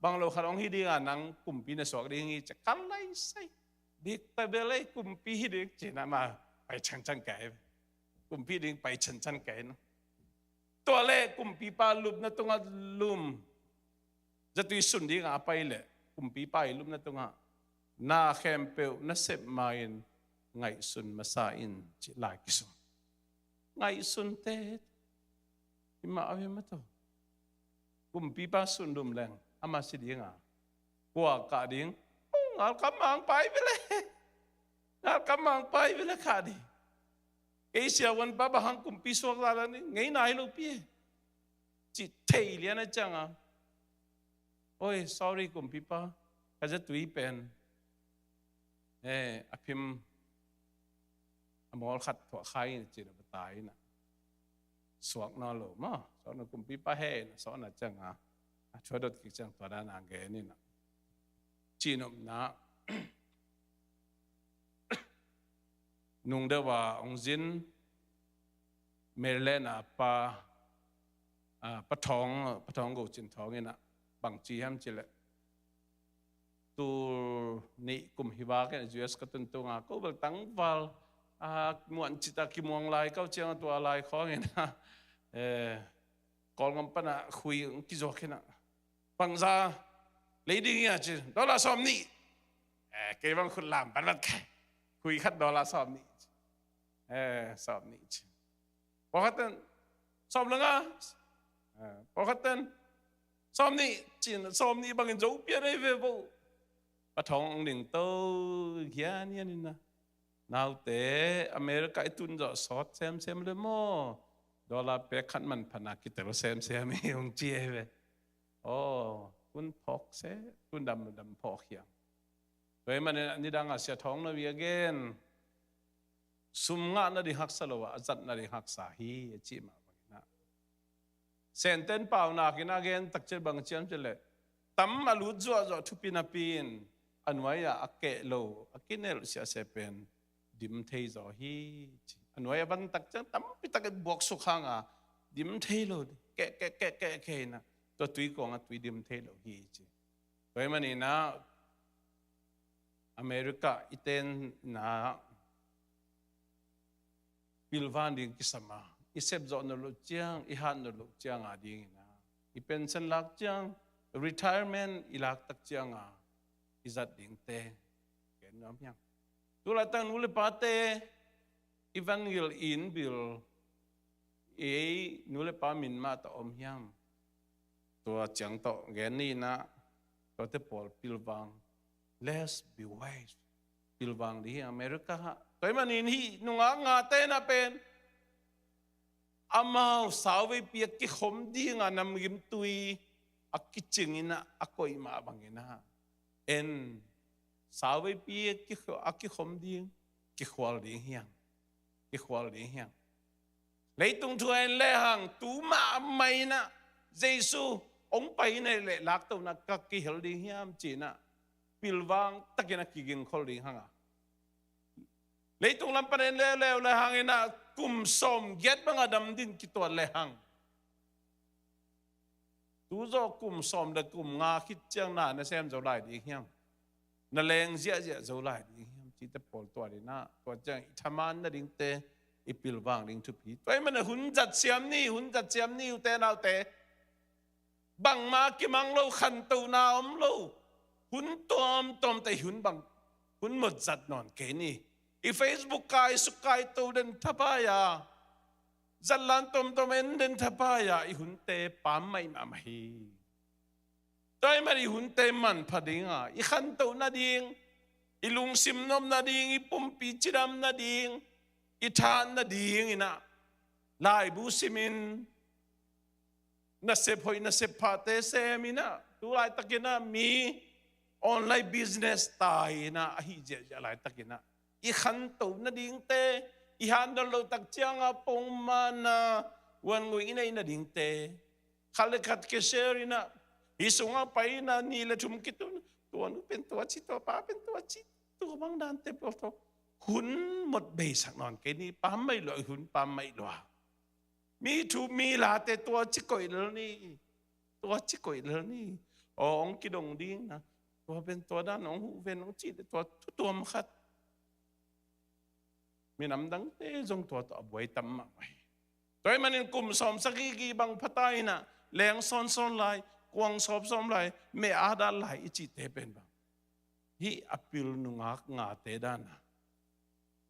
bang lo khat hong hi ding a, nang kumpi na suak ding hi ci a, ka lai sai. Dik ta bel ei, kumpi hi ding ci in ah, ma pai chanchan kai. Kumpi ding pai chanchan kai na. Tua leh kumpipa lupna tungah lum, zatui sun dingah a pai leh kumpipa i lupna tungah, na khempeuh na sep ma-in ngaihsun masa in, ci lai kisum. Ngaihsun teh hi mah a ve maw. Kumpipa sun lum leng ama si ding a, kua kah ding? Oh, ngalkam mangpa hi ve leh. Ngalkam mangpa hi ve leh kah ding. Kei siavuanpa bang hang kumpi suak zaw la ni, ngei nai lo pi e, ci thei lian a ciang a, oi, sorry kumpipa, ka zatui pen, eh, a phim a mawl khat thuah khai in, ci na bata in a, suak nawn lo maw, suak nawn, kumpipa he in a, suak na ciang a, a thuah dot kik ciang tua dan a gen in a, ci nopna, nung deuh a hong zin, Maryland a pa, a, Pa Thawng, Pa Thawng Go Cin Thawng in a, bang ci hiam ci leh, tul nih kum hi vak in a U S ka tun tung a, ko bel tangval, a, muan cit a kimuang lai, ko ciang a tua lai khawng in a, eh, Kawlgam pan a khui hong kizuak in a, bangzah lei ding hia ci, dollar sawm nih. Eh, kei bang khut lam pan vat kai. Khui khat dollar sawm nih ci. Eh, sawm nih ci. Pawlkhat ten sawm le nga. Eh, pawlkhat ten sawm nih ci, sawm nih bangin zo pian ei ve bo. Pa Thawng hong ding to, hian hian in a, naute, America i tun zawh sawt semsem le maw. Dollar pek khat manpha na kitel semsem hi, hong ci ei ve. Aw, hun phawk se, hun dam dam phawk hiang. Tua ahih manin a nidang a Sia Thawng No in a gen, sum ngah nading haksa lo a, a zat nading haksa hi, a cih mah bangin a, Senten paunak in a gen tak ciang bang ci hiam ci leh, tam a lut zuahzuah thupi napi in a nuai-ah a keh lo, a kinelh siahsiah pen dim thei zaw hi, ci. A nuai a van tak ciang tampi tak in buaksuk hang a, dim thei lo, keh, keh, keh, keh, keh in a, tua tui kuang a tui dim thei lo hi, ci. Tua ahih manin a, America i ten in a, pilvan ding kisam a, i sep zawh nawn loh ciang, i hat nawn loh ciang a ding in a, i pension lak ciang, retirement i lak tak ciang a, i zat dingte gen nuam hiam? Tu laitak nu le pate, i van gil, i inn bil, ei nu le pa min mah tawh om hiam? Tua ciang tawh gen ni in a, Tuate pawl pilvang, let's be wise. Pilvang ding hi America ah. Tua ahih manin hih nungak ngate na pen amau sauveipi a kikhom dinga namgimtui a kicing in ah a koih mah bangin ah, en, sauveipi a ki-, a kikhom ding, kikhual ding hi hang. Kikhual ding hi hang. Leitung thu en lehang, tu mahmah in ah Jesu hong pai na hih leh laktohna ka kihel ding hiam ci-in ah pilvang takin a kigingkhol ding hang a. Leitung lam pan en leuleu lehang in ah kum sawmgiat bang a dam ding kituat lehang, tu zawh kum sawm le kum nga khit ciang na na sem zo lai ding hiam? Na leng ziahziah zo lai ding hiam? Cihte pawl tuat in ah, tua ciang i thaman nadingte i pilvang ding thupi. Tua ahih manin hun zat siam ni, hun zat siam ni, ute naute. Bangmah kimang lo, khantohna om lo. Hun tuamtuamte i hun bang, hun mawk zat nawn kei ni. I Facebook kai suk kai to den thapai a, zatlan tuamtuam en den thapai a, i hunte pammaih mahmah hi. Tua ahih manin i hunte manpha dinga, i khantoh nading, i lungsim nop nading, i pumpi cidam nading, i tha nading in ah laibu simin, nasep hoih nasep phate semin ah, tu laitak in ah mi online business tai in ah, ahi ziahziah laitak in ah, i khantoh nadingte, i handle loh tak cianga pongmana wangngui i neih nadingte, khat le khat kishare in ah, hih sungah pai in ah nih le thum kitun, tua nu pen tua ci, tua pa pen tua ci, tua bang dante pawl tawh hun mawk beisak nawn kei ni. Pammaih lua, hun pammaih lua. Mi thu mi late tua ci koih lel ni. Tua ci koih lel ni. Aw, hong kidong ding na, tua pen tua dan hong huh ven hong cih le tua thu tuam khat. Minam dangte zong tua tawh a buai tam mahmah hi. Tua ahih manin kum sawmsagih gih bang phata in ah, leng sawnsawn lai, kuang sawpsawm lai, meh a dat lai i cihte pen bang, hih a pil nungak ngate dan a,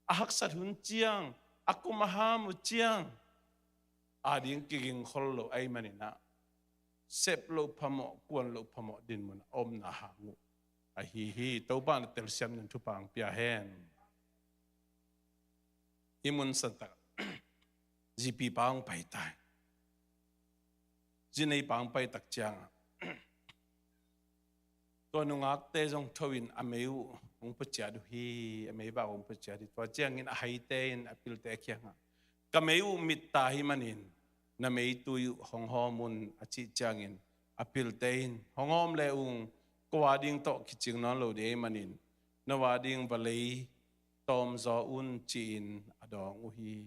a haksat hun ciang, a kum a ham uh ciang, ading kigingkhol lo ahih manin ah, sep loh phamawh, kuan loh phamawh dinmun a omna hang uh ahi hi. Topa in a telsiam ding thupha hong pia hen. Hih mun santak zipi pa hong pai tai. Zinei pa hong pai tak ciangah, tua nungakte zong tho in a mei uh hong puaciat uh hi, a meivak uh hong puaciat hi. Tua ciangin a haite in a pilte kiangah, ka mei uh mit ta hih manin na meitui uh hong hawm un, a cih ciangin a pilte in, hong hawm le ung, ko a ding tawh kicing nawn lo ding ahih manin na va ding va lei tawm zaw un, ci-in a dawng uh hi.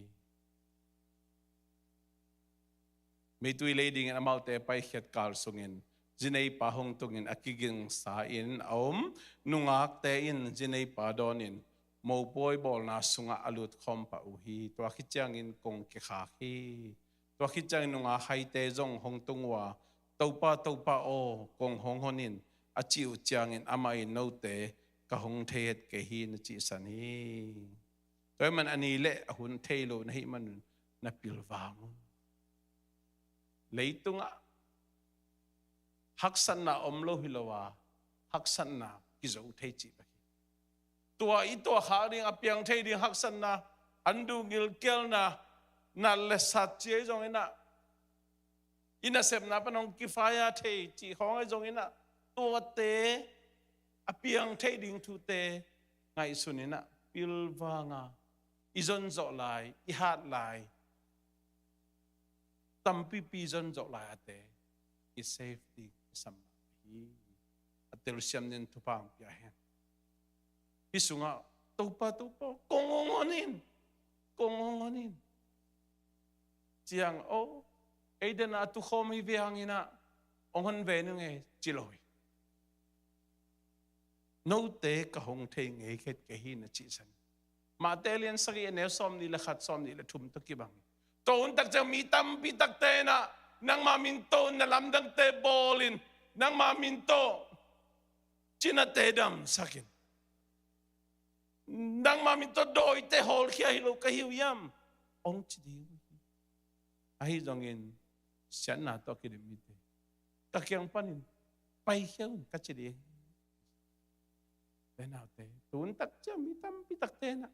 Meitui lei dingin amaute paikhiat kal sungin zineipa hong tungin a kigingsa in a om nungakte in zineipa dawnin mopawi bawlna sungah a lut khawm pah uh hi. Tua khit ciangin kong kikhak hi. Tua khit ciangin nungak haite zong hong tung uh a, Topa, Topa aw, kong hong hon in, a cih uh ciangin amah in, note ka hong thei het kei hi, na cihsan hi. Tua ahih man a ni le a hun thei lo na hih manun na pilvang un. Leitungah haksatna om lo hi lo a, haksatna kizo thei cih bek hi. Tua i tuahkhak ding, a piang thei ding haksatna, an duh gilkialna, nat le sat ci ahi zongin ah, i nasepna pan hong kifaya thei cih khawng ahi zongin ah, tuate a piang thei ding thute ngaihsun in ah, pilvang a, i zon zawh lai, i hat lai, tampipi zon zawh lai ate i safety i sam hi. A telsiam ding thupha hong pia hen. Hih sungah, Topa, Topa, kong hong hon in, kong hong hon in, ciang, oh, ei den a tukhawm hi ve hangin ah hong hon ve ning e, ci lo hi. Note ka hong thei ngei het kei hi, na cihsan. Matthai lian sagih, a neu sawmnih le khat, sawmnih le thum tawh kibang. Tua hun tak ciang mi tampi takte in ah, nangma min tawh na lamdangte bawlin, nangma min tawh cinate damsakin, nangma min tawh dawite hawlkhia hi lo ka hi uh hiam, hong ci ding uh hi. Ahi zongin siatna tawh kidim mite, ka kiang panin paikhia un ka ci ding. Te naute, tun tak ciang mi tampi takte na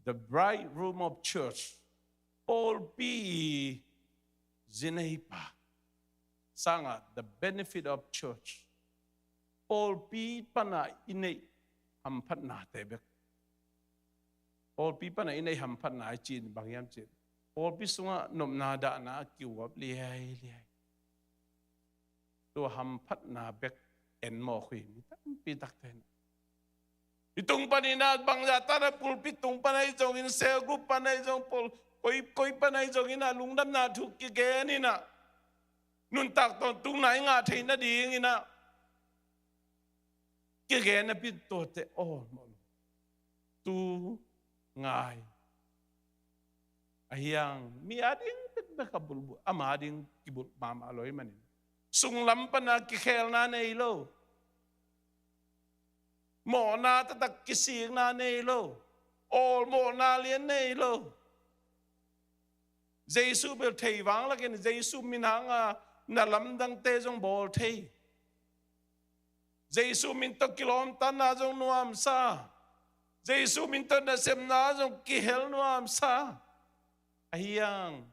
the bridegroom of church, pawlpi zineipa sangah the benefit of church, pawlpi pana i neih hamphatnate bek. Pawlpi pana i neih hamphatna i cih bang hiam cih, pawlpi sungah nopna dahna a kiuap liailiai. Tua hamphatna bek en mawk uh hi mi tampi takte na. I tung panin ah bangzah tan ah pulpit tung pan ahi zongin, cell group pan ahi zong, pawl koi koi pan ahi zongin ah lungdamna thu kigen in ah, nuntak tawntungna i ngah theih nadingin ah kigen a pin tuate aw mawh lo. Tu ngai a hiang mi a ding bekbek a bulbul, ama ding kibulh mahmah lo ahih manin, sunglam pana kikhelna nei lo, mawhna taktak kisikna nei lo, awlmawhna lian nei lo. Jesu bel thei vang lakin Jesu min hanga na lamdangte zong bawl thei. Jesu min tawh kilawmtatna zong nuamsa. Jesu min tawh nasepna zong kihel nuamsa. A hiang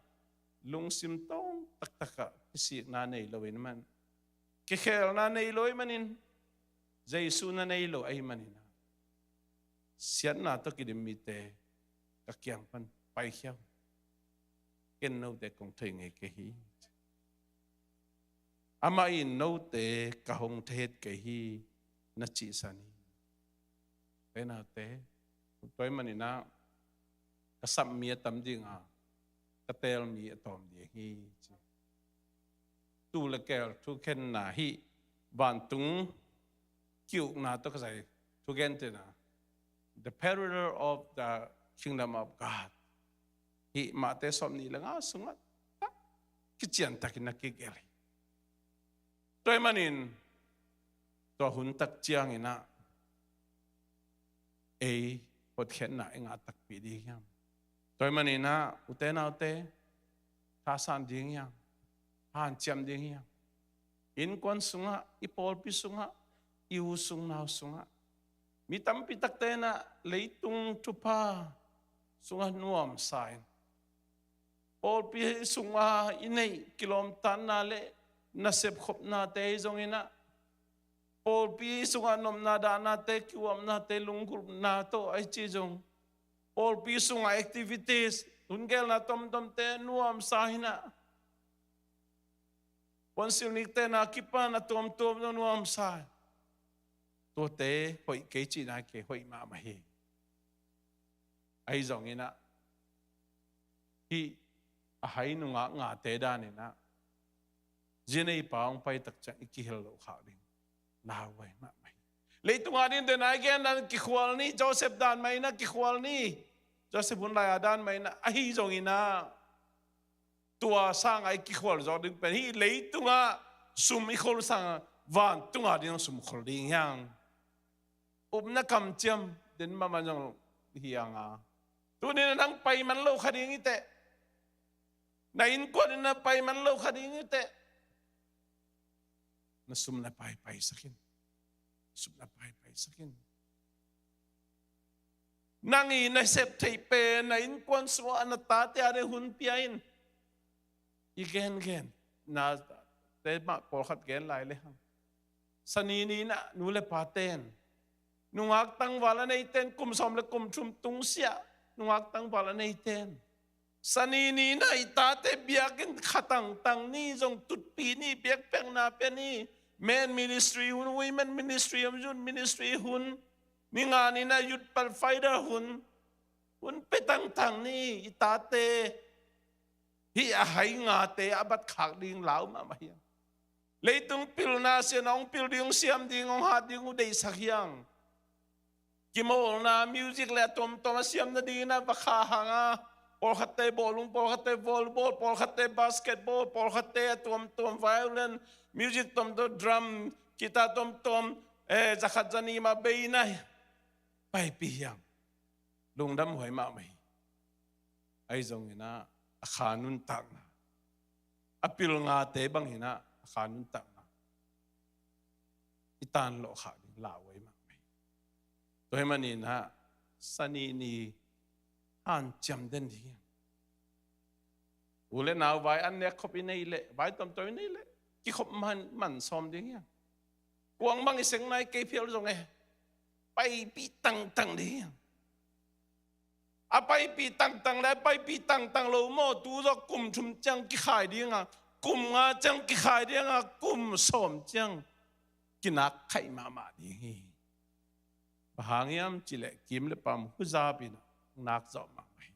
lungsim tawng taktakah kisikna nei lo in man, kikhelna nei lo ahih manin, Jesu na nei lo ahih manin, siatna tawh kidim mite ka kiang pan paikhia un. Ken note kong thei ngei kei hi. Amah in note ka hong thei kei hi na cihsan hi. Te naute, tua ahih manin ah ka sap mi a tam ding a, ka teel mi a tawm ding hi ci. Tuu le keel thukhenna hih vantung ki-ukna tawh ka zai thugen tena, the parable of the kingdom of God, hih Mate sawmnih le nga sungah tak kiciantakin na kigelh hi. Tua ahih manin tua hun tak ciangin ah ei hotkhiatna i ngah takpi ding hiam? Tua ahih manin ah ute naute, thasan ding hiam? Hanciam ding hiam? Innkuan sungah, i pawlpi sungah, i u sung nau sungah, mi tampi takte in ah leitung thupha sungah nuamsa in, pawlpi sungah i neih kilawmtatna le nasep khopnate hi zongin ah, pawlpi sungah nopna dahnate, kiuapnate, lunggulhna tawh ahi ci zong, pawlpi sungah activities, lunggulhna tomtomte nuamsa hi in ah, puansilh nikte na kipan a tuamtuam zong nuamsa hi. Tuate hoih kei cihna hi kei, hoih mahmah hi. Ahi zongin ah hih a hai nungak ngate danin ah zinei pa hong pai tak ciang i kihel loh khak ding lauhuai mahmah hi. Leitung a ding den a i gen dan kikhual ni, Joseph dan mah in ah kikhual ni, Joseph hun lai a dan mah in ah, ahi zongin ah tua sangah i kikhual zawk ding pen hih leitungah sum i khol sangah vantung a ding sum khol ding hiang. Upna kamciam den mahmah zong hiang a, tuni in ah nang pai man lo kha ding hi teh, na innkuan in ah pai man lo kha ding hi teh, na sum na pai paisak in. Sum na pai paisak in. Nang i nasep theih pen na innkuan sungah na tate a ding hun pia in. I gengen nate mah pawlkhat gen lai le hang. Sani ni in ah nu le paten, nungak tangval a neiten, kum sawm le kum thum tungsiah nungak tangval a neiten, sani ni in ah i tate biakinn kha tangtang ni, zong tutpih ni, biakpiakna pia ni, men ministry hun, women ministry, youth ministry hun, ni nga ni in ah youth fighter hun, hun pia tangtang ni. I tate hih a hai ngate a bat khak ding lau mahmah hiang. Leitung pilna sian hong pil ding, hong siam ding, hong hat ding uh deihsak hiang. Kimawlna music le a tuamtuam a siam nadingin ah va kha hang a, pawlkhatte bawlung, pawlkhatte volleyball, pawlkhatte basketball, pawlkhatte a tuamtuam violin, music tuamtuam, drum, guitar tuamtuam, eh, zakhat zani mah bei in ah paipih hiang. Lungdam huai mahmah hi. Ahi zongin ah a kha nuntakna a pil ngate bang hi-in ah a kha nuntakna i tanlawh khak ding lauhuai mahmah hi. Tua ahih manin ah Sani ni hanciam den ding hi hang. U le nau vai an nek khop i neih leh, vai tuamtuam i neih leh kikhop man, man sawm ding hi hang. Kuang bang i seng nai kei phial zong e, paipih tangtang ding hi hang. A paipih tangtang le a paipih tangtang lo maw, tu zawh kum thum ciang kikhai ding a, kum nga ciang kikhai ding a, kum sawm ciang kinak khaih mahmah ding hi. Bang hang hiam cih leh kim le pam huzap in nak zawh mahmah hi.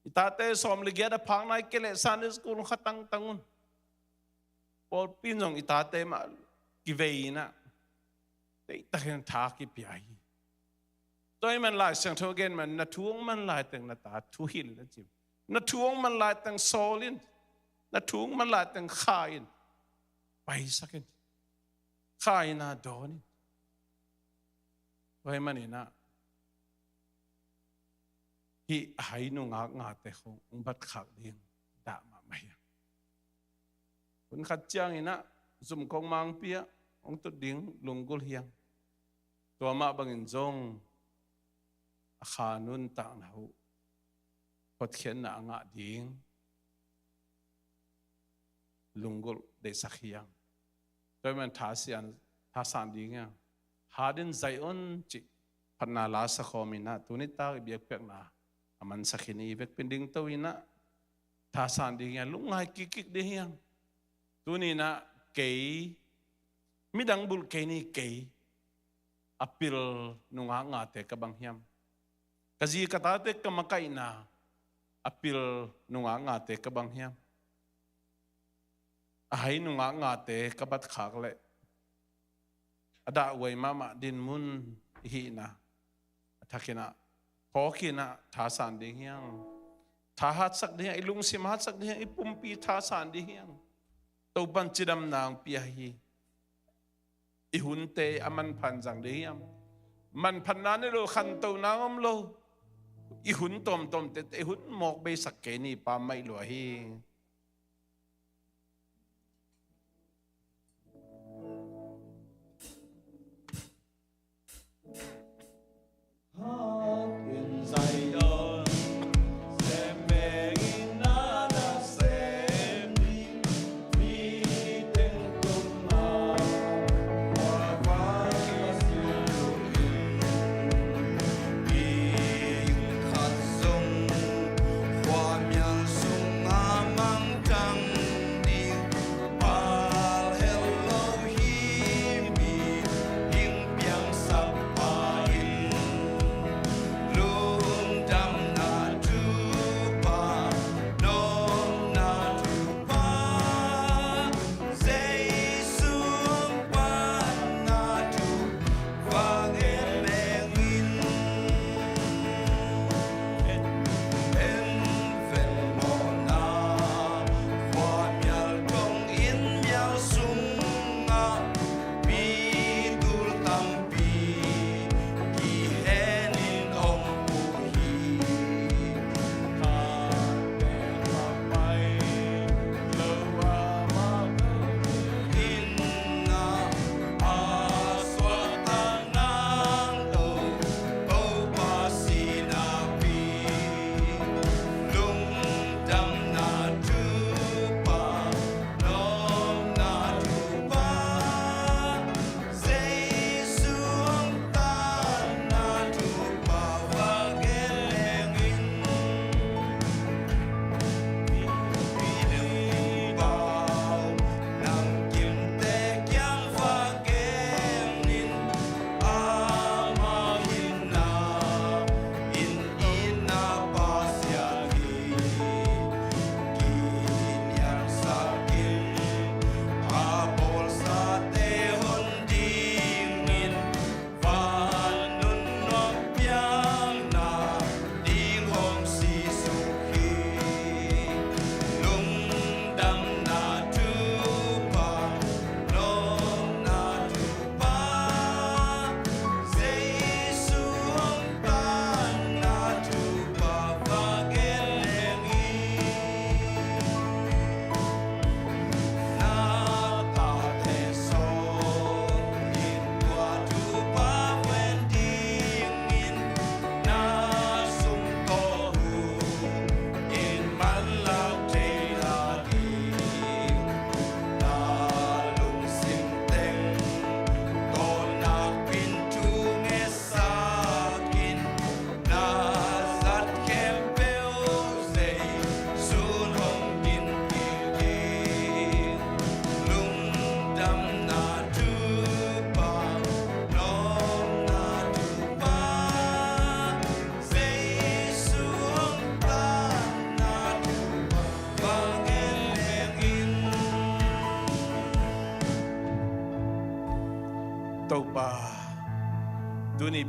I tate sawm le giat a phak nai kei leh Sunday school kha tangtang un. Pawlpi in zong i tate mah kivei in ah deihtakin tha kipia hi. Tua ahih man Lai Siangtho a gen man, na thu hong man laiteng na ta thuhilh in a ci. Na thu hong man laiteng sawl in, na thu hong man laiteng kha in, paisak in, kha in ah dawn in. Tua ahih manin ah hih a hai nungak ngate khong hong bat khak ding dah mahmah hi. Hun khat ciangin ah zumkong mangpi ah hong tut ding lunggulh hi hang. Tua mah bangin zong a kha nuntakna uh hotkhiatna a ngah ding lunggulh deihsak hi hang. Tua ahih man tha sian, tha san ding hi hang. Hat in zaih un cih phatna la sakhawm in ah tuni tak i biakpiakna a mansak hi ni. Vekpi in dingto in ah tha san ding hi hang, lungngai kikkik ding hi hang. Tuni in ah kei, midang bulh kei ni, kei a pil nungak ngate ka bang hiam? Ka zi ka tate ka makaihna a pil nungak ngate ka bang hiam? A hai nungak ngate ka bat khak leh a dahhuai mahmah dinmun i hihna a thakin ah phawkin ah tha san ding hi hang. Tha hatsak ding hi hang, i lungsim hatsak ding hi hang, i pumpi tha san ding hi hang. Topan cidamna hong pia hi. I hunte a manpha in zang ding hiam? Manphatna nei lo, khantohna om lo. I hun tawmtawmte, i hun mawk beisak kei ni, Pa, maih lua hi.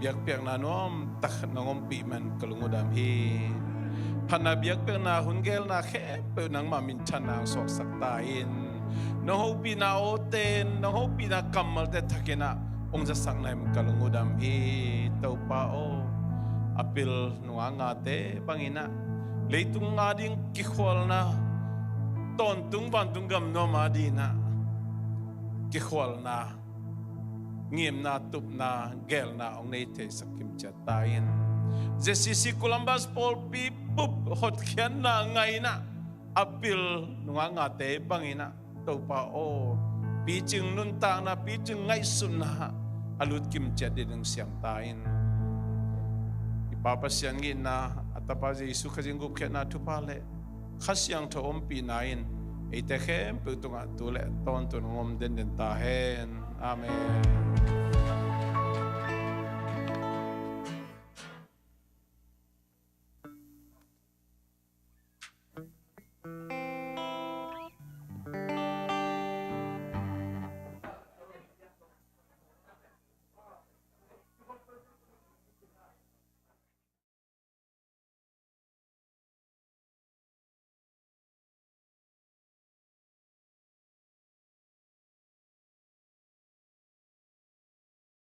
biakpiakna nuamtak nong ompih man ka lung uh dam hi. Phatna biakpiakna hun gelna khempeuh nangmah minthanna hong suaksak ta in. Nong hopihna awte, nong hopihna kammalte thakin ah hong zasak na hi man ka lung uh dam hi. Topa aw, a pil nungak ngate bangin ah, leitung ading kikhualna, tawntung vantung gam nuam adingin ah kikhualna, ngimna, tupna, gelna hong nei theisak kim ciat ta in. J C C Columbus pawlpi bup hotkhiatna ngaihna a pil nungak ngate bangin ah, Topa aw, picing nuntakna, picing ngaihsutna a lut kim ciat dingin hong siam ta in. I Pa Pasian itna, a Tapa Jesu Khazih gupkhiatna thupha le Kha Siangtho ompihna in eite khempeuh tungah tu le tawntung hong om denden ta hen. Amen.